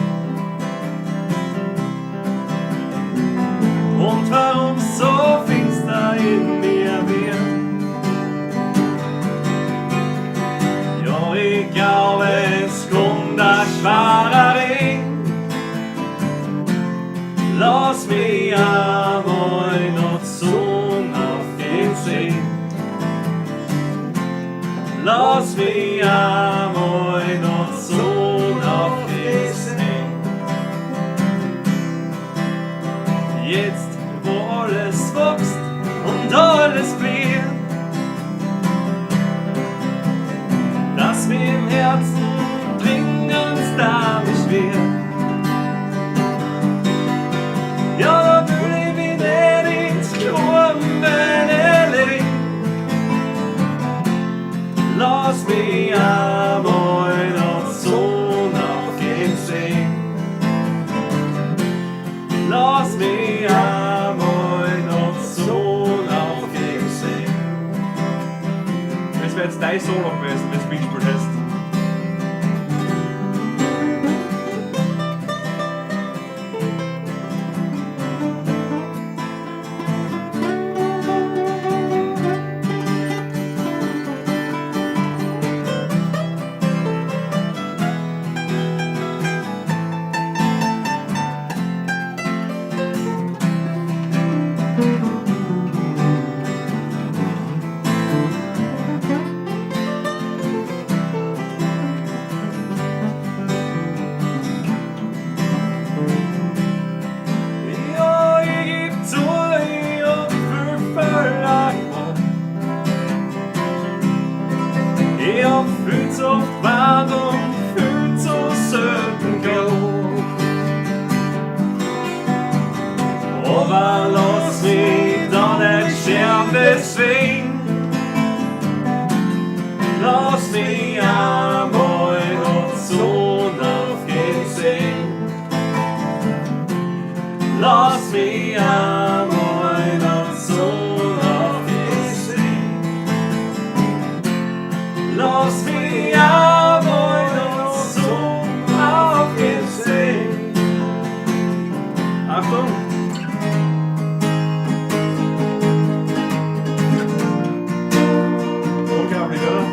Und warum's so finster in mir wird. Ja, ich glaube, es kommt ein schwerer Regen. Lass mich einmal noch Sonne aufgehen sehen. Lass mich einmal noch Sonne aufgehen sehen. Jetzt, wo alles wächst und alles blüht, dass mir im Herzen dringend damisch wird. Ja, da will ich mich nicht ins Klumpen legen. Lass mich einmal Deswegen lass mich einmal noch Sonne aufgehen sehen. Lass mich einmal noch Sonne aufgehen sehen. Lass mich einmal noch Sonne aufgehen sehen. Achtung! Unglaublich, oder?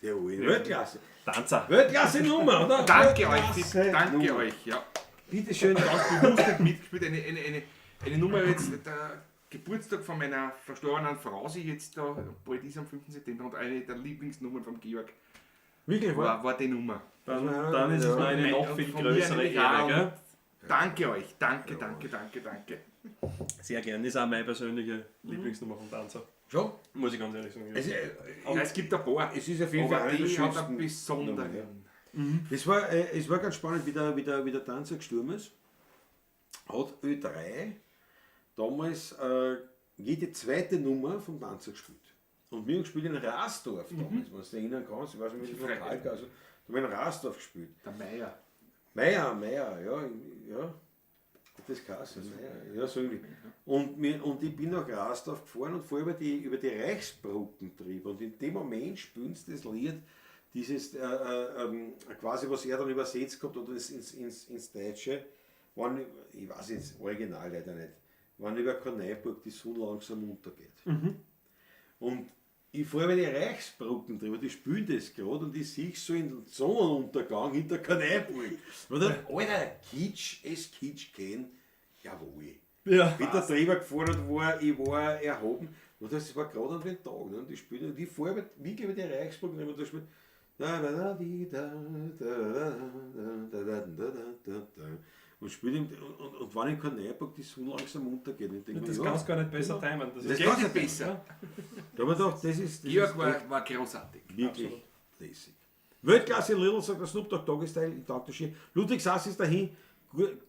Jawohl, Weltklasse. Tanzer. Weltklasse Nummer, oder? Danke euch, Weltklasse danke Nummer. euch. Ja. Bitte schön. Ganz bewusst nicht mitgespielt. Eine Nummer jetzt, der Geburtstag von meiner verstorbenen Frau, sich jetzt da, bald ist am 5. September und eine der Lieblingsnummern vom Georg Wirklich, war? war die Nummer. Dann ist es noch eine noch viel Von mir größere nämlich Ehre, auch. gell? Danke euch, danke, danke, danke, danke. Sehr gern. Ist auch meine persönliche Lieblingsnummer vom Tanzer. Schon? Muss ich ganz ehrlich sagen. Es, Ja, es gibt ein paar. es ist auf jeden Fall Aber eine der die hat einen schönsten besonderen. Nummern, ja. Es war ganz spannend, wie der Tanzer gestorben ist. Hat Ö3 damals jede zweite Nummer vom Tanzer gespielt. Und wir haben gespielt in Rasdorf damals, wenn du dich erinnern kannst. Ich weiß nicht, wie das Freilich. Lokal also, da haben wir in Rasdorf gespielt. Der Meier. Meier, ja, ja. Hat das geheißen? Meier, ja, so irgendwie. Und ich bin nach Rasdorf gefahren und fuhr über die Reichsbrücken drüber. Und in dem Moment spielen sie das Lied, dieses quasi, was er dann übersetzt gehabt oder ins Deutsche, wann, ich weiß jetzt original leider nicht, wann über Korneuburg die Sonne langsam untergeht. Und ich fahre über die Reichsbrücken drüber, die spielen das gerade und ich sehe so in den Sonnenuntergang hinter Korneuburg. Und dann, Alter, Kitsch, es Kitsch kenn, jawohl. Ja. Bin da drüber gefahren und ich war erhoben. Und das war gerade an den Tag. Ne? Und die spielen, und ich fahre wirklich über die Reichsbrücken drüber und da spielt da, da, da, di, da, da, da, da, da, da, da, da, da. Und spielt im, und wenn in Korneuburg die Sonne langsam untergeht, ich denk mir, Das ja, kannst du gar nicht besser timen. Das Das ist Geht kannst nicht du besser. Da haben wir gedacht, das Georg ist echt war großartig. wirklich Absolut. lässig. Weltklasse Little, sagt der Snoop Dogg Doggy Style, ich tauge das schön. Ludwig Sass ist dahin,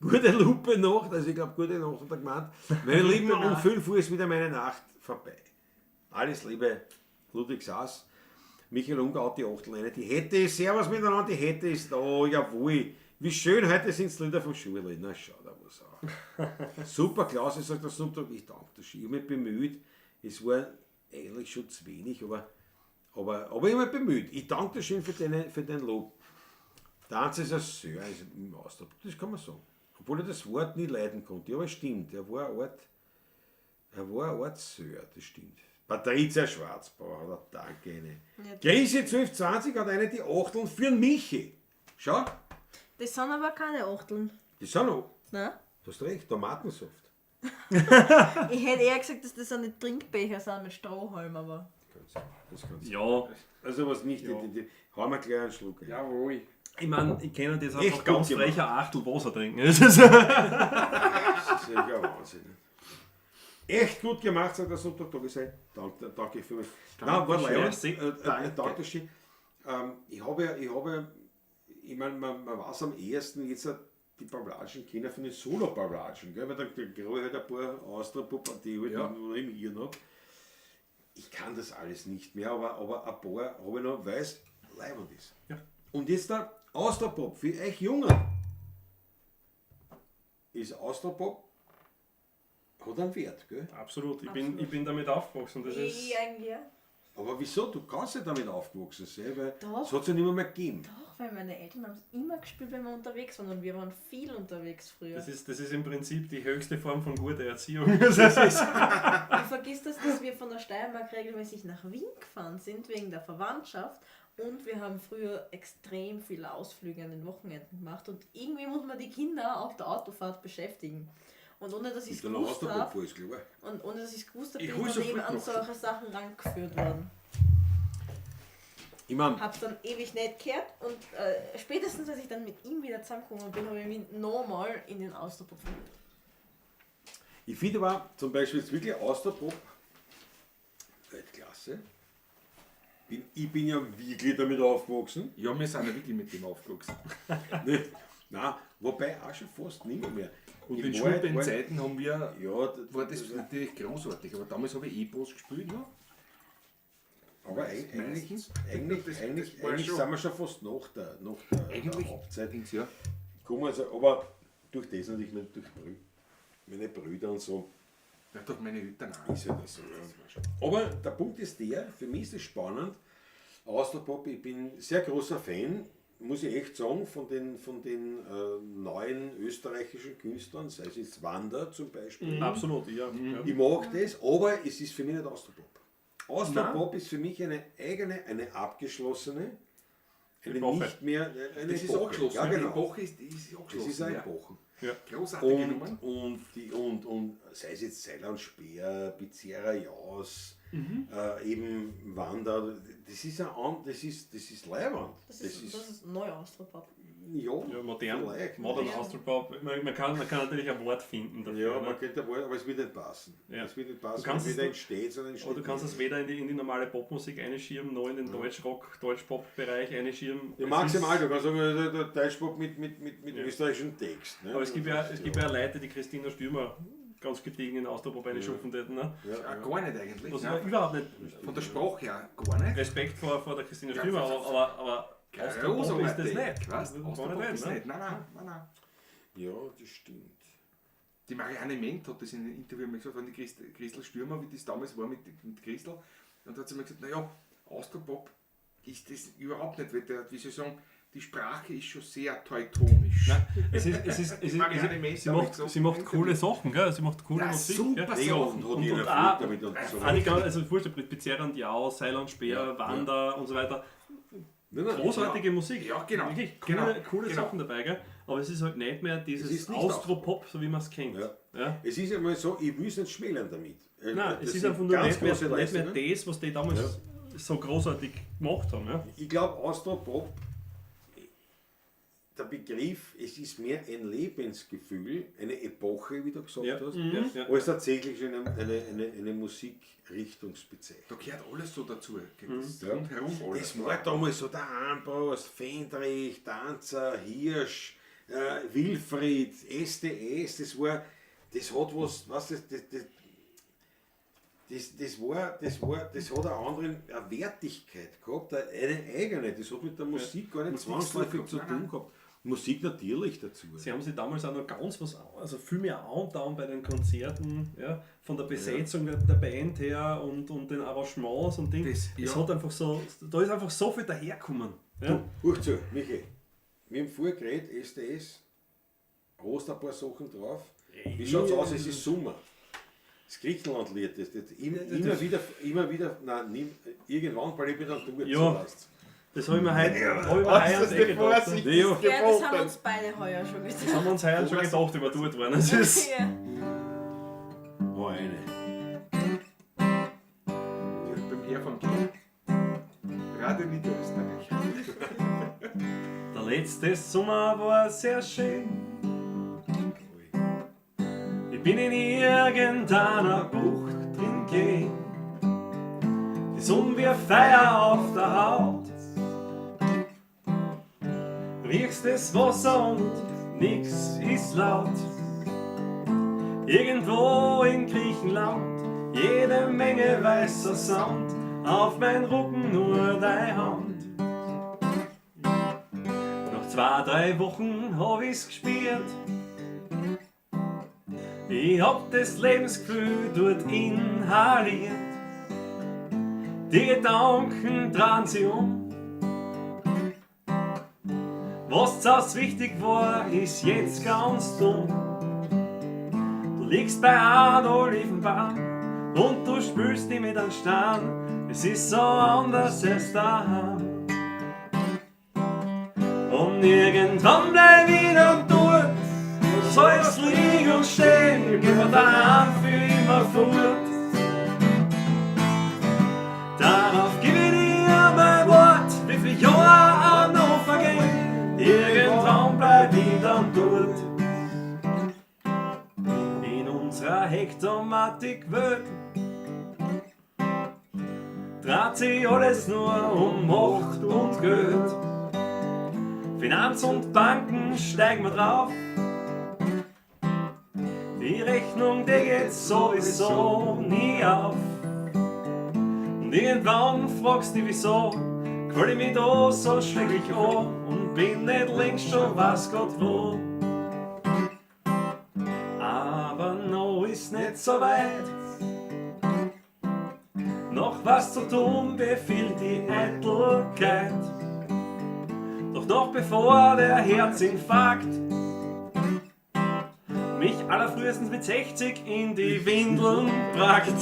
gute Lupe Nacht, also ich glaube gute Nacht hat er gemeint. Meine Lieben, um 5 Uhr ist wieder meine Nacht vorbei. Alles Liebe, Ludwig Sass. Michael Unger hat die Achtelleine, die hätte ich, servus miteinander, die hätte ich da, jawohl. Wie schön, heute sind's Lieder vom Schule. Na schau da was an. Super, Klaus, ich sag der Snoop Dogg, ich danke dir schon. Ich hab mich bemüht, es war eigentlich schon zu wenig, aber ich hab mich bemüht. Ich danke dir schön für dein Lob. Tanz ist ein sehr im Ausdruck, das kann man sagen. Obwohl er das Wort nie leiden konnte. Ja, aber es stimmt, er war eine Art Sir, das stimmt. Patricia Schwarzbauer, danke Ihnen. Ja. Grisi 1220 hat eine die Achteln für den Michi. Schau. Das sind aber keine Achteln. Das sind auch. Ne? Du hast recht, Tomatensaft. Ich hätte eher gesagt, dass das eine Trinkbecher sind mit Strohhalm, aber. Das kann sein. Ja. Also was nicht, Ja. die, hauen wir gleich einen Schluck ein. Jawohl. Ich meine, ich kenne das Echt einfach ganz gut gemacht. frech ein Achtel Wasser trinken. Das ist Das ist ja Wahnsinn. Echt gut gemacht, sagt der Snoop Dogg Doggy Style. Danke, danke für mich. Nein, war leider. Merci. Danke schön. Ich habe ja, ich meine, man weiß am ehesten jetzt die Pavlatschen kennen von den Solo-Pavlatschen, gell? Weil da kriege ich halt ein paar Austropop, die ich halt Ja. nur im Hirn hab. Ich kann das alles nicht mehr, aber ein paar habe ich noch, weil es leibend ist. Ja. Und jetzt der Austropop für euch Jungen. Ist Austropop hat einen Wert, gell? Absolut. Ich bin damit aufgewachsen. Das ist Ich eigentlich, ja. Aber wieso? Du kannst ja damit aufgewachsen sein, weil Doch. es hat es ja nicht mehr gegeben. Doch, weil meine Eltern haben es immer gespielt, wenn wir unterwegs waren. Und wir waren viel unterwegs früher. Das ist im Prinzip die höchste Form von guter Erziehung. Du vergisst das, dass wir von der Steiermark regelmäßig nach Wien gefahren sind, wegen der Verwandtschaft. Und wir haben früher extrem viele Ausflüge an den Wochenenden gemacht. Und irgendwie muss man die Kinder auf der Autofahrt beschäftigen. Und ohne dass ich's Mit einer gewusst Austropop hab, ist klar. und ohne dass ich's gewusst hab, Ich bin ich hol dann sofort eben an noch. solche Sachen rangeführt worden. Ich mein, Hab's dann ewig nicht gehört und spätestens als ich dann mit ihm wieder zusammengekommen bin, habe ich mich nochmal in den Austropop verliebt. Ich finde aber zum Beispiel jetzt wirklich Austropop Weltklasse. Ich bin ja wirklich damit aufgewachsen. Ja, wir sind ja wirklich mit dem aufgewachsen. Nicht? Nein, wobei auch schon fast nicht mehr. Und In in Wahrheit Schulbandzeiten haben wir, Ja, war das natürlich großartig, aber damals habe ich E-Boss gespielt noch. Aber eigentlich, Meistens. eigentlich, Das- eigentlich, das war eigentlich schon- sind wir schon fast nach der Eigentlich Hauptzeit. Dings, ja. Kommen also, aber durch das natürlich nicht durch meine Brüder und so. Ja, durch meine Eltern auch. Ist ja das so, ja. Aber der Punkt ist der, für mich ist es spannend, Austropop, ich bin sehr großer Fan, muss ich echt sagen, von den neuen österreichischen Künstlern, sei es jetzt Wanda zum Beispiel. Absolut, ja. Ja. Ich mag das, aber es ist für mich nicht Austropop. Austropop ist für mich eine eigene, eine abgeschlossene, eine Epoche. nicht mehr, eine Das ist Epoche. angeschlossen. Ja, genau. Die Epoche ist angeschlossen. Das ist eine ja. Epoche. Ja. Großartige Nummern. Und sei es jetzt Seiler und Speer, Pizzeria Jaus, eben Wanda, das ist das ist Leiwand. Das ist neu Austropop. ja, Ja, modern, vielleicht. modern Austropop. Man kann natürlich ein Wort finden dafür. Ja, ne? man könnte wohl, aber es wird nicht passen. Ja. Es wird nicht passen, Du kannst weil es weder nur- entsteht, sondern entsteht. Aber du kannst es weder in die normale Popmusik einschieben, noch in den Deutschrock, Deutschpop-Bereich einschieben. Ja, Es maximal, ist- du kannst sagen, der Deutschpop mit Ja. österreichischem Text. Ne? Aber es gibt ja Leute, die Christina Stürmer ganz gediegen in Austropop einschufen täten. Ne? Ja, gar nicht eigentlich. Was Nein. ich überhaupt nicht. Von der Sprache her gar nicht. Respekt vor der Christina Stürmer, aber Austropop ist das nicht. Weißt, Das Austropop gar ist ne? nicht. Nein, nein, nein, nein. Ja, das stimmt. Die Marianne Ment hat das in einem Interview mal gesagt, wenn die Christel Stürmer, wie das damals war mit Christel, und da hat sie mal gesagt, naja, Austropop ist das überhaupt nicht, weil der, wie soll ich sagen, die Sprache ist schon sehr teutonisch. Nein, es ist, Marianne Ment sie hat macht, gesagt, sie macht coole Sachen, gell? Sie macht coole Ja, Musik. super gell? Ja, und hat Und- ihren und Erfolg auch- damit und so. Auch nicht ganz, also wurscht, ob Pizzeria und Jaus, Seiler und Speer, Wanda und so weiter. Nein, nein, Großartige Ja. Musik. Ja, genau. Wirklich coole, Genau. coole Genau. Sachen dabei, gell? Aber es ist halt nicht mehr Es dieses ist nicht Austropop, so wie man es kennt. Ja. Ja? Es ist einmal so, ich will es nicht schmälern damit. Nein, Das es ist sind einfach nur ganz nicht mehr, große nicht mehr Leistungen. das, was die damals so großartig gemacht haben. Ja? Ich glaube, Austropop, der Begriff, es ist mehr ein Lebensgefühl, eine Epoche, wie du gesagt Ja. hast, Ja, ja. als tatsächlich schon eine Musikrichtungsbezeichnung. Da gehört alles so dazu. Das Ja. Rundherum alles. Das war damals so der Ambros, Fendrich, Tanzer, Hirsch, Wilfried, SDS, das war, das hat was, was das, das, das, das, das war, das war, das hat eine andere eine Wertigkeit gehabt, eine eigene, das hat mit der Musik gar nicht Musik zwangsläufig zu nein, tun nein. gehabt. Musik natürlich dazu. Sie haben sich damals auch noch ganz was, also viel mehr angetan bei den Konzerten, ja, von der Besetzung der Band her und den Arrangements und Ding. Das, Es ja. hat einfach so, da ist einfach so viel dahergekommen. Ja. Hör zu, Michi, wir haben vorher geredet, SDS, hast ein paar Sachen drauf. Wie schaut's aus? Es ist Sommer. Das Griechenland-Lied, das immer wieder, nein, nimm, irgendwann bald ich bin dann du Ja. so weißt. Das habe ich mir heute, hab ich mir heuer Das eh gedacht. Vorsicht Ja, ist Ja, das haben geboten. uns beide heuer schon gedacht. Das haben wir uns heuer schon gedacht, wie wir dort waren. Das ist, Ja. Oh, eine. Beim Herfahren geht. Radio Niederösterreich. der letzte Sommer war sehr schön. Ich bin in irgendeiner Bucht drin gehen. Die Sonne wie Feuer auf der Haut. Riechst das Wasser und nix ist laut. Irgendwo in Griechenland, jede Menge weißer Sand. Auf mein Rücken nur deine Hand. Nach 2, 3 Wochen hab ich's gespürt. Ich hab das Lebensgefühl dort inhaliert. Die Gedanken drehen sich um. Was zuerst wichtig war, ist jetzt ganz dumm. Du liegst bei einem Olivenbaum und du spülst dich mit einem Stein. Es ist so anders als daheim. Und irgendwann bleib ich dann dort. Soll's liegen und stehen, geh von daheim für immer fort. Darauf geb ich dir mein Wort, wie viel Jahre auch noch vergehen. Irgendwann bleib ich dann dort. In unserer Hektomatik-Welt Dreht sich alles nur um Macht und Geld. Finanz und Banken steigen wir drauf. Die Rechnung, die geht sowieso nie auf. Und irgendwann fragst du dich wieso, quäl ich mich da so schrecklich an und bin nicht längst schon weiß Gott wo. Aber noch ist nicht so weit. Noch was zu tun befiehlt die Eitelkeit. Doch noch bevor der Herzinfarkt mich allerfrühestens mit 60 in die Windeln prackt,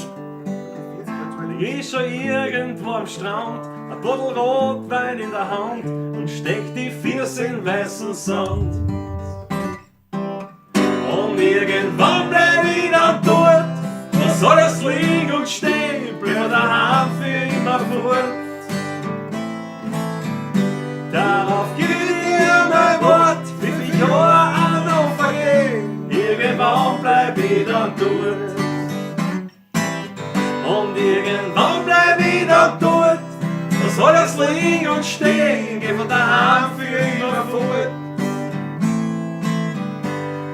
lieg ich schon irgendwo am Strand, ein Bottle Rotwein in der Hand und steck die Füße in weißen Sand. Und irgendwann bleib ich dann dort, da soll es liegen und stehen, bleib daheim für immer fort. Darauf gib ich dir mein Wort, wie viel Jahre auch noch vergehen, irgendwann bleib ich dann dort. Und irgendwann bleib ich dann dort, da soll es liegen und stehen, geh von daheim für immer fort.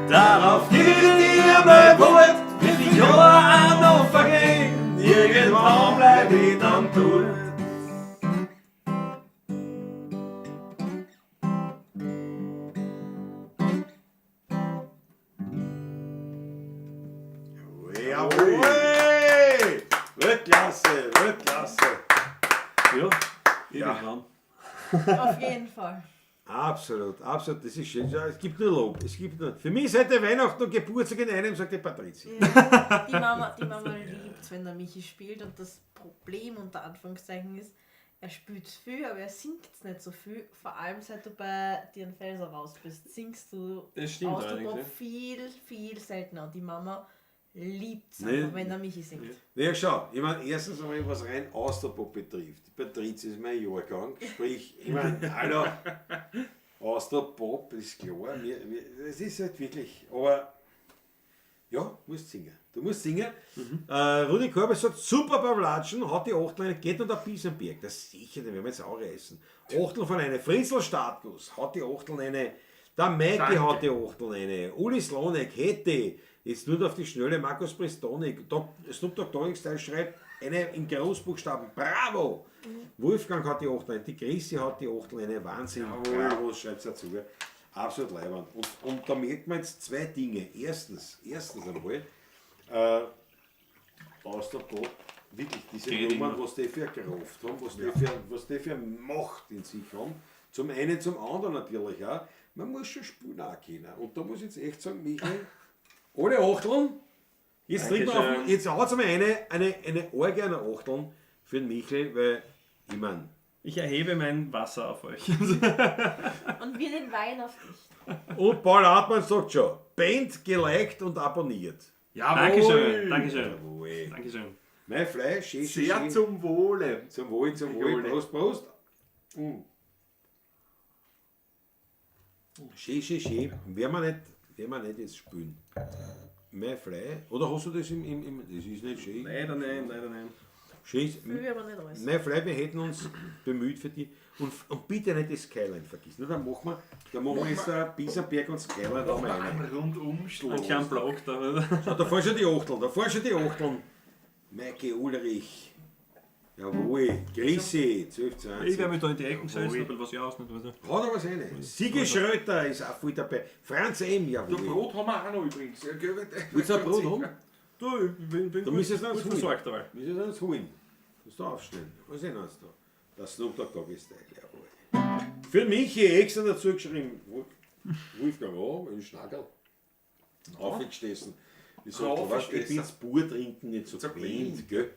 Darauf gib ich dir mein Wort, wie viel Jahre auch noch vergehen, irgendwann bleib ich dann dort. Jawohl! Weltklasse, Weltklasse. Ja, Ja. irgendwann. Auf jeden Fall. Absolut, absolut, das ist schön. Ja, es gibt nur Lob. Es gibt nur. Für mich ist heute Weihnachten und Geburtstag in einem, sagt die Patricia. Ja. Die Mama liebt, wenn der Michi spielt, und das Problem unter Anführungszeichen ist, er spielt viel, aber er singt nicht so viel. Vor allem seit du bei Dian Felser raus bist, singst du Das stimmt Austropop allerdings, ja. viel, viel seltener. Und die Mama liebt es Nee. einfach, wenn der Michi singt. Ja, schau, ich meine, erstens einmal, was rein Austropop betrifft. Die Patricia ist mein Jahrgang, sprich, ich meine, hallo, Austropop ist klar, es ist halt wirklich, aber ja, du musst singen. Du musst singen. Rudi Körber sagt, super Pavlatschen, hat die Achtel eine, geht noch der Biesenberg. Das ist sicher, den werden wir jetzt auch reißen. Achtel von einer, Fritzl Startguss, hat die Achtel eine, der Maiki Danke. hat die Achtel eine, Uli Slonek hätte, jetzt nur auf die Schnelle, Markus Prestonic, Snoop Dogg Dogg Style schreibt eine in Großbuchstaben, bravo! Wolfgang hat die Achtel eine, die Chrissy hat die Achtel eine, Wahnsinn, bravo, schreibt dazu. Absolut leibend. Und da merkt man jetzt zwei Dinge. Erstens einmal, aus der Pop, wirklich diese Geht Nummern, immer. was die für Kraft haben, was die für Macht in sich haben. Zum einen, zum anderen natürlich auch. Man muss schon spielen auch können. Und da muss ich jetzt echt sagen, Michael, alle Achteln, jetzt trinken wir auf, Dankeschön. jetzt haut's mal eine Orgie an Achteln für den Michael, weil, ich mein, Ich erhebe mein Wasser auf euch. Und wir den Wein auf dich. Und Paul Hartmann sagt schon, Band geliked und abonniert. Jawohl. Dankeschön, Dankeschön. Jawohl. Dankeschön. Mein Fleisch, schön, schön, Sehr schön. zum Wohle. Zum Wohl, zum Wohl. Wohle. Prost, Prost. Schön, schön, schön. Werden wir nicht jetzt spülen. Mein Fleisch. Oder hast du das im das ist nicht schön. Leider nein, leider nein. Schön. Viel aber nicht alles. Mein Fleisch, wir hätten uns bemüht für die. Und bitte nicht das Skyline vergessen. Na, dann machen wir jetzt da Biesenberg und Skyline da mal rein. Ein Rundumschlag. Einen kleinen Block da. Schau, da fahren schon die Achteln, da fahren schon die Achteln. Maike Ulrich. Jawohl, Grüße, 12,20. Ich werde mich da in die Ecken setzen, ein bisschen was ich ausnimmt. Hat er was rein. Sigi Schröter ist auch voll dabei. Franz M., jawohl. Du, Brot haben wir auch noch übrigens. Ja, gell? Willst du ein Brot haben? Du, ich bin Da müssen wir es gut noch holen. versorgt dabei. Müssen wir es holen. Musst du aufstehen. Was ist denn das da? Der Snoop Dogg Dogg ist der, jawohl. Für mich hier extra dazu geschrieben. Wolfgang A. in Schnagel. Aufgestessen. Ich sag, du weißt, ich bin's pur trinken, nicht so So gewöhnt, gell?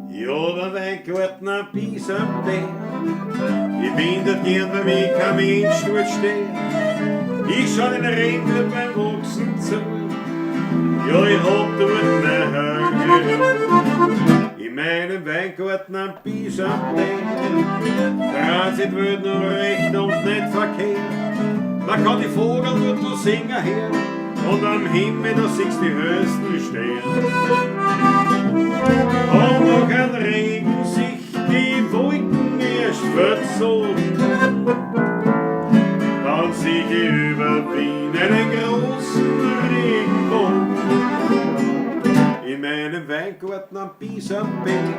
Ja, der Weingarten am Biesenberg. Ich bin dort gern, weil mich kein Mensch dort steht. Ich schau den Rinder beim Wachsen zu. Ja, ich hab dort mein Heim. In meinem Weingarten am Biesenberg. Dreht sich die Welt nur recht und nicht verkehrt. Man kann die Vogel dort nur singen hören. Und am Himmel, da siehst du die höchsten Sterne. Und noch ein Regen sich die Wolken erst verzogen. Dann sieh ich über Wien einen großen Regenbogen. In meinem Weingarten am Bisamberg,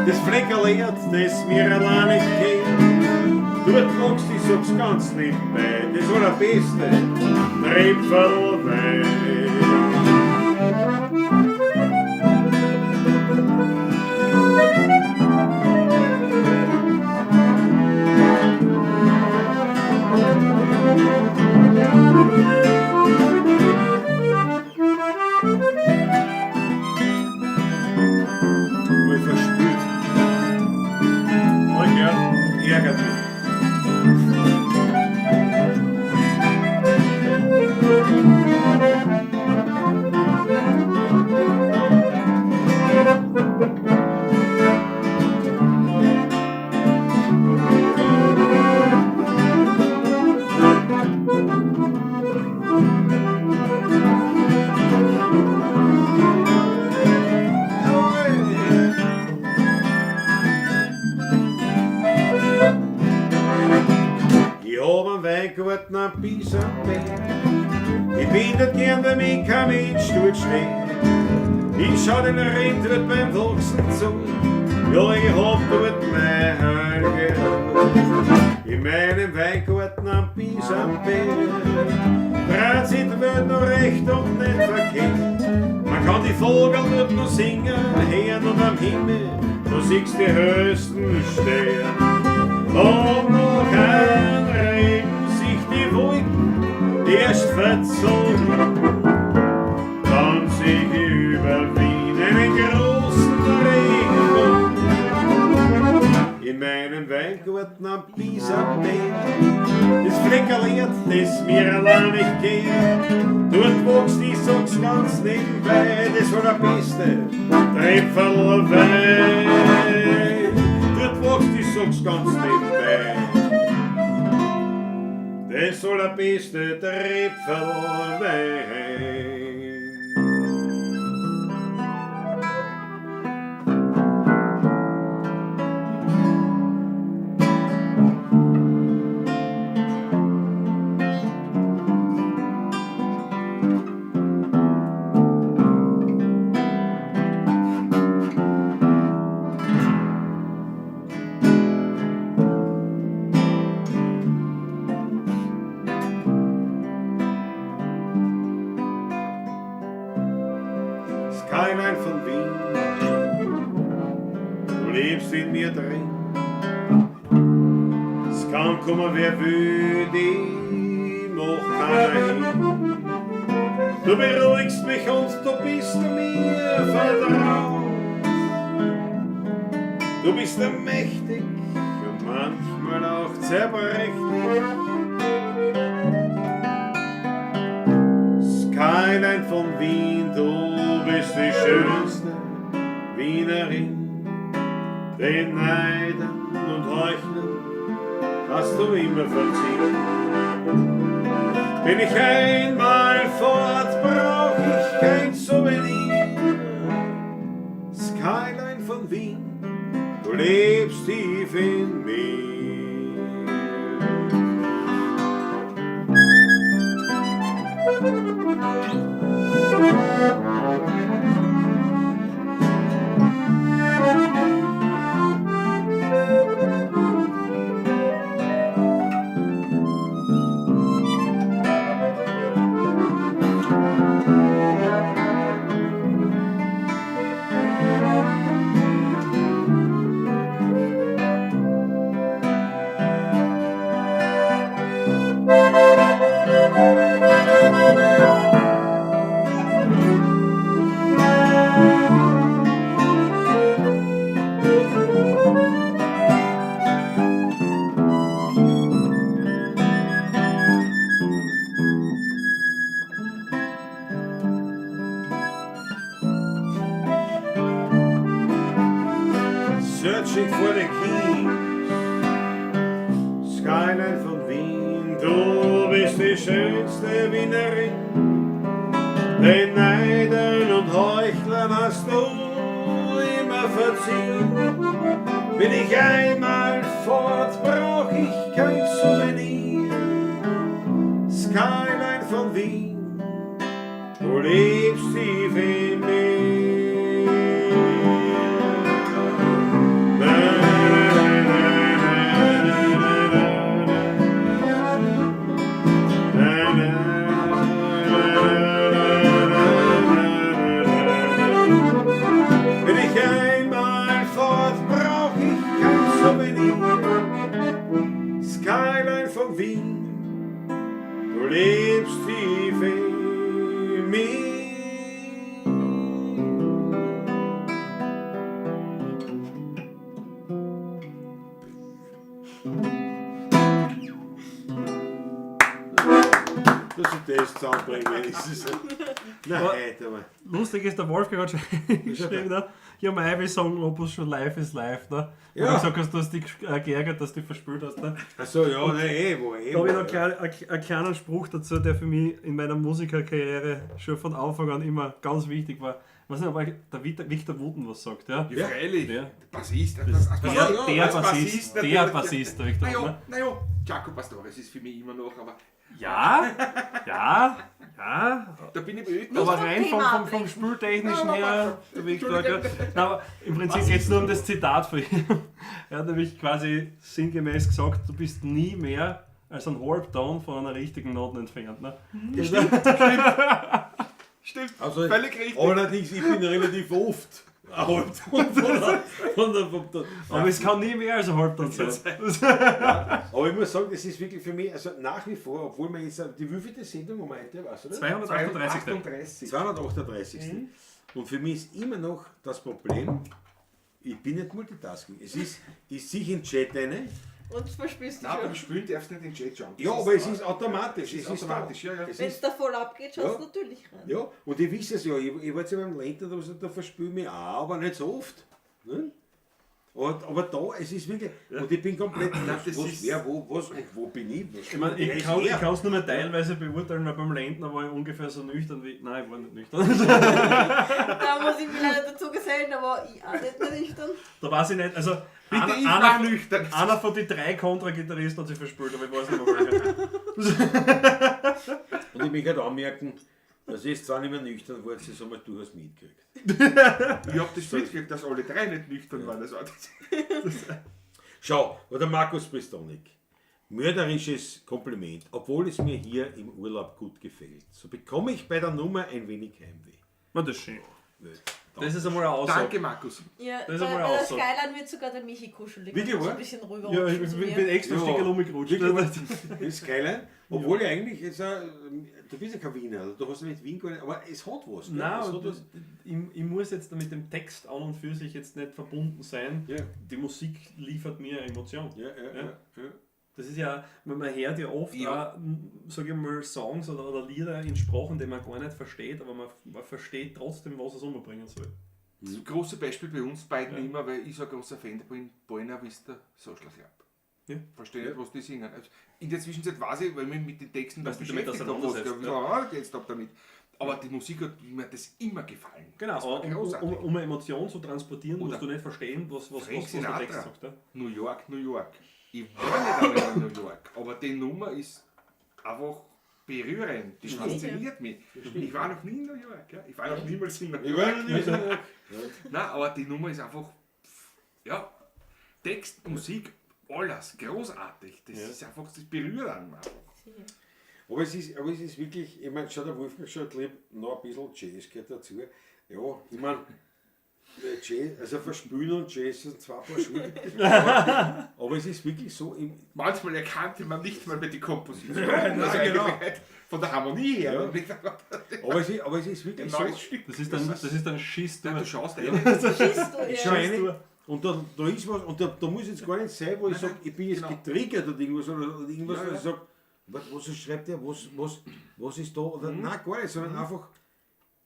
das Fleckerl Erd, das mir allein nicht kennt. Dort wächst, ich sag's ganz nebenbei, das allerbeste Tröpferlwein. Wohl verspült. Voll gern. Ärgert mich. Ich hab einen Weingarten am Bisamberg. Ich bin dort gern, weil mich kein Mensch dort steht. Ich schau den Rentier beim Wachsen zu. Ja, ich hab dort mein Heilige. In meinem Weingarten am Bisamberg dreht sich die Welt noch recht und nicht verkehrt. Man kann die Vogel dort noch singen, hören und am Himmel, du siehst die höchsten Sterne. Und noch ein Regen sich die Wolken erst verzogen. Dann seh ich über Wien einen großen Regenbogen. In meinem Weingarten am Bisamberg, das Fleckerl Erd, das mir allein nicht geht. Dort wächst, ich sag's ganz nebenbei, das allerbeste Tröpferlwein. Dort wächst, ich sag's ganz nebenbei, das allerbeste Tröpferlwein. Skyline von Wien, du lebst in mir drin. Es kann kommen, wer will, die macht keiner hin. Du beruhigst mich und du bist mir vertraut. Du bist mächtig und manchmal auch zerbrechlich. Skyline von Wien, du bist die schönste Wienerin. Den Neidern und Heuchlern hast du immer verziehen. Bin ich einmal fort, brauch ich kein Souvenir. Skyline von Wien, du lebst tief in mir. Searching for the keys, Skyline von Wien, du bist die schönste Wienerin. Den Neidern und Heuchlern hast du immer verziehen. Bin ich einmal fort, brauch ich kein Souvenir. Skyline von Wien, du lebst tief in mir. Na, na, na, na, na, na, na, na, na, na, na, na. Bin ich einmal fort, brauch ich kein Souvenir. Skyline von Wien, du lebst tief in mir. Dass ich das zusammenbringe, wenigstens. Na, heute aber. Lustig ist, der Wolfgang hat schon geschrieben, ne? Ja, mei, wir sagen Opus schon live ist live, ne? Ja. Und du gesagt hast, du hast dich geärgert, dass du dich verspült hast, ne? Achso, ja, nein, eh, wo, eh. Da habe ich wo, noch einen kleinen Spruch dazu, der für mich in meiner Musikerkarriere schon von Anfang an immer ganz wichtig war. Ich weiß nicht, ob euch der Victor Wooten was sagt, ja? Ja, freilich. Ja. Der Bassist. Der, als der Bassist, der natürlich. Bassist, der Victor Wooten. Naja, Ne? naja, Jaco Pastorius ist für mich immer noch, aber Ja, ja, ja. da bin ich blöd. Aber vom rein Thema vom ablenken. Spültechnischen Nein, nein, her, der Victor, ja. Nein, aber im Prinzip geht es nur um das Zitat von ihm. Er hat nämlich quasi sinngemäß gesagt, du bist nie mehr als ein Halbton von einer richtigen Note entfernt. Ne? Stimmt, Also, völlig richtig. Allerdings, ich bin relativ oft ein Halbton von der. Aber es kann nie mehr als ein Halbton sein. Aber ich muss sagen, das ist wirklich für mich, also nach wie vor, obwohl wir jetzt, die wievielte Sendung haben wir heute, weißt du das? 238. 38. 238. Und für mich ist immer noch das Problem, ich bin nicht Multitasking. Es ist, ich sehe in den Chat rein. Und verspielst du Nein, beim schon. Spülen darfst du nicht in den Chat schauen. Das Ja, ist aber es ist automatisch. Es ist automatisch, da. ja, ja. Es Wenn es ist, da voll abgeht, schaust du Ja. natürlich rein. ja, und ich weiß es ja, ich war jetzt ja beim Lenter, da verspüle ich mich auch, aber nicht so oft. Ne? Und, aber da, es ist wirklich, und ich bin komplett, was, das was, ist- wer, wo, was und wo bin ich? Was, Ich meine, wer ich ist kann wer? es nur mehr teilweise beurteilen, weil beim Lendner war ich ungefähr so nüchtern wie. Nein, ich war nicht nüchtern. Da muss ich mich leider dazu gesellen, aber ich auch nicht mehr nüchtern. Da weiß ich nicht, also Bitte, einer, ich war einer, nüchtern. einer von den drei Kontragitarristen hat sich verspült, aber ich weiß nicht mehr welcher. Und ich möchte halt anmerken, dass ich zwar nicht mehr nüchtern war, das haben wir durchaus mitgekriegt. Ich hab das mitgekriegt, dass alle drei nicht nüchtern waren. Das war das. Schau, oder Markus Pristonik. Mörderisches Kompliment, obwohl es mir hier im Urlaub gut gefällt. So bekomme ich bei der Nummer ein wenig Heimweh. Na, das ist schön. Das ist einmal eine Aussage. Danke, Markus. Ja, Das ist bei, einmal bei der Aussage. Skyline wird sogar der Michi kuschelig. Wirklich, und so wahr? ein bisschen rüber Ja, ich bin extra Ja. Stickerl umgerutscht. Wirklich, Das ist geil, obwohl ich eigentlich, jetzt, du bist ja kein Wiener, also du hast ja mit Wien gar nicht, aber es hat was. Gell? Nein, es hat und was. ich muss jetzt mit dem Text an und für sich jetzt nicht verbunden sein. Ja. Die Musik liefert mir eine Emotion. Ja, ja, ja. ja. Das ist ja, man hört ja oft Ja. auch, sag ich mal, Songs oder Lieder in Sprachen, die man gar nicht versteht, aber man versteht trotzdem, was es umbringen soll. Das große Beispiel bei uns beiden immer, weil ich so ein großer Fan bin, Buena Vista Social Club. Ja. Verstehe nicht, was die singen. Also in der Zwischenzeit weiß ich, weil ich mich mit den Texten Weil dann du dich damit beschäftigt habe, was auseinandersetzt, ich auseinandergesetzt habe damit. Aber die Musik hat mir das immer gefallen. Genau, Das war aber großartig. um eine Emotion zu transportieren, Oder musst du nicht verstehen, was Frank der Sinatra. Text sagt. Ja? New York, New York. Ich war nicht einmal in New York, aber die Nummer ist einfach berührend. Die fasziniert mich. Ich war noch nie in New York. Ja. Ich war noch niemals in New Ich war York. noch nie in New York. Nein, aber die Nummer ist einfach, ja, Text, Musik, alles, großartig. Das ist einfach, das berührt einen einfach. Aber es ist wirklich, ich meine, schau, der Wolfgang schon erlebt, noch ein bisschen Jazz gehört dazu. Ja, ich meine, Jazz, also Verspülen und Jazz sind zwei Paar Schuhe. Aber es ist wirklich so, im, Manchmal erkannte man nicht mal mehr die Komposition. Also genau. Von der Harmonie her. Ja. aber es ist wirklich Ein so, neues Stück. Das ist dann, das ist dann Schiss. Nein, du schaust rein. Schießt du, ich ja. schau rein und da ist was, und da muss jetzt gar nicht sein, wo ich Nein, sage, ich bin jetzt genau. getriggert oder irgendwas, oder irgendwas, Ja, wo ja. ich sage, was schreibt der, was ist da, oder nein, gar nicht, sondern einfach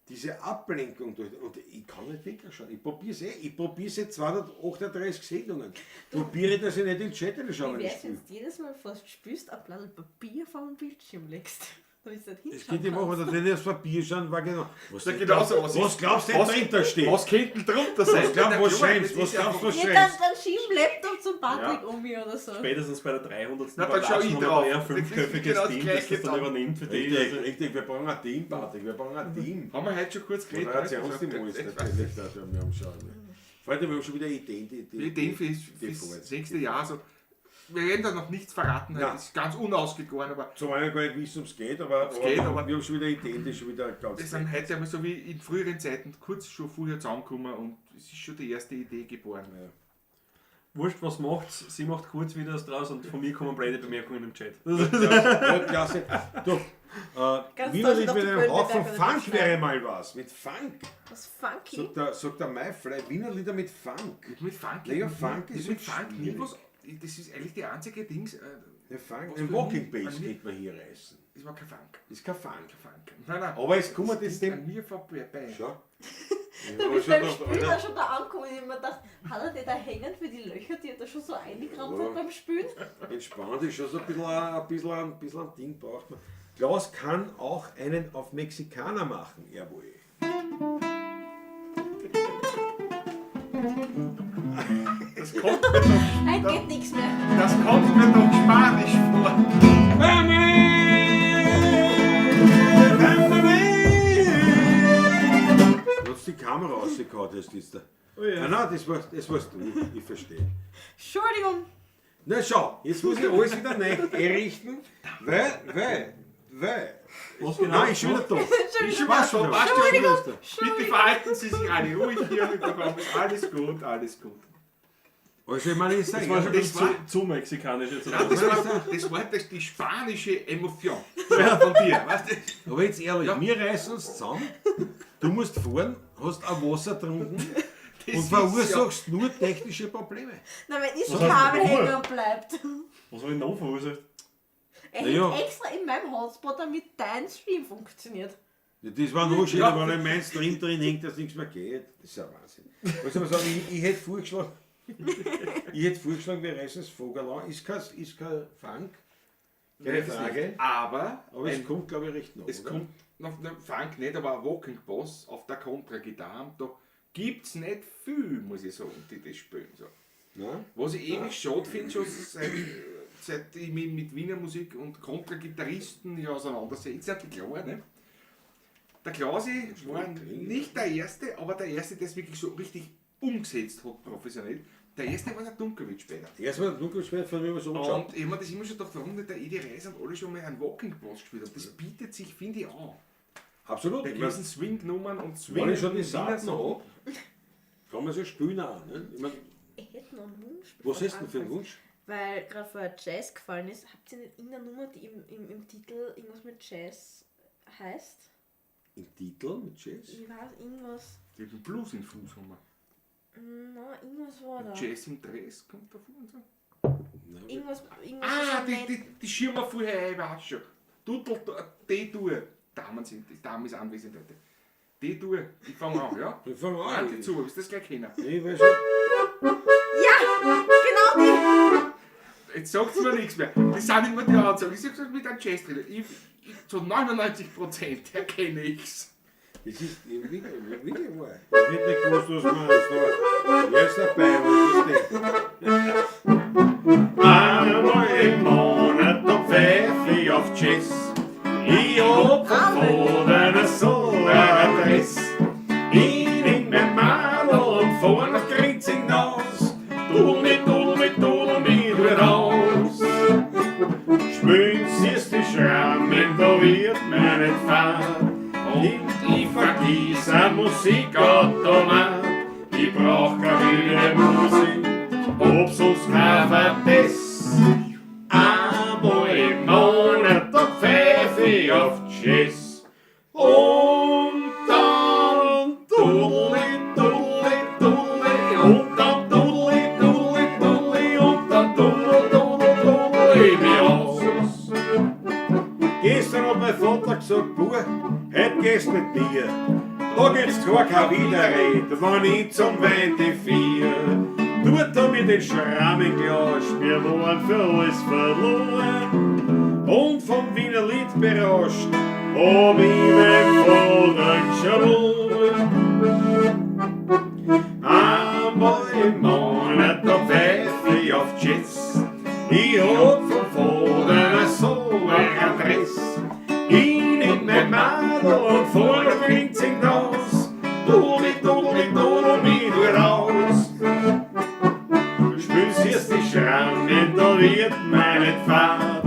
diese Ablenkung durch, und ich kann nicht wegschauen. Ich probiere es ich probiere seit 238 Sendungen. Probiere, dass ich nicht in den Chat reinschaue, Wie wenn ich wär's, wenn spiele. du jedes Mal, bevor du spürst, ein Blatt Papier vor dem Bildschirm legst? Damit du nicht Das könnte ich machen, dass wenn ich aufs Papier schauen, war genau. Was, Ja, genau so, was was ist- glaubst du, was- was dahinter steht? Was könnte denn drunter sein? Was glaubst du, was Ja, klar, schreibst? das Was ist ja glaubst du, was Ja, dann, schreibst? dann schieb den Laptop zum Patrick Ja. um mir oder so. Spätestens bei der 300. Na, dann schau ich haben wir drauf. da eher ein Das ist fünfköpfiges genau das Team, das Gleiche das dann dann. übernimmt für die. Richtig, Also, richtig, wir brauchen ein Team, Patrick, wir brauchen ein Team. Haben wir heute schon kurz geredet? Moderationsteam ist natürlich, das werden wir anschauen. Freunde, wir haben schon wieder Ideen, die Ideen die fürs vorwärts. nächste Jahr. Also, wir werden da noch nichts verraten, Nein. das ist ganz unausgegoren, aber Zum einen gar nicht wissen, ob es geht, aber, Ob's geht, aber wir haben schon wieder Ideen, die schon wieder ganz. wir sind heute einmal so wie in früheren Zeiten kurz schon vorher zusammengekommen und es ist schon die erste Idee geboren. Ja. Wurscht, was macht's, sie macht kurz Videos draus und von mir kommen blöde Bemerkungen im Chat. Ja, klasse. Du, Ganz Wiener toll, Lied sind auch mit die einem blöden Hauch von Bemerkungen Funk im wäre mal was. Mit Funk. Was funky. Sagt der Maifly, Wiener Lieder mit Funk. Mit Funk, Naja, Funk ist mit schon Funk nie schwierig. was. Das ist eigentlich die einzige Dings. Der Funk. Was Ein für Walking ein- Bass an mir- könnte man hier reißen. Das war kein Funk. Ist kein Funk. Kein Funk. Nein, nein. Aber es kommt Das das ging dem. an mir vorbei. Schau. Da bin ich beim Spülen auch schon da angekommen und ich hab mir gedacht, hat er die da hängen für die Löcher, die er da schon so eingerammt Ja. hat beim Spülen? Entspannt ist schon so ein bisschen ein Ding braucht man. Klaus kann auch einen auf Mexikaner machen, jawohl. Das kommt mir doch, Nein, geht nichts mehr. das kommt mir doch Spanisch vor. Du hast die Kamera rausgehauen, das ist da. Oh ja. Nein, nein, das warst du, ich verstehe. Entschuldigung. Na schau, jetzt muss ich alles wieder neu einrichten, weil. Was genau? Nein, ist schon wieder da. Entschuldigung. Passt schon, Passt schon schon. wieder da. Bitte verhalten Sie sich alle ruhig hier im Programm. Ist alles gut, alles gut. Also ich meine, ich sage, Das war schon Das war- zu mexikanisch jetzt. Nein, das war, das war das, die spanische Emotion von dir. Weißt du? aber jetzt ehrlich, Ja. wir reißen uns zusammen, du musst fahren, hast auch Wasser getrunken Das und ist verursachst nur technische Probleme. Na, wenn ich Was schon heißt Kabel denn hängen bleibt. Was habe ich noch verursacht? Er Na ja. hängt extra in meinem Hotspot, damit dein Stream funktioniert. Ja, das war noch schöner, Ja. wenn in meinem Stream drin hängt, dass nichts mehr geht. Das ist ja Wahnsinn. Was soll man sagen, ich hätte vorgeschlagen, wir reißen das Vogel an. Ist kein Funk, keine Nein, das Frage. nicht. Aber, Aber es kommt, glaube ich, recht nah. es oder? kommt noch ne, Funk nicht, aber ein Walking Boss auf der Kontragitarre, da gibt es nicht viel, muss ich sagen, die das spielen. So. Nein? Was ich ewig schade finde, schon seit ich mich mit Wiener Musik und Kontragitarristen ja auseinandersetze, ja, klar, ne? Der Klausi war nicht der Erste, aber der Erste, der es wirklich so richtig umgesetzt hat, professionell. Der Erste war der Dunkovic später. Erstmal dunkel schwer von mir was anschauen. Und ich habe mir das immer schon gedacht, warum nicht der Edi Reis und alle schon mal einen Walking Boss gespielt haben. Das bietet sich, finde ich, an. Absolut. Bei Ich mein, gewissen Swing-Nummern und Swing. wenn ich schon die Saiten habe, kann man sich spielen auch. Ne? Ich mein, Ich hätte noch einen Wunsch. was bevor hast du denn für einen du anfängst. Wunsch? Weil gerade vorher Jazz gefallen ist, habt ihr nicht irgendeine Nummer, die im Titel irgendwas mit Jazz heißt? Im Titel mit Jazz? Ich weiß, irgendwas. Die haben Blues in Fuß haben wir. Na, irgendwas war da. Jazz im Dress kommt davor und so. Nein, Irgendwas, irgendwas Ah, was nicht- die Schirmer vorher, ich weiß schon. Dudel, D-Dur. Damen sind, die Dame ist anwesend heute. D-Dur. Ich fange an, ja? Wir fangen an. Warte zu, wirst das gleich kennen. Ich weiß schon. Ja, genau die! Jetzt sagt's mir nichts mehr. Das sind immer die Ansagen. Ich sag's mit einem Jazz-Thriller. Ich, zu 99% erkenne ich's. Das ist wirklich, wirklich wahr. Ich hätte nicht gewusst, was man jetzt noch. Wer ist dabei? Was ist das denn? Einmal im Monat, da pfeif ich auf Jazz. Ich hab vom Vater so eine Adresse. Ich nehm mein Madel und fahr nach Grinzing hinaus. Dudel mit, dudel mit, dudel mit, wird aus. Spülen siehst die Schrammen, da wird mir nicht fad. Und ich vergiss ein Musikautomat. Ich brauch keine Musik, ob sonst kein Verdiss. Einmal im Monat, da pfeif ich auf Jazz. Und dann dudeli, dudeli, dudeli, und dann dudeli, dudeli, dudeli, und dann dudel, dudel, dudel, ich mich aus. Gestern hat mein Vater gesagt, Bub, heute gehst du mit mir. Da gibt's gar keine Widerrede, wenn ich zum Wein die vier. Tut er mir den Schrammenglas, Wir waren für alles verloren. Und vom Wiener Lied berauscht, hab ich mein Vater geschaut. Einmal im Monat, da pfeif ich auf Jazz. Ich hab vom Vater so eine Adresse. Ich nehm mein Madel und fahr nach Grinzing hinaus. Dudeli, dudeli, dudel mich nur raus. Spürst erst die Schrammen, da wird meine Fahrt.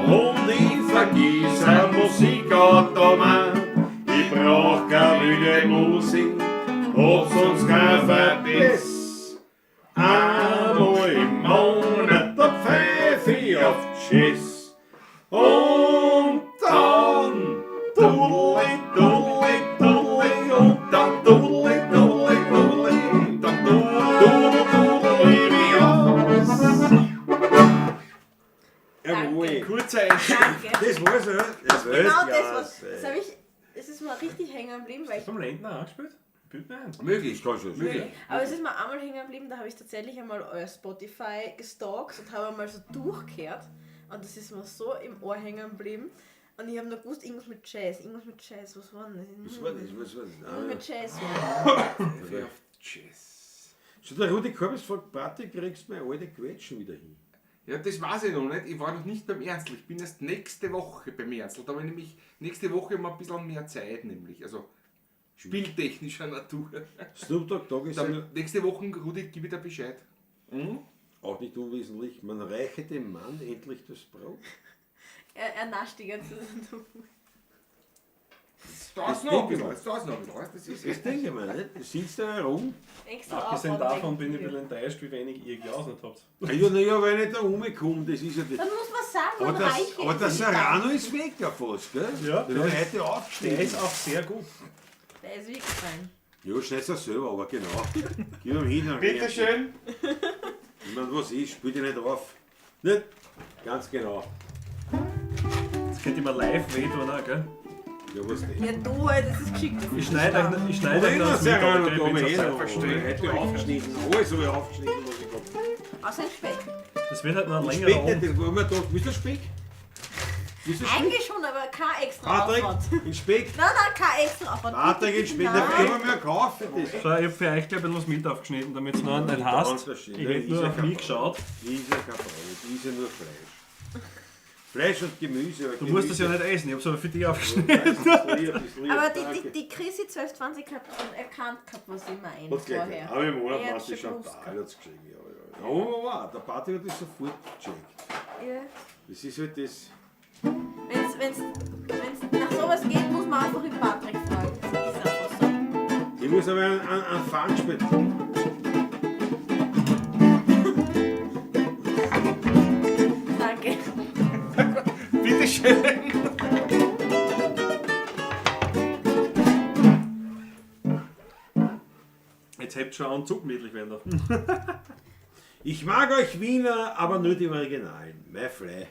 Und ich vergiss ein Musikautomat. Ich brauch keine wilde Musik, hab sonst kein Verbiss. Einmal im Monat, da pfeif ich auf Tschüss. Und dann dudeli, dudeli, dudeli, und dann dudeli, dudeli, dudeli, dann dudel, dudel, mich aus. Jawohl. Kurzer Einschub. Danke. Das war's, ja. Das war's. Genau das war's. Das habe ich. Es ist mir richtig hängen geblieben, weil ich. Vom Lendner angespielt? Bild mir ein. Möglich. Kann schon sein. Möglich. Aber es ist mir einmal hängen geblieben, da habe ich tatsächlich einmal euer Spotify gestalkt und habe einmal so durchgehört. Und das ist mir so im Ohr hängen geblieben. Und ich habe nur gewusst, irgendwas mit Jazz, was war denn das? Was war das? Was war das? Irgendwas mit Jazz. Pfeife auf Jazz. So, der Rudi Korbis fragt, Patrick, kriegst du meine alte Quetschen wieder hin? Ja, das weiß ich noch nicht. Ich war noch nicht beim Ernstl. Ich bin erst nächste Woche beim Ernstl. Da habe ich nämlich nächste Woche mal ein bisschen mehr Zeit, nämlich. Also spieltechnischer Natur. Snoop Dogg Dogg ist ja Dann nächste Woche, Rudi, gib ich dir Bescheid. Mhm. auch nicht unwesentlich. Man reiche dem Mann endlich das Brot. Er nascht die ganze Zeit. Jetzt dauert's noch ein bisschen. Jetzt dauert's noch ein bisschen. Weißt, das ist Das denke ich mir, nicht? Du sitzt da herum. Extra Abgesehen Aufwand davon bin ich ein denken bisschen enttäuscht, wie wenig ihr gejausnet habt. Ja, naja, weil ich nicht da rumkomme, das ist ja das. wir. Dann muss man sagen, Aber, man das, reiche aber der nicht. Serrano ist weg ja fast, gell? Ja, Der ist heute aufgestiegen. Der ist auch sehr gut. Der ist wirklich fein. Ja, schneid's auch selber, aber genau. Gib ihm hin. dann Bitte schön. Ich meine, was ist, spiel dich nicht auf. Nicht? Ganz genau. Das könnte ich mir live wehtun, auch, gell? Ja, was denn? Ja, du halt, das ist geschickt. Das Ich ist schneide euch, ich schneide Aber euch immer noch das mit, Serrano aber da, ich bin eh jetzt selbstverständlich. Heute aufgeschnitten. Alles habe ich aufgeschnitten, was ich gehabt habe. Außer ein Speck. Das wird halt noch ein längerer Speck nicht, Abend. das war mir da. Willst du Speck? Willst du Speck? Eigentlich schon, aber kein extra Patrick, Aufwand. den Speck. Nein, nein, kein extra Aufwand. Patrick, den Speck, den Nein. können wir mir kaufen. Das Schau, ich hab für euch gleich ein bisschen was mit aufgeschnitten, damit es noch einen hasst. Ich hätte nur auf mich geschaut. Das ist ja kein Brot, das ist ja nur Fleisch. Fleisch und Gemüse. Aber Du musst das ja nicht essen, ich hab's aber für dich aufgeschnitten. Aber die Chrissy 1220 hat schon erkannt gehabt, was ich meine Hat's gleich vorher. Aber im Monat Er hat war die schon gewusst Chantal hat's geschrieben. Ja, ja. Ja, aber der Patrick hat das sofort gecheckt. Ja. Das ist halt das. Wenn's nach sowas geht, muss man einfach den Patrick fragen. Das ist einfach so. Ich muss aber einen Fang spielen. Danke. Bitte schön. Jetzt habt ihr schon an zugemütlich werden da. Ich mag euch Wiener, aber nur die Originalen. My Fly.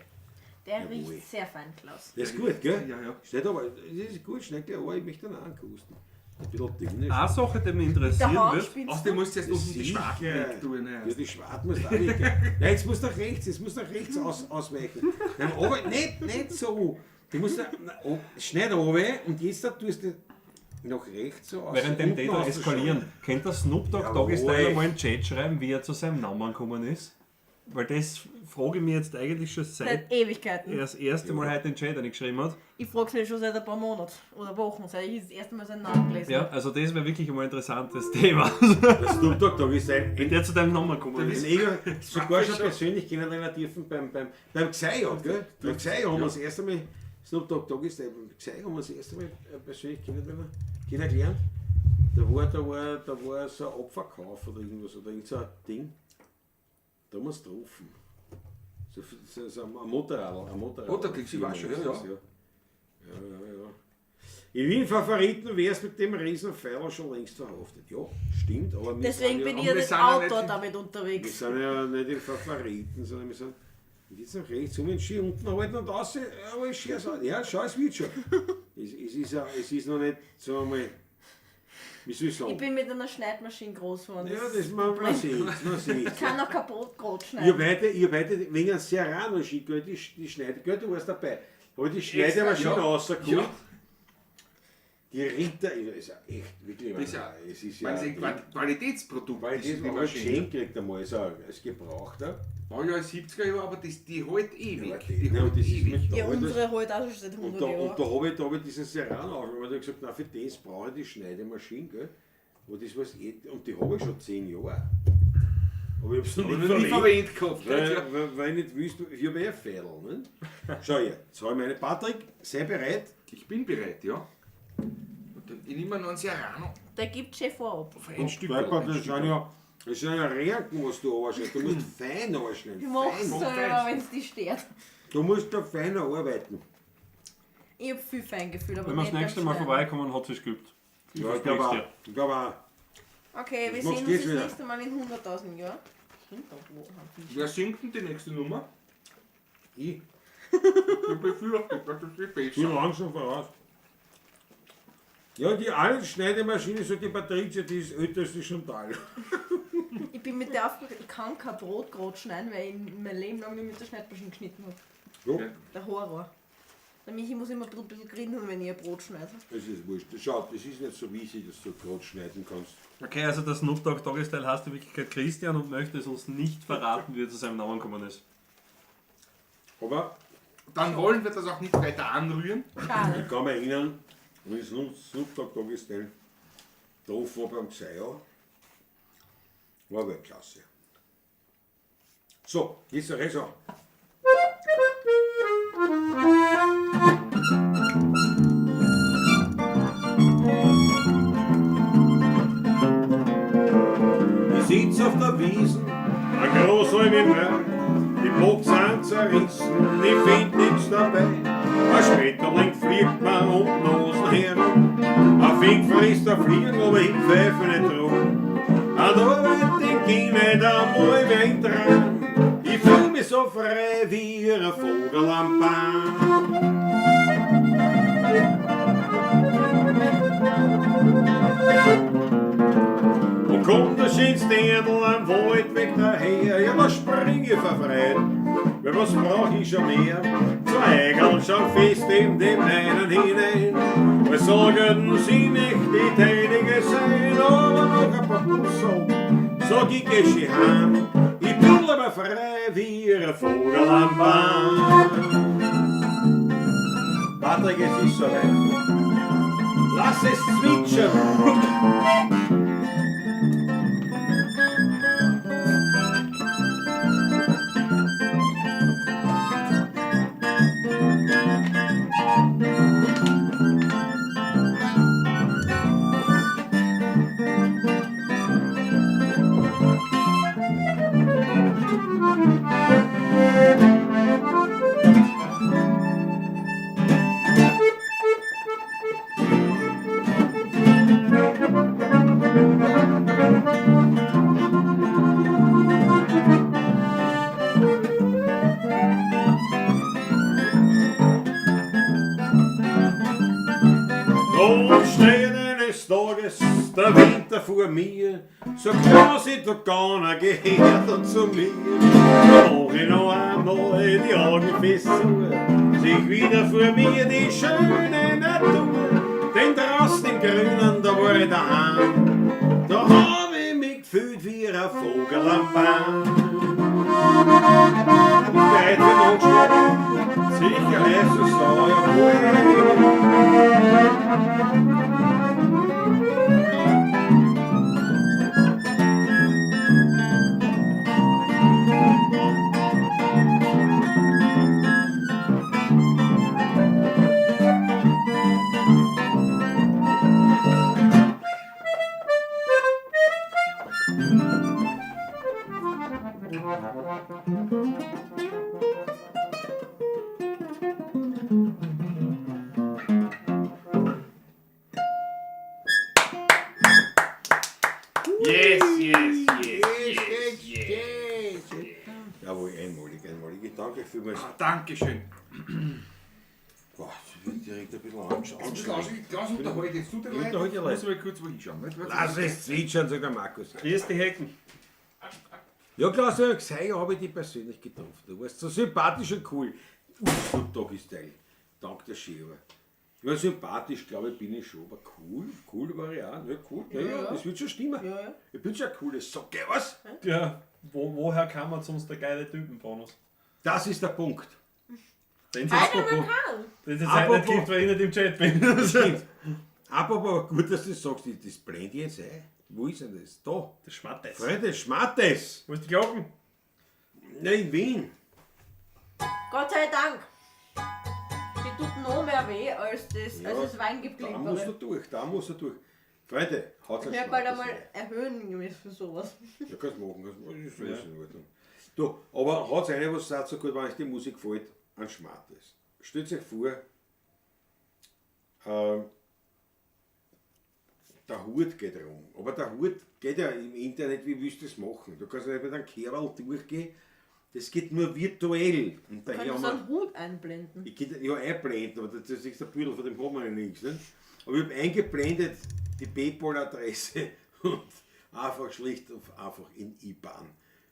Der Jawohl. riecht sehr fein, Klaus. Das ist gut, gell? Ja, ja. Steht aber, das ist gut, schneckt aber ich möchte einen ankosten. Ein bisschen dünn. Eine Sache, die mich Der interessieren Hahn wird, spinnt. Außerdem musst du jetzt unten die Sicher. Schwarten weg tun. Ne? Ja, die Schwarten musst du auch weg. Nein, jetzt musst du nach rechts, jetzt musst du nach rechts ausweichen. Nein, aber nicht so. Du musst da, na, oh, schneid runter und jetzt da tust du nach rechts so aus. während dem unten die da auszuschauen. eskalieren, kennt der Snoop Dogg Jawohl. Doggy Style einmal im Chat schreiben, wie er zu seinem Namen gekommen ist? Weil das frage ich mich jetzt eigentlich schon seit Seit Ewigkeiten. er das erste Mal heute in den Chat geschrieben hat. Ich frage es mich schon seit ein paar Monaten oder Wochen, seit ich das erste Mal seinen Namen gelesen Ja, habe. also das wäre wirklich einmal ein interessantes Thema. Der Snoop Dogg, da ist ein, Wie der zu deinem Namen gekommen ist. ein Ego, sogar schon persönlich kennenlernen dürfen beim Xayo, gell? Beim Xayo haben wir das erste Mal, Snoop Dogg Dogg ist der, beim Xayo haben wir das erste Mal persönlich kennengelernt. Da war so ein Abverkauf oder irgendwas oder irgend so ein Ding. Da haben wir es getroffen. So ein Motorrad. Ein Motorrad. Oh, da kriegst du was schon, ja, ja. Ja. In Wien Favoriten wäre es mit dem Riesenpfeiler schon längst verhaftet. Ja, stimmt, aber wir Deswegen sind bin ja, ich ja wir nicht sind ja Autor nicht- damit wir unterwegs. sind ja nicht in Favoriten, sondern wir sind und jetzt nach rechts um den Ski unten halten und raus, aber ich scher's auch. Ja, schau, es wird schon. Es ist noch nicht, sagen wir mal, Wie soll ich sagen? Ich bin mit einer Schneidmaschine groß geworden. Ja, das man sieht, man sieht. Ich kann noch kein Brot groß Ich schneiden. habe heute, ich hab heute wegen einem Serrano gell, die Schneide, gell, du warst dabei, habe ich die Schneidemaschine ja. rausgeholt. Ja. Die Ritter, ist ja echt, wirklich, Das ist ja, es ist ja ja, ein Qualitätsprodukt. weil ich die das mal Maschine. geschenkt kriegt einmal, ist ein, als Gebrauchter. War ja 70er Jahre, aber das, die hält ewig. Ja, Die ja, hält das ist ewig. mit Ja, da, das, unsere halt auch schon seit und 100 da, und Jahren. da habe ich, da hab ich diesen Serrano aufgenommen und habe gesagt, na, für das brauche ich die Schneidemaschine, gell. Aber das war's eh, und die habe ich schon 10 Jahre. Aber ich habe es noch Aber nicht noch nie verwendet. verwendet gehabt. Weil, Ja. weil ich nicht wüsste, ich habe eh Fädel. Ne? Schau her, jetzt habe ich meine. Patrick, sei bereit. Ich bin bereit, ja. Und dann- Ich nehme noch einen Serrano. Der gibt schon vorab. Auf ein Stück. Weil, das sind ja, das sind ja Renken, was du anschneidest. Du musst fein anschneiden. Ich mach's Fein. selber, wenn es dich stört. Du musst da feiner arbeiten. Ich hab viel Feingefühl, aber Wenn wir das nicht nächste beim Mal Schneiden. vorbeikommen, hat sich's geübt. Ich Ja, ich versprech's glaube auch. dir. Ich glaube auch. Okay, wir Machst sehen uns du das wieder? nächste Mal in 100.000 Jahren. Stimmt doch, wo haben wir? Wer singt denn die nächste Nummer? Ich Ich befürchte, das ist die bin besser. langsam voraus. Ja, die alte Schneidemaschine, so die Patricia, die ist älter als die Chantal. Ich bin mit der aufgewacht, ich kann kein Brot gerade schneiden, weil ich mein Leben lang nicht mit der Schneidmaschine geschnitten habe. Ja, Der Horror. Der Michi muss immer ein bisschen grinsen, wenn ich ein Brot schneide. das ist wurscht. Schau, das ist nicht so wichtig, dass du gerade schneiden kannst. Okay, also der Snoop Dogg Doggy Style heißt in Wirklichkeit Christian und möchte es uns nicht verraten, wie er zu seinem Namen gekommen ist. Aber Dann wollen wir das auch nicht weiter anrühren. Schade. ich kann mich erinnern, wenn ich Snoop Dogg Doggy Style drauf war beim Xayo, war Weltklasse. So, jetzt der Rest. Ich sitz auf der Wiesen, ein großer im Berg, die Box sind zerrissen, ich find nix dabei. Ein Schmetterling fliegt mir um die Nosen herum, ein Fink frisst ein Fliegen, aber ich pfeife nicht drum. An der Arbeit denk ich nicht einmal mehr dran, ich fühl mich so frei wie ein Vogel am Baum. Und kommt der schönste Erdl am Waldweg daher, ja, da spring ich vor Freude, weil was brauch ich schon mehr? Zwei Eigeln schon fest in den meinen hinein, weil sagen sie nicht die deinige sein, aber noch ein paar Bussel, sag ich geh schon heim, ich bin aber frei wie ein Vogel am Baum. Patrick, es ist soweit. Lass es zwitschern. Und steht eines Tages der Winter vor mir, so klar sie da keiner gehört zu mir. Da mach ich noch einmal die Augen fest zu, sich wieder vor mir die schöne Natur. Denn draußen im Grünen, da war ich daheim, da hab ich mich gefühlt wie ein Vogel am Baum. Bereit für den Anschlag? Sicher, Jesus, jawohl. Yes, yes, yes, yes, yes. Jawohl, Jawohl, einmalig, einmalig. Ich danke euch vielmals. Ah, Dankeschön. Boah, direkt ein bisschen anstrengend. Klaus unterhalt jetzt du den Ich unterhalte die Leute. Leute. Muss ich mal kurz wo hinschauen. Nicht? Lass es zwitschern, sagt der Markus. Hier ist die Hecken. Ja, Klaus, heuer habe ich dich persönlich getroffen. Du warst so sympathisch und cool. Uff, Doggy Style. Dank der Schere. Ja, sympathisch, glaube ich, bin ich schon, aber cool, cool war ich auch. Ja, cool, ja, ja, das wird schon stimmen. Ja, ja. Ich bin schon ein cooles Socke, was? Ja, woher kam man sonst der geile Typenbonus? Das ist der Punkt. Den es jetzt, Einer man kann. den es jetzt heute nicht Apropos- gibt, weil ich nicht im Chat bin. Stimmt. Apropos, gut, dass du das sagst, das blende ich jetzt ein. Wo ist denn das? Da. Das Schmattes. Freunde, Schmattes. Wo ist die Glocken? Ja, in Wien. Gott sei Dank. Die tut noch mehr weh als das, Ja, als das Da musst du Weingeplimpere. durch, da musst du durch. Freunde, haut's Ich ein werde bald Schmattes einmal rein. erhöhen müssen für sowas. Ja, kannst machen, kannst machen, das ist alles in Ordnung. Du, aber hat's eine, was sagt, so gut, wenn euch die Musik gefällt, ein Schmattes. Stellt euch vor, der Hut geht rum. Aber der Hut geht ja im Internet, wie willst du das machen? Du kannst ja nicht mit einem Kerl durchgehen. Das geht nur virtuell. Und daher Könntest haben du wir, einen Hut einblenden? ich könnte ja einblenden, aber das ist der Büdel, von dem haben wir ja nichts. Nicht? Aber ich habe eingeblendet die PayPal-Adresse und einfach schlicht und einfach in IBAN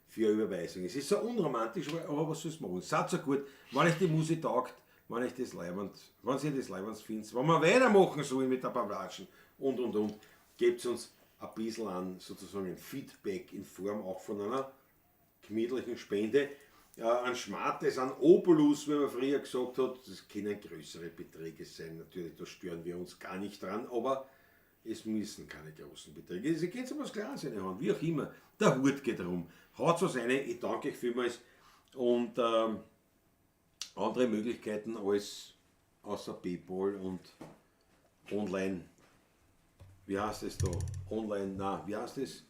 für eine Überweisung. Es ist so unromantisch, aber was soll's machen? Seid so gut, wenn euch die Musik taugt, wenn euch das leibend, wenn ihr das leibend findet, wenn wir weitermachen sollen mit der Pavlatschen und, gebt uns ein bisschen an, sozusagen ein Feedback in Form auch von einer gemütlichen Spende. An Schmattes, an Obolus, wie man früher gesagt hat, das können größere Beträge sein, natürlich, da stören wir uns gar nicht dran, aber es müssen keine großen Beträge. Es geht um was Kleines reinhauen, wie auch immer. Der Hut geht rum. Haut was rein, ich danke euch vielmals. Und andere Möglichkeiten als außer PayPal und Online. Wie heißt es da? Online, na, wie heißt es?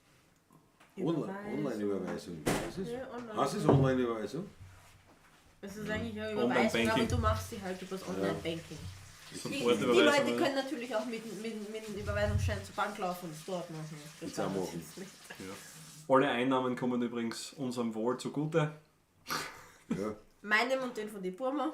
Online-Überweisung. Heißt es? Ja, online. Heißt es Online-Überweisung? Es ist eigentlich eine Überweisung, aber Online-Banking. du machst sie halt übers Online-Banking. Die Sofortüberweisung, Leute oder? können natürlich auch mit dem Überweisungsschein zur Bank laufen und es dort machen. Das Jetzt auch war das machen. jetzt nicht. Alle Einnahmen kommen übrigens unserem Wohl zugute. Ja. Meinem und den von die Burma.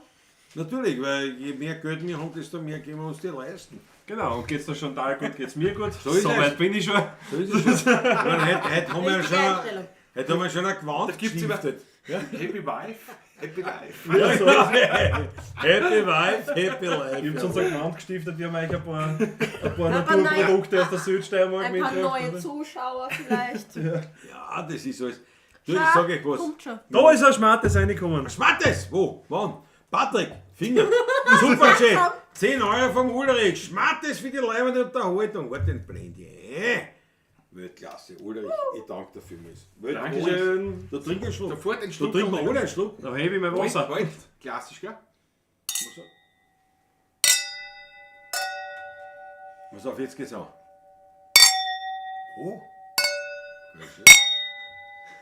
Natürlich, weil je mehr Geld wir haben, desto mehr können wir uns die leisten. Genau, und geht's der Chantal gut, geht's mir gut. So ist So weit es. bin ich schon. So ist es. Ich meine, heute haben wir ja Richtige schon, Einstellung. heute haben wir schon ein Gewand Da gibt's immer- geschiftet. Happy Wife, Happy Life. Ja, so. Happy Wife, Happy Life. Ich hab's unser Gewand gestiftet, wir haben eigentlich ein paar Ein paar Naturprodukte aus der Südsteiermark Ein paar mitgebracht. neue Zuschauer vielleicht. Ja, das ist alles. Du, ich sag euch was. Kommt schon. Da ist ein Schmattes reingekommen. Schmattes! Wo? Wann? Patrick, Finger. Super Chat. 10 Euro vom Ulrich. Schmattes für die leibende Unterhaltung. Warte, den blende ich ein. Weltklasse, Ulrich, ich danke dir vielmals. Weltklasse. Dankeschön. Da trink einen Schluck. Sofort einen Da Schluck. trinken wir alle einen Schluck. Da hebe ich mein Wasser. Halt, klassisch, gell? Pass auf, jetzt geht's an. Oh.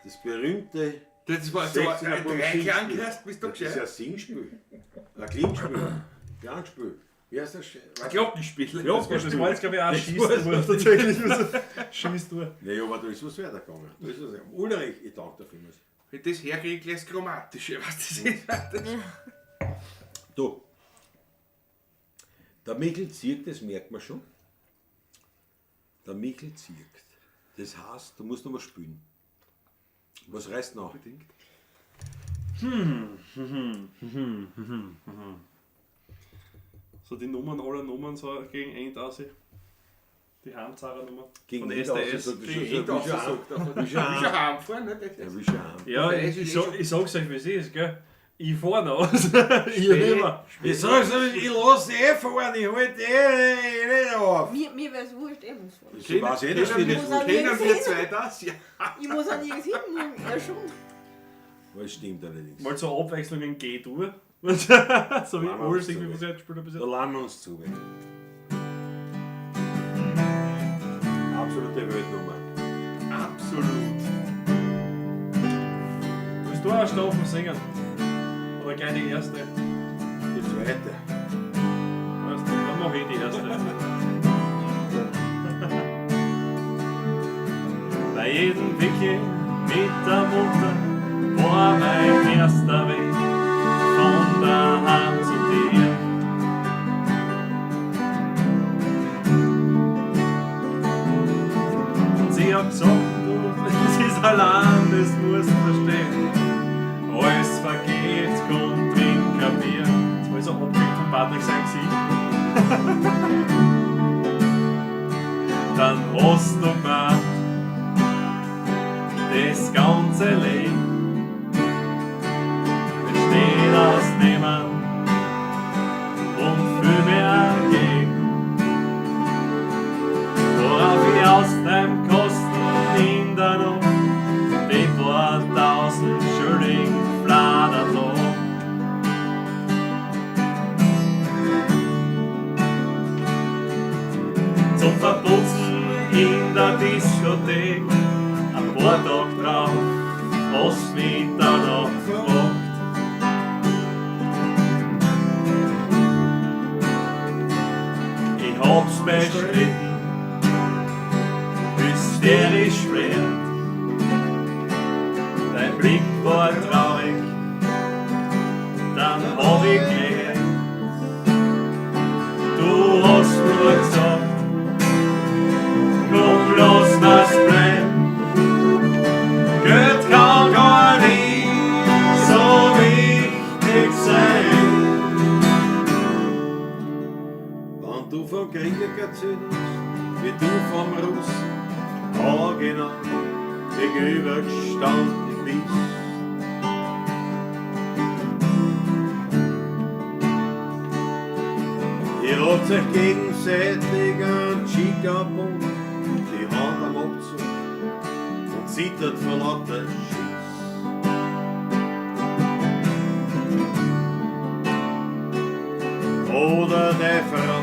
Das berühmte Das war so 16er ein Burm Dreiklang Singspiel. gehört, bist du Das ist ja gescheit. ein Singspiel. Ein Klingspiel. Klangspiel. Wie heißt das? Glockenspiel. Das war jetzt, glaube ich, auch Das Schießtour. Tatsächlich. Schießtour. Naja, aber da ist was weitergegangen. Da ist was weitergegangen. Ulrich, ich danke dir vielmals. Wenn das herkriege, gleich das Chromatische, was das ist. Das Du, der Michel zirkt, das merkt man schon. Der Michel zirkt. Das heißt, du musst noch was spielen. Was reißt noch? Unbedingt. So die Nummern, alle Nummern so gegen End aus. Die Heimzahrer Nummer. Gegen Von End SDS. aus, so- Gegen so- End so- aus, sagt er. Wie schon Wie schon heimfahren, ne? Das Ja, ist- wie schon heim. Ja, Das ich, ist ich, eh sag, schon- ich sag's euch, wie es ist, gell? Ich fahr noch. Ich nimmer. Ich sag's euch, ich lass sie eh fahren, ich halt eh nicht auf. Mir wäre es wurscht, ich muss fahren. Ich weiß eh, dass die das Kennen- Kennen wir zwei das? Ja. Ich muss auch nirgends hin, ja schon. Das stimmt allerdings. Mal zur Abwechslung in G-Dur. So wie Lassen wir alles uns irgendwie zu. bis jetzt gespielt habe bis Da jetzt. lassen wir uns zu. Absolute Weltnummer. Absolut. Willst du auch Strophen singen? Oder gleich die erste? Die zweite. Weißt du, dann mach ich die erste. Bei jedem Wickel mit der Mutter war mein erster Weg von daheim zu dir. Sie hat gesagt, du, es ist allein, das musst du verstehen. Alles vergeht, komm, trink ein Bier. Jetzt war ich so abgelegt von Patrick sein Gesicht. Dann hast du gemeint, das ganze Leben besteht aus Nehmen und viel mehr geben. Worauf ich aus deinem Kosten in der Nacht die paar tausend Schilling fladert hab. Zum Verputzen in der Diskothek, ein paar Tage drauf, hast mich danach gefragt. Ich hab's bestritten, hysterisch schwer. Dein Blick war traurig, dann hab ich gelernt. Du hast nur gesagt, komm, lass mir's bleiben. Geld kann gar nicht so wichtig sein. Wenn du vom Krieg erzählt hast, wie du vom Russen haargenau gegenübergestanden bist. Ihr habt euch gegenseitig einen Chica-Bund, die Hand am Abzug und zittert vor lauter Schiss. Oder die Frau,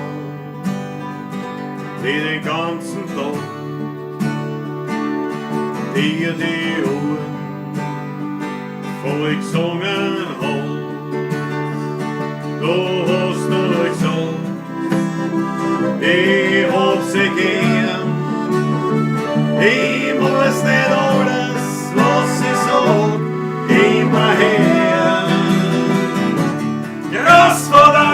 die den ganzen Tag dir die Ohren voll gesungen hat. Du hast nur gesagt, ich hab sie gern. Ich muss nicht alles, was sie sagt, immer her. Großvater,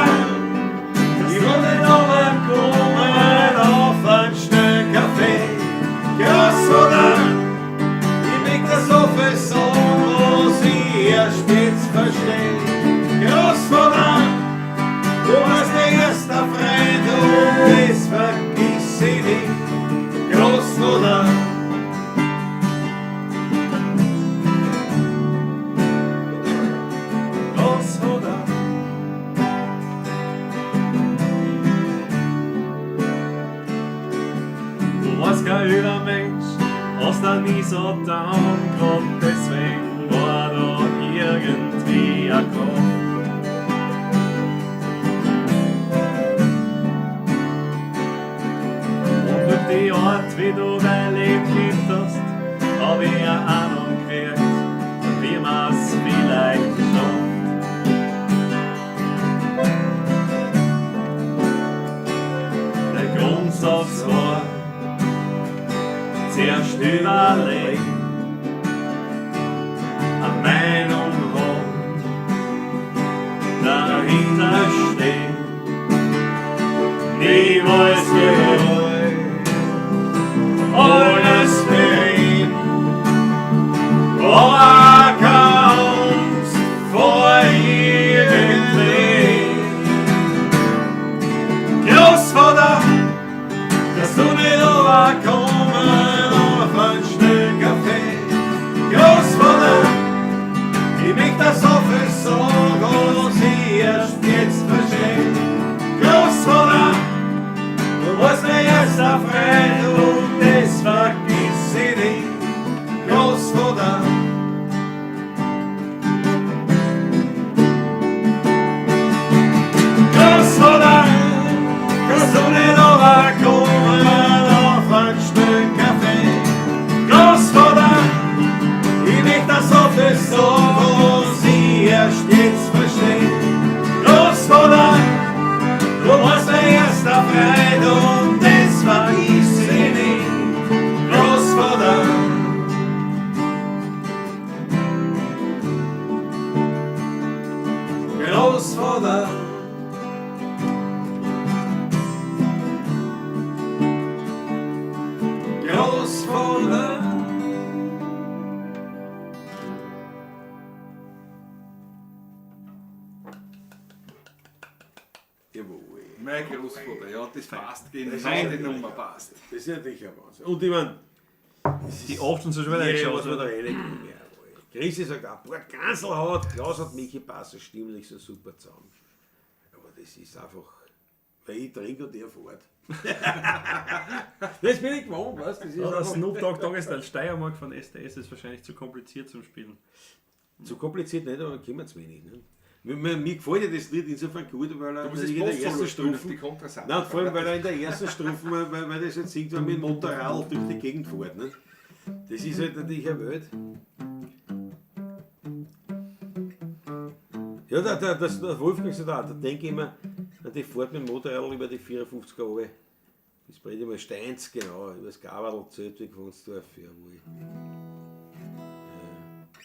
ich will nicht runterkommen auf einen schnellen Kaffee. Großvater, ich möchte so viel sagen, was ich erst jetzt versteh. Großvater, du warst der erste Freund und das vergiss ich nicht. Großvater. Großvater. Du warst kein Übermensch, hast da nie so down, grad deswegen war da irgendwie ein Kopf. Und durch die Art, wie du dein Leben gelebt hast, hab ich eine Ahnung gekriegt, wie man's vielleicht schafft. Der Grundsatz war, zuerst überlegen, eine Meinung haben, dahinter stehen, niemals bereuen, alles bereden, aber keine Angst vor irgendwem. Großvater, dass du nicht runterkommen auf einen schnellen Kaffee. Rolle. Jawohl. Mein Großvater, ja, das passt. Genau, Das ist die natürlich- Nummer passt. Das ist natürlich ein Wahnsinn. Und ich meine, Die Achteln sind schon wieder ja, eingeschaut. was man da reingekommen. Jawohl. Christi sagt auch, boah, Ganselhaut, Klaus hat Michi passen stimmlich so super zusammen. Aber das ist einfach, weil ich trinke und er fährt. Das bin ich gewohnt, weißt du? Das ist Ja, der einfach Snoop Dogg Dogg ist Steiermark von STS ist wahrscheinlich zu kompliziert zum Spielen. zu kompliziert nicht, aber kommen zu wenig. Ne? Mir gefällt ja das Lied insofern gut, weil er Du musst natürlich das in der ersten Post-Solo spielen auf Strophe. die Kontraseite. Nein, vor allem, weil er in der ersten Strophe, weil das jetzt irgendwann mit dem Motorrad durch die Gegend fährt. Ne? Das ist halt natürlich eine Welt. Ja, der Wolfgang sagt auch, da denke ich immer, an die Fahrt mit dem Motorrad über die 54er runter. Bis Bredemal Steins, genau, über das Gaberl, Zeltweg, Wunsdorf, jawohl.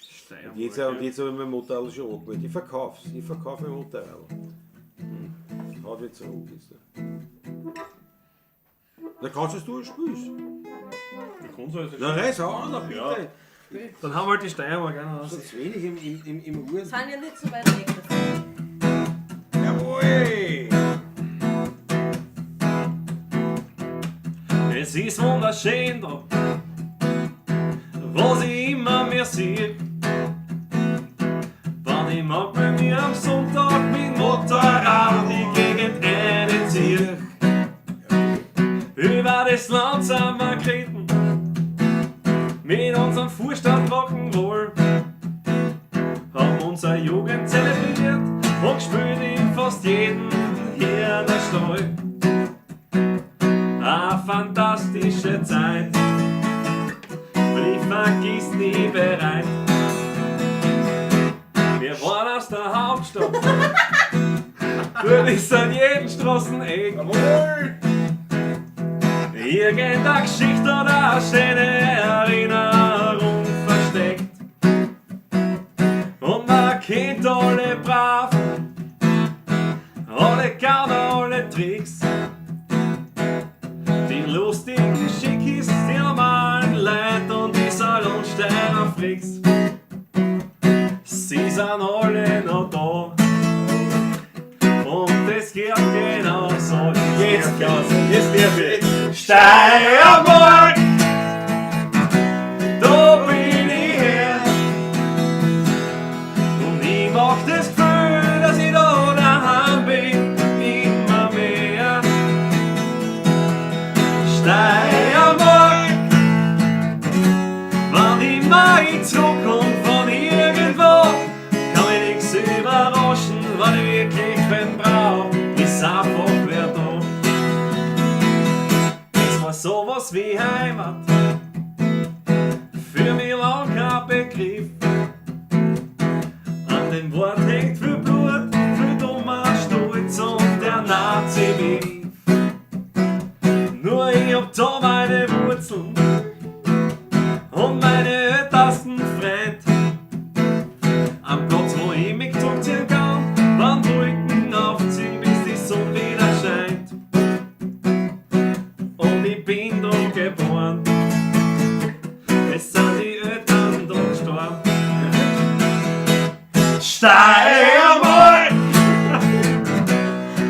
Steiermark. Und jetzt habe ich mein Motorrad schon angemeldet. Ich verkauf's. Ich verkaufe mein Motorrad. Hau wieder zurück jetzt. Na kannst du es spielen. Die Konsole ist Na reiß an, na bitte. Ja. Dann haben wir halt die Steiermark auch noch. So zu wenig im Uhren. Sind ja nicht so weit weg davon. Jawohl! Es ist wunderschön da, was ich immer mehr sehe. Wann ich mag bei mir am Sonntag mit Motorrad die Gegend reinziehe. Über das Land sind wir geritten, mit unserem Vorstand Rock'n'Roll. Haben unsere Jugend zelebriert und gespielt in fast jedem Hirnerstall. Eine fantastische Zeit, ich vergiss nie bereit. Wir waren aus der Hauptstadt, durch an jeden Straßeneck. Jawohl! Irgendeine Geschichte oder eine schöne Erinnerung versteckt. Und man kennt alle brav, alle Gauner, alle Tricks. Die lustigen Schickis, die normalen Leute und die Salonsteiner Freaks. Sie sind alle noch da. Und es geht genau so. Jetzt, Klaus, jetzt darf ich. Steiermark, da bin ich her. Und ich mach das Gefühl, dass ich da daheim bin, immer mehr. Steiermark, wann immer ich zurückkomm von irgendwo, kann mich nix überraschen, wann ich wirklich wen brauch, ist einfach wer da. Es war sowas wie Heimat, für mich lang kein Begriff. An dem Wort hängt viel Blut, viel dummer Stolz und der Nazi-Beef. Nur ich hab da meine Wurzeln und meine ältesten Freund. Am Platz, wo ich mich zurückziehen kann, wann Wolken aufziehen, bis die Sonne wieder scheint. Und ich bin da geboren. Es sind die Eltern da gestorben. Steiermark,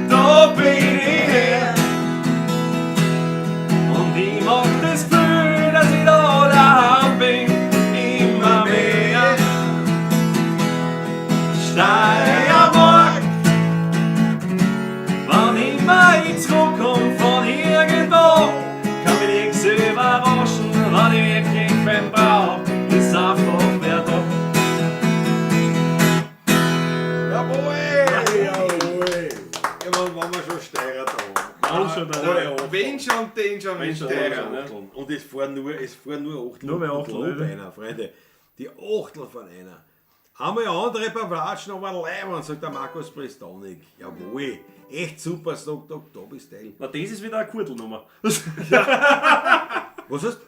da bin ich her. Und ich mag das Gefühl, dass ich da daheim bin, immer mehr. Steiermark, wann immer ich zurückkomm von irgendwo, kann mich nichts überraschen, wann ich wirklich wen brauch, ist einfach wer da. Jawohl! Jawohl! Ja, wenn wir schon Steirer da haben. Wenn schon, dann- Alle Achteln. Wenn schon, den schon Wenn mit schon, Steirer. den schon, ja. Achteln. Und es fahren nur Achteln. Nur mehr Achteln, Und oder? einer, Freunde. Die Achtel von einer. Einmal andere Pavlatschen, aber Leibern, sagt der Markus Prestonic. Jawohl. Echt super, sagt Dog Dobby Style. Na, das ist wieder eine Kurtelnummer. Was heißt?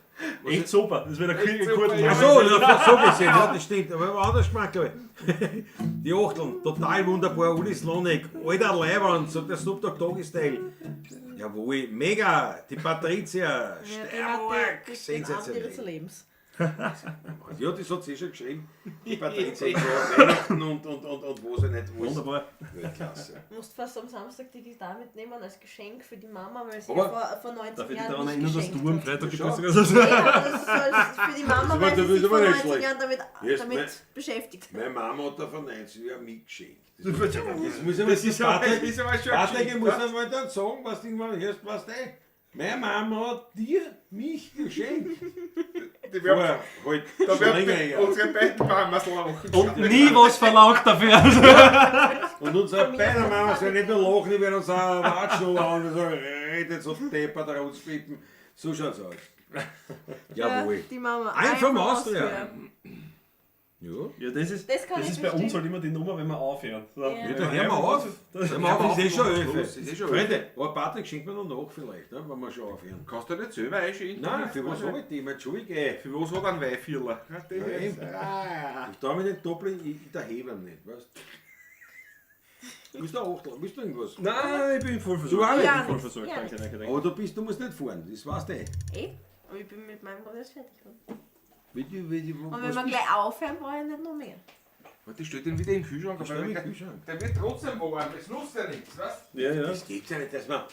Echt super, das wäre der super, ja. Ach so, ja, so gesehen, ja, das stimmt. Aber war anders gemacht, glaube ich. Die Achteln, total wunderbar, Uli Slonek, alter Leiwand, sagt der Snoop Dogg Doggy Style. Jawohl, mega, die Patricia, Ja, die Steiermark, hat den Abend ihres sensationell. Lebens. Ja, das hat sie schon geschrieben. Die Patricia, ja, Weihnachten und was ich nicht, was. Wunderbar. Weltklasse. Du musst fast am Samstag die Gitarre mitnehmen als Geschenk für die Mama, weil sie Aber- vor 90 Darf ich dich Jahren daran nicht erinnern, dass geschenkt du am hat. Freitag Ja, Geburtstag hast? Ja, das ist als für die Mama, Das weil ist sie sich aber vor nicht 90 schlecht. Jahren damit, Yes, damit beschäftigt. Meine Mama hat da vor 90 Jahren mitgeschenkt. Das muss ich Das ist aber, Patrick, das ist aber schon Patrick, ich muss was? einmal dann sagen, was du irgendwann hörst, was du. Meine Mama hat dir mich geschenkt. Die werden, Vorher, halt, da schon länger werden her. unsere beiden Mamas lachen. Und nie was verlangt dafür. Und unsere beiden Mamas werden nicht nur lachen, die werden uns auch watschen und sagen, redet so deppert rauspippen. So schaut's aus. Jawohl. Ja, die Mama. I'm from I'm Austria. Ja. Ja, das ist, Das kann das ich ist bei uns verstehen. halt immer die Nummer, wenn wir aufhören. So, Ja. Ja, dann hören wir auf. Hören wir auf, ist eh schon 11. Ist eh schon Freunde, aber Patrick schenkt mir noch nach vielleicht, ne, wenn wir schon aufhören. Kannst du nicht selber einschenken? Nein, für was habe ich die? Entschuldige. Für was hat ein Weihvierler? Ja, eben. Ich traue mir den Doppel, ich der Heber nicht, weißt du? Willst du auch Achtel? Willst du irgendwas? Nein, ich bin voll versorgt. Du auch nicht? Ich bin voll Ja, versorgt, ja, danke, danke, danke. Aber du musst nicht fahren, das weißt du eh. Eh? Aber ich bin mit meinem Gott erst fertig geworden. Wie, Und wenn was wir bist gleich aufhören, brauche ich nicht noch mehr. Warte, steht den wieder im Kühlschrank. du? Aber Stell mich der, im Kühlschrank. der wird trotzdem warm, das nutzt ja nichts, weißt Ja, ja. Das gibt's ja nicht, dass man.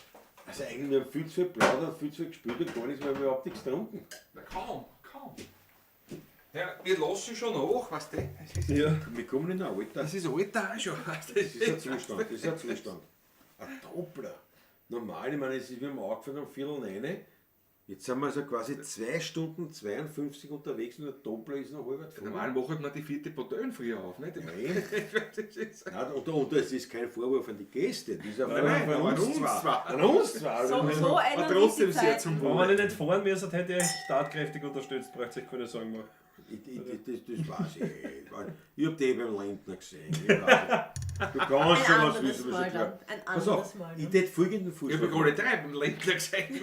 Also eigentlich, wir haben viel zu viel plaudert, viel zu viel gespielt und gar nichts mehr, wir haben überhaupt nichts getrunken. Na kaum, kaum. Ja, wir lassen schon nach, weißt du? Das ist, Ja. Wir kommen in ein Alter. das ist Alter auch schon. Weißt du? Das ist ein Zustand, das ist ein Zustand. Ein Doppler. Normal, ich meine, es ist, wir haben angefangen um 8:45. Jetzt sind wir also quasi 2 Stunden 52 unterwegs und der Doppler ist noch halb früh. Normal macht man die vierte Bordell früher auf, nicht? Nein. Das ist- Nein, und das ist kein Vorwurf an die Gäste, das ist ein Nein, Vorwurf nein, an uns zwei. zwei. An uns zwei. So, Also, so Aber ändern sich trotzdem die sehr Zeiten. zum Wenn Wohl. ich nicht fahren müsste, hätte ich euch tatkräftig unterstützt, braucht sich keine Sorgen machen. Das weiß ich nicht. Ich hab die beim Lindner gesehen. Ich weiß nicht. Du kannst schon Ein was anderes wissen, was Mal ich klar. dann. Ein Pass anderes auf, Mal. ich Dann. tät folgenden Ich Vorschlag. habe alle drei beim Ländler gesehen.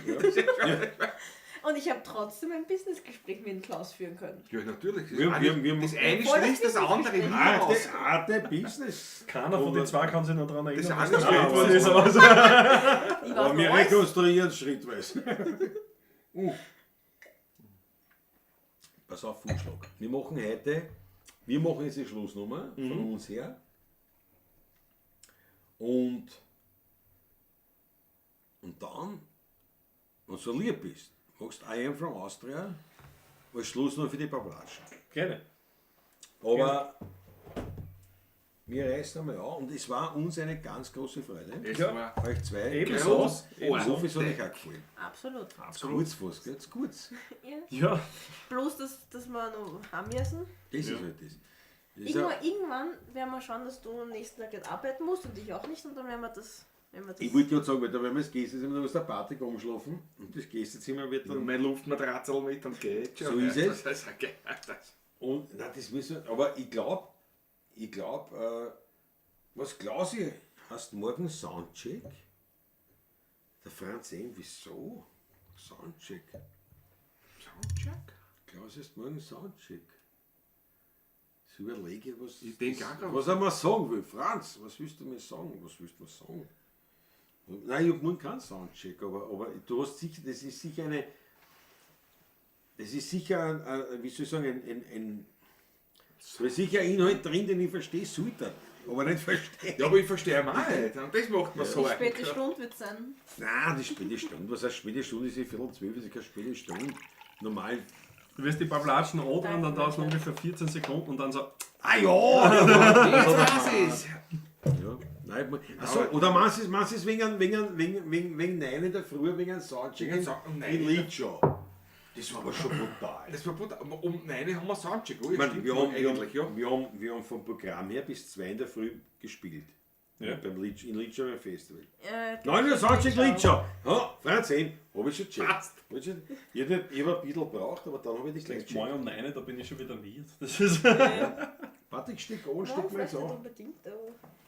Und ich habe trotzdem ein Businessgespräch mit dem Klaus führen können. Ja, natürlich. Das, Wir- eine, wir- das eine Voll das schließt das andere Businessgespräch. nie aus. Arte, Arte Business. Keiner von den zwei kann sich noch daran erinnern, Das was eine das geredet ist- worden ist. Aber so. Ich weiß Aber noch wir alles. rekonstruieren schrittweise. Pass auf, Vorschlag. Wir machen heute, wir machen jetzt die Schlussnummer von uns her. Und dann, wenn du so lieb bist, machst du I am from Austria als Schlussnummer für die Pavlatschen. Gerne. Aber wir reißen einmal an und es war uns eine ganz große Freude. Es Ja. war Euch zwei. Ebenso. groß. Ich hoffe, es hat euch auch gefallen. Absolut. Absolut. Kurz was, gell? Zu kurz. Ja. Ja. Bloß, dass wir noch haben müssen. Das Ja. ist halt das. Das ist ja, Irgendwann werden wir schauen, dass du am nächsten Tag nicht arbeiten musst und ich auch nicht. Und dann werden wir das. Werden wir das ich wollte gerade sagen, weil da werden wir das Gästezimmer, da muss der Patrick umschlafen und das Gästezimmer wird dann. Mein Luftmatratze mit und geht schon. So ist es. Das ist okay. Das Und, nein, das müssen wir, aber ich glaube, was Klausi hast morgen Soundcheck? Der Franz eben, wieso? Soundcheck. Soundcheck? Klaus ist morgen Soundcheck. Ich überlege, was, Ich denk auch was er mir sagen will. Franz, was willst du mir sagen? Was willst du mir sagen? Nein, ich hab morgen keinen Soundcheck, aber du hast sicher, das ist sicher eine, das ist sicher, ein, wie soll ich sagen, ein da ist sicher ein Inhalt drin, den ich verstehe sollte, aber nicht verstehe. Ja, aber ich verstehe ihn auch nicht. Und das macht man so. Die späte Stunde wird sein. Nein, die späte Stunde, was heißt späte Stunde? Ist 11:45, ist keine späte Stunde. Normal. Du wirst die Pavlatschen andern, dann dauert es ungefähr 14 Sekunden und dann so. Ah ja! Jetzt weiß ich's. Ja, nein, achso, oder meinst du es wegen 9 in der Früh, wegen einem Soundcheck Wegen um neun in in der- Litschau? Das war aber schon brutal. Das war brutal. Um 9 haben wir Soundcheck. Oh, Ich ja, meine, stimmt, wir, haben, wir, eigentlich, ja. haben, wir haben vom Programm her bis 2 in der Früh gespielt. Ja. Beim Litsch, in Litschau beim Festival. 9 9 Uhr Soundcheck Litschau! Ja, Franz, eben, hab ich schon gecheckt. Passt. Hab ich hab ein bisschen gebraucht, aber dann habe ich dich gleich gecheckt. Morgen um 9, da bin ich schon wieder miert. Das ist. Patrick, steck an, Morgen steck mir vielleicht jetzt nicht an. unbedingt, aber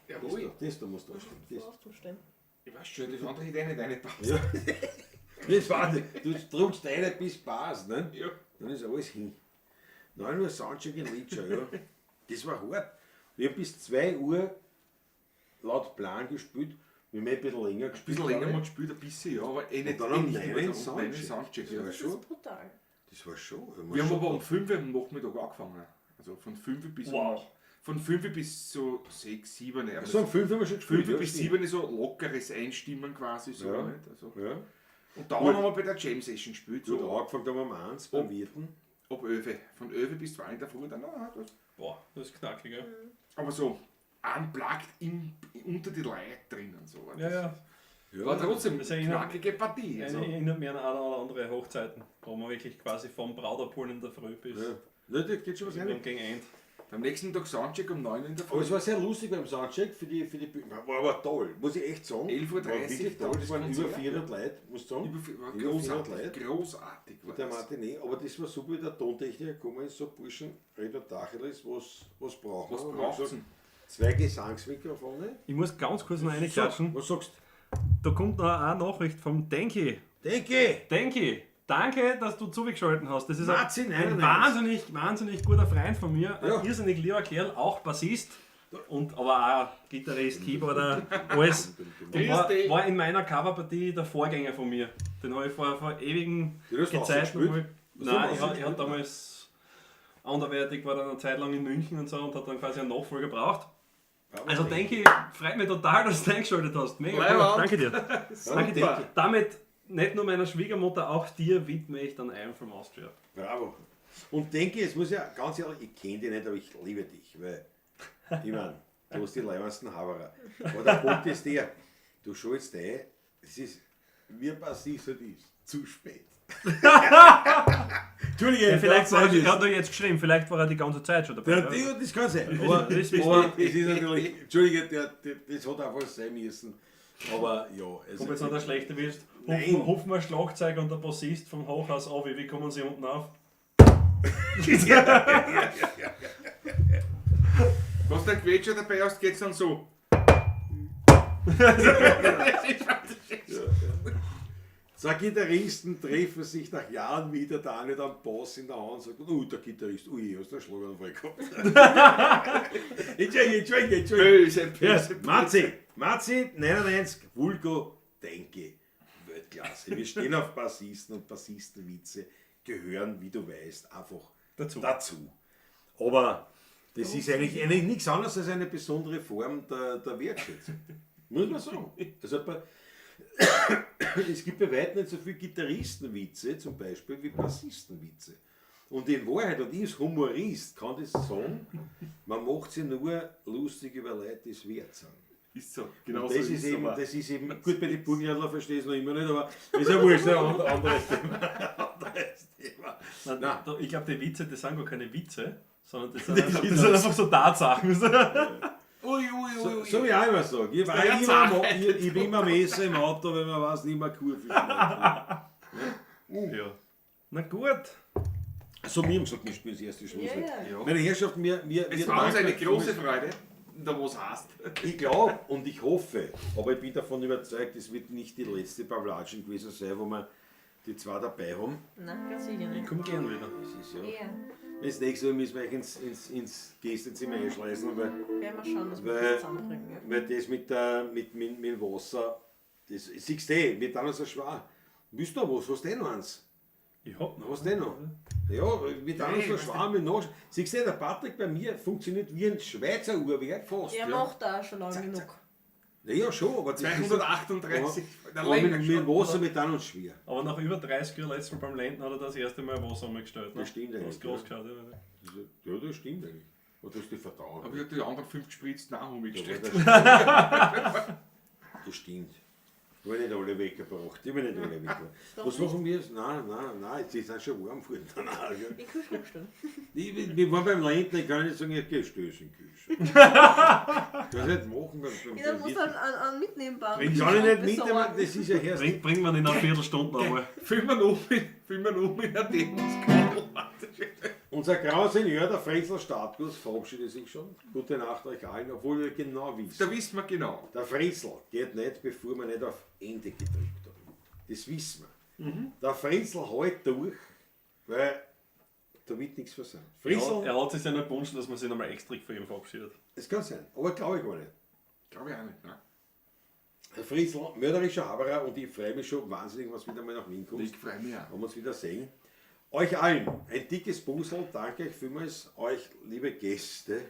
Jawohl. Das da musst du anstecken. so Das. aufzustehen. Ich weiß schon, das andere hätte eh nicht reingepasst. Ja. Das war, du druckst eine bis passt, ne? Ja. Dann ist alles hin. 9 Uhr Soundcheck in Litschau, ja. Das war hart. Wir haben bis 2 Uhr laut Plan gespielt. Wir haben ein bisschen länger Ein gespielt. bisschen länger glaub mal ich. gespielt, ein bisschen, ja, aber eh nicht. Und dann um eh nicht 9 über- Uhr um 9 Uhr Soundcheck. Soundcheck. Das Ja. war Das schon. ist brutal. Das war schon. Wir haben aber um 5 Uhr am Nachmittag angefangen. Also von 5 bis, Wow. von 5 bis so 6, 7. Aber So um 5 haben wir schon gespielt. 5 ja, bis stimmt. 7 ist so lockeres Einstimmen quasi. So, Ja. nicht? Also, Ja. und dann Gut. haben wir bei der Jam Session gespielt, Gut, so angefangen haben wir um 1 beim Wirten. ab 11. Von 11 bis 2 in der Früh dann, ah, das. Boah, das ist knackig, ja. Aber so unplugged unter die Leute drinnen. So. Das Ja, ja. Ja. War trotzdem Das eine erinnert- knackige Partie. Also. Erinnert mich an eine oder andere Hochzeiten, wo man wirklich quasi vom Braut abholen in der Früh bis Ja. Nein, da geht schon was rein. irgendwann gegen End. Am nächsten Tag Soundcheck um 9 Uhr in der Aber Früh. es war sehr lustig beim Soundcheck für die Bühne. War aber toll, muss ich echt sagen. 11.30 Uhr War wirklich toll. dann Es waren das über Konzert, 400 Leute, muss ich sagen. War Über 400 großartig, Leute. großartig war Der das. Matinee, aber das war super, wie der Tontechniker gekommen ist, so Burschen, red mal Tacheles, was brauchen Was wir? Und braucht's wir denn? haben gesagt, 2 Gesangsmikrofone. Ich muss ganz kurz noch reinklatschen. Was sagst du? Da kommt noch eine Nachricht vom Denki. Denke! Denki, danke, dass du zugeschaltet hast. Das ist Marzi, ein, nein, ein nein. wahnsinnig, wahnsinnig guter Freund von mir. Ein Ja. irrsinnig lieber Kerl, auch Bassist. Und aber auch Gitarrist, Keyboarder, alles. Und Grüß dich. war in meiner Coverpartie der Vorgänger von mir. Den habe ich vor ewigen Du hast auch Zeiten gespielt? mal. Hast du Nein, auch ich, hab gespielt? damals anderweitig, war dann eine Zeit lang in München und so und hat dann quasi einen Nachfolger gebraucht. Also denke ich, freut mich total, dass du eingeschaltet hast. Mega cool. Leiwand. Danke dir. Danke dir. Damit nicht nur meiner Schwiegermutter, auch dir widme ich dann I'm from Austria. Bravo. Und denke, es muss ja ganz ehrlich, ich kenne dich nicht, aber ich liebe dich, weil ich meine, du hast die leibendsten Haberer. Aber der Punkt ist der, du schulst ein, es ist, mir passiert es ist, zu spät. Entschuldige, Ja, vielleicht war das er, er hat nur jetzt geschrieben, vielleicht war er die ganze Zeit schon dabei. Der, der, das kann sein. Aber, Das ist- aber es ist natürlich, Entschuldige, das hat einfach sein müssen. Aber ja, also, Ob jetzt noch der Schlechte wirst, Nein. hoffen wir Schlagzeuger und der Bassist vom Hochhaus auf, wie kommen sie unten auf? Was der Quetscher dabei hast, geht's dann so. Zwei Gitarristen treffen sich nach Jahren wieder, der eine hat einen Bass in der Hand und sagt, oh, der Gitarrist, ui, hast du einen Schlaganfall gehabt. Entschuldige, Entschuldige, Entschuldige. Böse, böse. Ja, Matzi, Matzi, 99, Vulgo, Denke, Weltklasse. Wir stehen auf Bassisten und Bassistenwitze gehören, wie du weißt, einfach Dazu. dazu. Aber das ist eigentlich nichts anderes als eine besondere Form der Wertschätzung. Muss man sagen. Also es gibt bei weitem nicht so viele Gitarristenwitze zum Beispiel wie Bassistenwitze. Und in Wahrheit, und ich als Humorist kann das sagen, man macht sich nur lustig über Leute, die es wert sind. Ist so. Genau Und so das, ist ist eben, aber. das ist eben, gut, bei den Burgenländler verstehe ich es noch immer nicht, aber ist ja wurscht, ein anderes Thema. Anderes Thema. Nein, Nein. ich glaube, die Witze, das sind gar keine Witze, sondern das sind einfach, das sind einfach so Tatsachen. Ui, ui, ui, So, ui. so wie ich auch immer sage, ich, war Der immer, Zahn. ich bin immer Messer im Auto, wenn man weiß, nicht mehr Kurve schneidet. Ja. Na gut. So, wir haben gesagt, wir spielen das erste Schluss. Ja, ja. Ja. Meine Herrschaften, wir Es war uns danken eine euch große Freude, da was heißt. Ich glaube und ich hoffe, aber ich bin davon überzeugt, es wird nicht die letzte Pavlatschen gewesen sein, wo wir die zwei dabei haben. Nein, ganz sicher Ich nicht. komme gern wieder. Das ist ja. Ja, Das nächste Mal müssen wir euch ins Gästezimmer einschleusen, weil, werden wir schauen, dass wir Weil- das zusammenbringen. Ja. weil das mit dem Wasser, das siehst du eh, wir tun uns ja schwer. Willst du noch was? Hast du eh noch eins? Ich hab noch. Hast du eh noch? Ja, wir tun uns Hey, so was schwer mit Nach. Siehst du, der Patrick bei mir funktioniert wie ein Schweizer Uhrwerk fast. Der ja. macht da auch schon lange Zack, genug. zack. Ja, schon, aber das ist- 238. Der Aber länger mit schon. Wasser, wir tun uns schwer. Aber nach über 30 Jahren letztes Mal beim Lenden hat er das erste Mal Wasser umgestellt. Ne? Das stimmt Du eigentlich, hast groß ja. geschaut. Ja. Ja, das stimmt eigentlich. Aber du hast dich vertan. Aber ich hab die anderen 5 gespritzt, nein, haben wir Ja, gestellt. das stimmt. Das stimmt. Ich habe nicht alle weggebracht. Ich habe nicht alle weggebracht. Doch Was nicht. machen wir jetzt? Nein, nein, nein, jetzt ist es schon warm geworden. Nein, gell. In den Kühlschrank stellen. Wir waren beim Lendner, ich kann nicht sagen, ich gehe stöß in den Kühlschrank. Das kann ich nicht machen. Ja, dann musst du einen mitnehmbaren Ich kann ich nicht mitnehmen, besorgen. das ist ja erst. Bring mir in einer Viertelstunde nochmal. Filmen wir um in der Demos. Unser grauer Senior, der Frenzel Startguss, verabschiedet sich schon. Gute Nacht euch allen, obwohl wir genau wissen. Da wissen wir genau. Der Frenzel geht nicht, bevor wir nicht auf Ende gedrückt haben. Das wissen wir. Der Frenzel hält durch, weil Da wird nichts versagen. Friesl, Er hat sich ja noch gewünscht, dass man sich nochmal extra von ihm verabschiedet. es kann sein, aber glaube ich gar nicht. Glaube ich auch nicht. Nein. Herr Friesl, mörderischer Haberer und ich freue mich schon wahnsinnig, was wieder mal nach Wien kommt. Ich freue mich auch. Wenn wir uns wieder sehen. Euch allen ein dickes Busel, danke euch vielmals, euch liebe Gäste.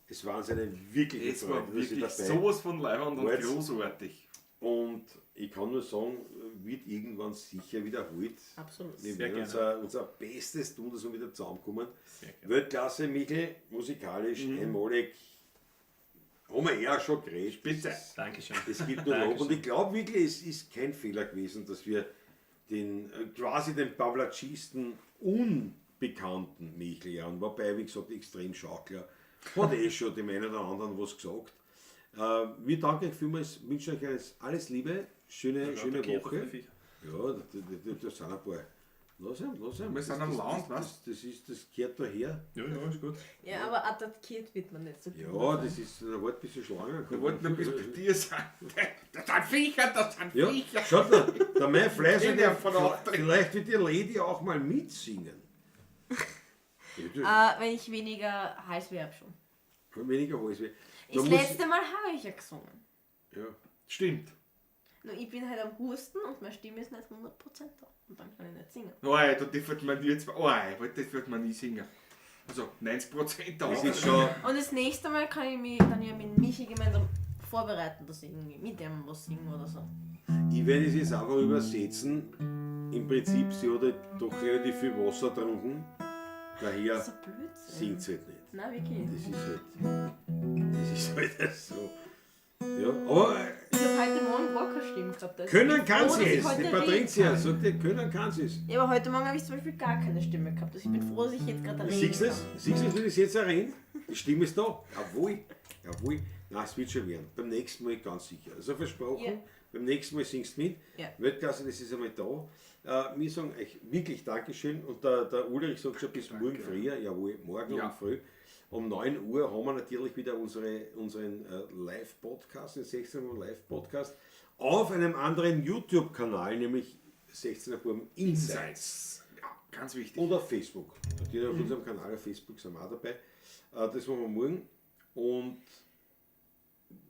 Es war uns eine wirkliche Es war Freude, dass ihr wirklich dabei sowas von leibend und wart. großartig. Und ich kann nur sagen, wird irgendwann sicher wiederholt. Absolut. Wir Sehr werden gerne. unser Bestes tun, dass wir wieder zusammenkommen. Sehr gerne. Weltklasse, Michel, musikalisch, einmalig. Haben wir eh auch schon geredet. Spitze. Dankeschön. Es gibt nur Lob. Dankeschön. Und ich glaube wirklich, es ist kein Fehler gewesen, dass wir den quasi den Pavlatschisten unbekannten Michel Jan, wobei, wie gesagt, extrem Schaukler, hat eh schon dem einen oder anderen was gesagt. Wir danken euch vielmals, wünschen euch alles Liebe, schöne Woche. Ja, da sind ein paar. Lass ihn, lass ihn. Wir sind am Land, was? Das gehört daher. Ja, ja, ist gut. Ja, aber attackiert wird man nicht so gut. Ja, das ist, da wollte ein bisschen Schlange. Wir wollten ein bisschen bei dir sein. Das sind Viecher, das sind Ja, Viecher. schaut da, der mein Fleiß In der von Auftritt. vielleicht wird die Lady auch mal mitsingen. Ja, Wenn ich weniger Halsweh habe schon. das, weniger Halsweh. Da Das muss- letzte Mal habe ich ja gesungen. Ja, Stimmt. Nur ich bin halt am Husten und meine Stimme ist nicht 100% da. Und dann kann ich nicht singen. Oh, da dürfte man jetzt. Oh, das wird man nie singen. Also 90% da. das ist schon. Und das nächste Mal kann ich mich dann ja mit Michi gemeinsam vorbereiten, dass ich irgendwie mit dem was singe oder so. Ich werde es jetzt einfach übersetzen. Im Prinzip, sie hat halt doch relativ viel Wasser getrunken. Daher Das ist ein Blödsinn. singt sie halt nicht. Nein, wirklich. Das ist halt so. Ja, aber Ich habe heute Morgen gar keine Stimme gehabt. Also können ich bin kann froh, sie dass ich es. heute Die reden Patricia kann. sagt, ja, können kann sie es. Ja, aber heute Morgen habe ich zum Beispiel gar keine Stimme gehabt. Also ich bin froh, dass ich jetzt gerade reden Siehst du es? kann. Siehst du es, wie ich es jetzt erwähnt? Die Stimme ist da. Jawohl, jawohl. Nein, es wird schon werden. Beim nächsten Mal ganz sicher. Also versprochen, Ja. beim nächsten Mal singst du mit. Ja. Weltklasse, das ist einmal da. Wir sagen euch wirklich Dankeschön. Und der Ulrich sagt schon bis morgen früh. Jawohl, morgen Ja. um früh. Um 9 Uhr haben wir natürlich wieder unseren Live-Podcast, den 16 Uhr Live-Podcast, auf einem anderen YouTube-Kanal, nämlich 16 Uhr Insights. Insights. Ja, ganz wichtig. Und auf Facebook. Natürlich auf unserem Kanal auf Facebook sind wir auch dabei. Das machen wir morgen. Und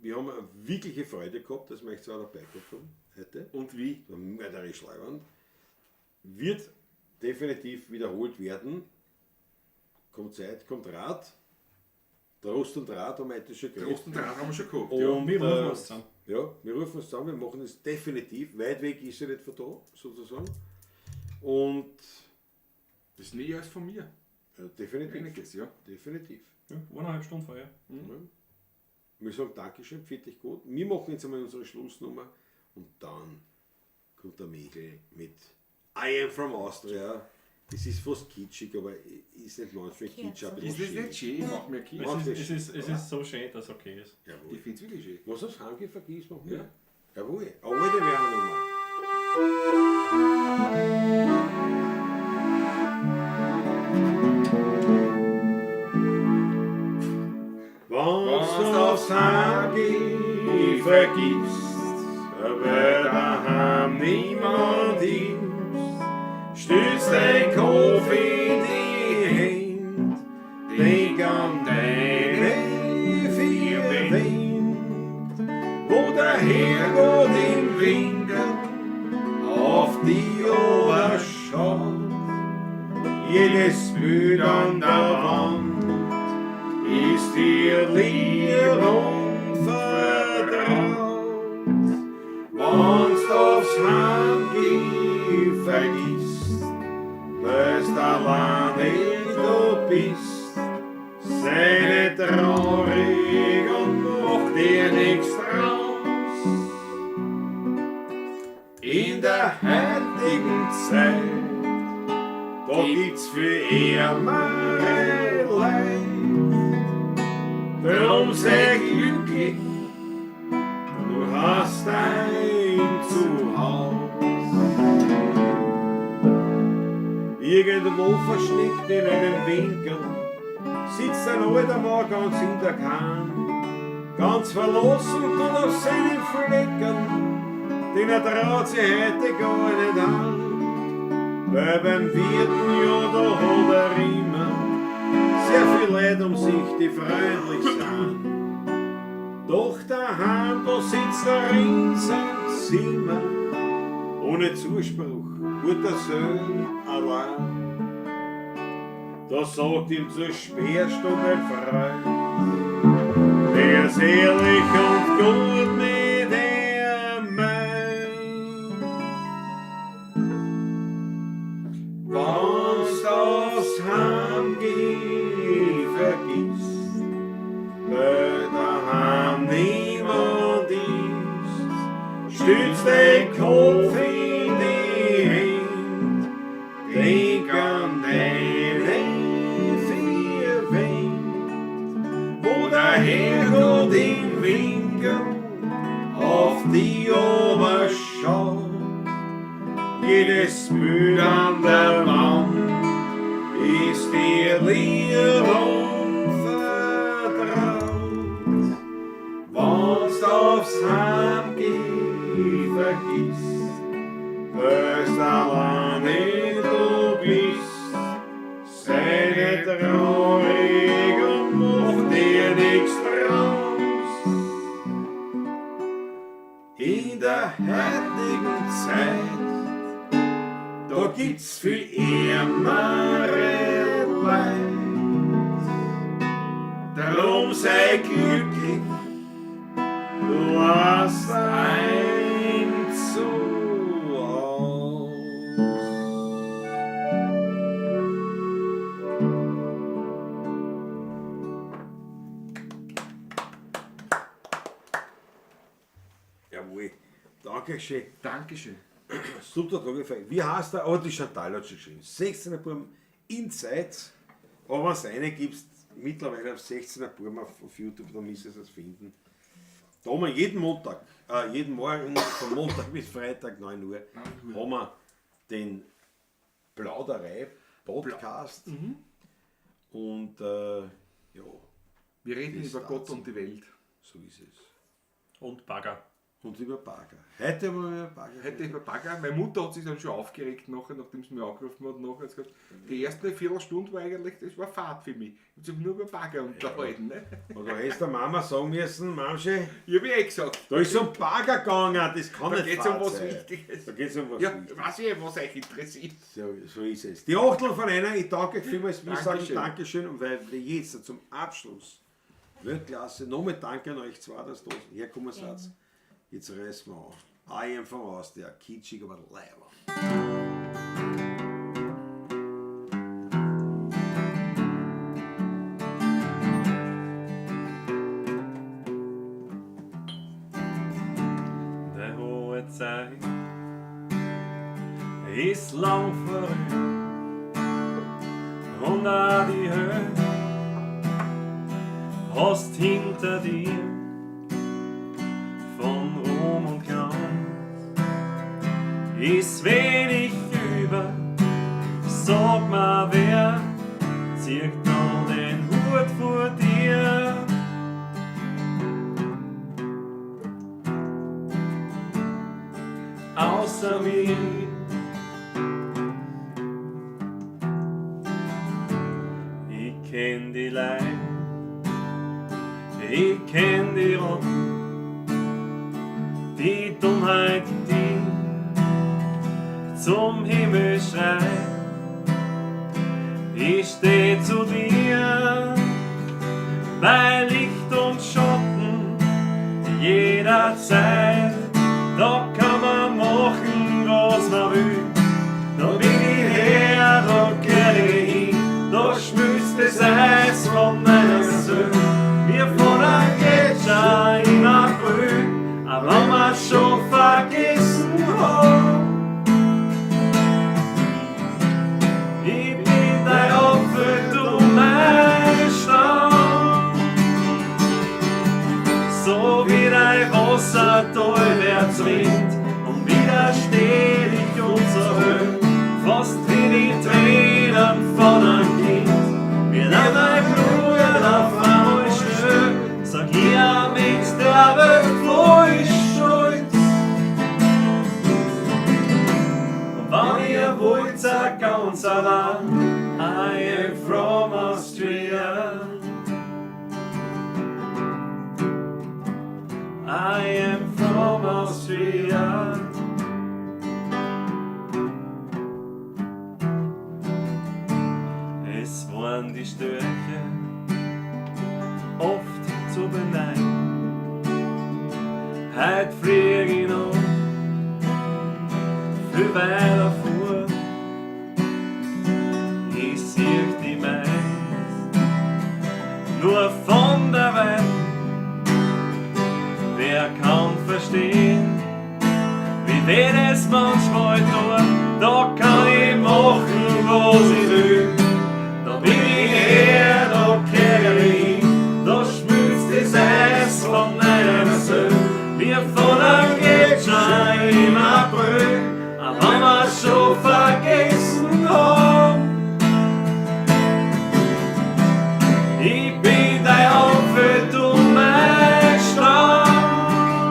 wir haben eine wirkliche Freude gehabt, dass wir euch zwei dabei gehabt haben heute. Und wie? Das war mörderisch leiwand. Wird definitiv wiederholt werden. Kommt Zeit, kommt Rat. Trost und Rat haben wir heute schon geredet. Trost und Draht haben wir schon gehabt. Ja. Und, Wir rufen uns zusammen. Ja, wir rufen uns zusammen, wir machen es definitiv. Weit weg ist er nicht von da, sozusagen. Und Das ist näher als von mir. definitiv. Einiges, ja. Definitiv. Ja, 1,5 Stunden vorher. Ja. Wir sagen Dankeschön, für dich gut. Wir machen jetzt einmal unsere Schlussnummer und dann kommt der Mägel mit I am from Austria. Es ist fast kitschig, aber ist nicht manchmal kitsch. aber Ist das nicht schön? Ich mach mir Kitsch. Mach Es ist, es ist so schön, dass es okay ist. Jawohl. Ich finde es wirklich schön. Was aufs Heimgehen vergisst, machen wir. Jawohl. Eine alte Werner-Nummer. Wenn's du aufs Heimgehen vergisst, weil daheim niemand ist, stößt dein Kopf in die Hände, denk an deine vier Wände, wo der Herrgott im Winkel auf die schaut. Jedes Bild an der Wand ist dir lieb und vertraut. Wenn's du aufs Heimgehen vergisst, weil's alleine du bist, sei nicht traurig und mach dir nichts draus. In der heutigen Zeit, da gibt's für ärmere Leid. Drum sei glücklich, du hast ein Zuhause. Irgendwo versteckt in einem Winkel sitzt ein alter Mann ganz in der Kahn, ganz verlassen und auf seinen Flecken, den er traut sich heute gar nicht an. Weil beim vierten Jahr, da hat er Leute um sich, die freundlich sind. Doch daheim, da sitzt er in seinem Zimmer, ohne Zuspruch, guter Söhn allein. Da sagt ihm zur Sperrstunde ein Freund, der ist ehrlich und gut mit er meint. Wenn's aufs Heimgehen vergisst, weil daheim niemand ist, stützt den Kopf in die Hände, denk an deine vier Wände, wo der Herrgott im Winkel auf die schaut. Jedes Bild an der Wand ist dir lieb und vertraut. Wenn's aufs Heimgehen vergisst, weil's alleine du bist, sei nicht traurig und mach dir nix draus. In der heutigen Zeit, da gibt's viel ärmere Leid. Drum sei glücklich, du hast ein Zuhause. Jawohl, Dankeschön. Dankeschön. Super, danke. Wie heißt der? Oh, die Chantal hat schon geschrieben. 16er Burm Insights. Aber wenn es eine gibst, mittlerweile auf 16er Burm auf YouTube, da müsstest du es finden. Da haben wir jeden Montag, jeden Morgen von Montag bis Freitag 9 Uhr, haben wir den Plauderei-Podcast. Und ja. Wir reden Das über Gott dazu. und die Welt. So ist es. Und Bagger. Und über Bagger. Heute haben wir über Bagger. Heute über Bagger. Meine Mutter hat sich dann schon aufgeregt, nachher, nachdem sie mich angerufen hat. Nachher hat sie gesagt, die erste Viertelstunde war eigentlich, das war Fahrt für mich. Ich habe mich nur über Bagger unterhalten. Ne? Und da hättest du der Mama sagen müssen, Mamsche, Ich habe eh gesagt, da ist um Bagger gegangen, das kann da nicht geht es um Fahrt was sein. Wichtiges. Da geht's um was Ja, Wichtiges. weiß ich, was euch interessiert. So ist es. Die Achtel von einer, ich danke euch vielmals, wir sagen Dankeschön. Dankeschön und weil wir jetzt zum Abschluss Weltklasse, nochmal danke an euch zwei, dass ihr da hergekommen seid. Jetzt reißen wir auf. I am from Austria, kitschig, aber leiber. Die hohe Zeit ist lang vorüber und auch die Höhe hast hinter dir von Ruhm und Glanz ist wenig über. Sag mal, wer zieht da den Hut vor dir? Außer mir. Ich kenn die Leid, ich kenn die Rotten, die Dummheit, die zum Himmel schreit. Ich steh zu dir bei Licht und Schatten jederzeit. Da kann man machen, was man will. Da bin ich her, da geh ich hin, da schmilzt das Eis von meiner Seele. Wir fahren ein Gletscher im April, aber wenn wir schon vergessen haben. Ich bin dein Opfer, du mein Stamm. So wie dein Wasser talwärts rinnt und widerstehlich unser Höhe, fast wie die Tränen von einem Kind. Wir lassen dein Blut Es waren die Störche oft zu beneiden. Heut flieg ich noch viel weiter vor. Ich sieh die meist nur von der Welt. Wer kann verstehen, wie weh es manchmal tut? Da kann ich machen, was ich will. Da bin ich her, da kehr ich hin. Da schmilzt das Eis von meiner Seele, wie von einem Gletscher im April. Auch wenn wir schon vergessen haben. Ich bin dein Apfel, du mein Stamm.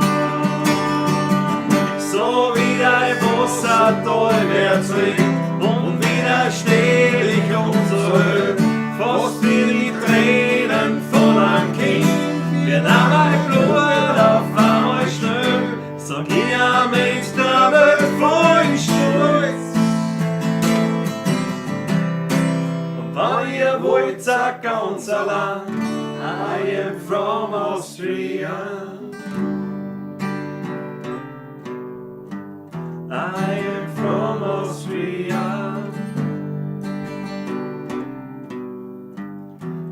So wie dein Wasser talwärts rinnt und widerstehlich und zurück, fast wie die Tränen von einem Kind. Wir nahmen mein Blut auf einmal schnell, sag ich am Mensch der Welt voll Stolz. Und wenn ihr wollt, sag ganz allein, I am from Austria. I am from Austria.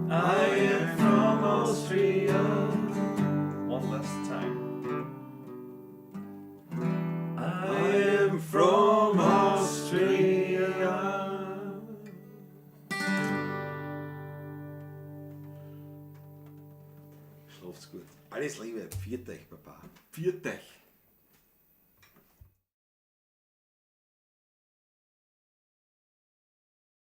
I am from Austria. One last time. I am from Austria. Schlaft's gut. Alles Liebe. Pfiat euch, Baba. Pfiat euch.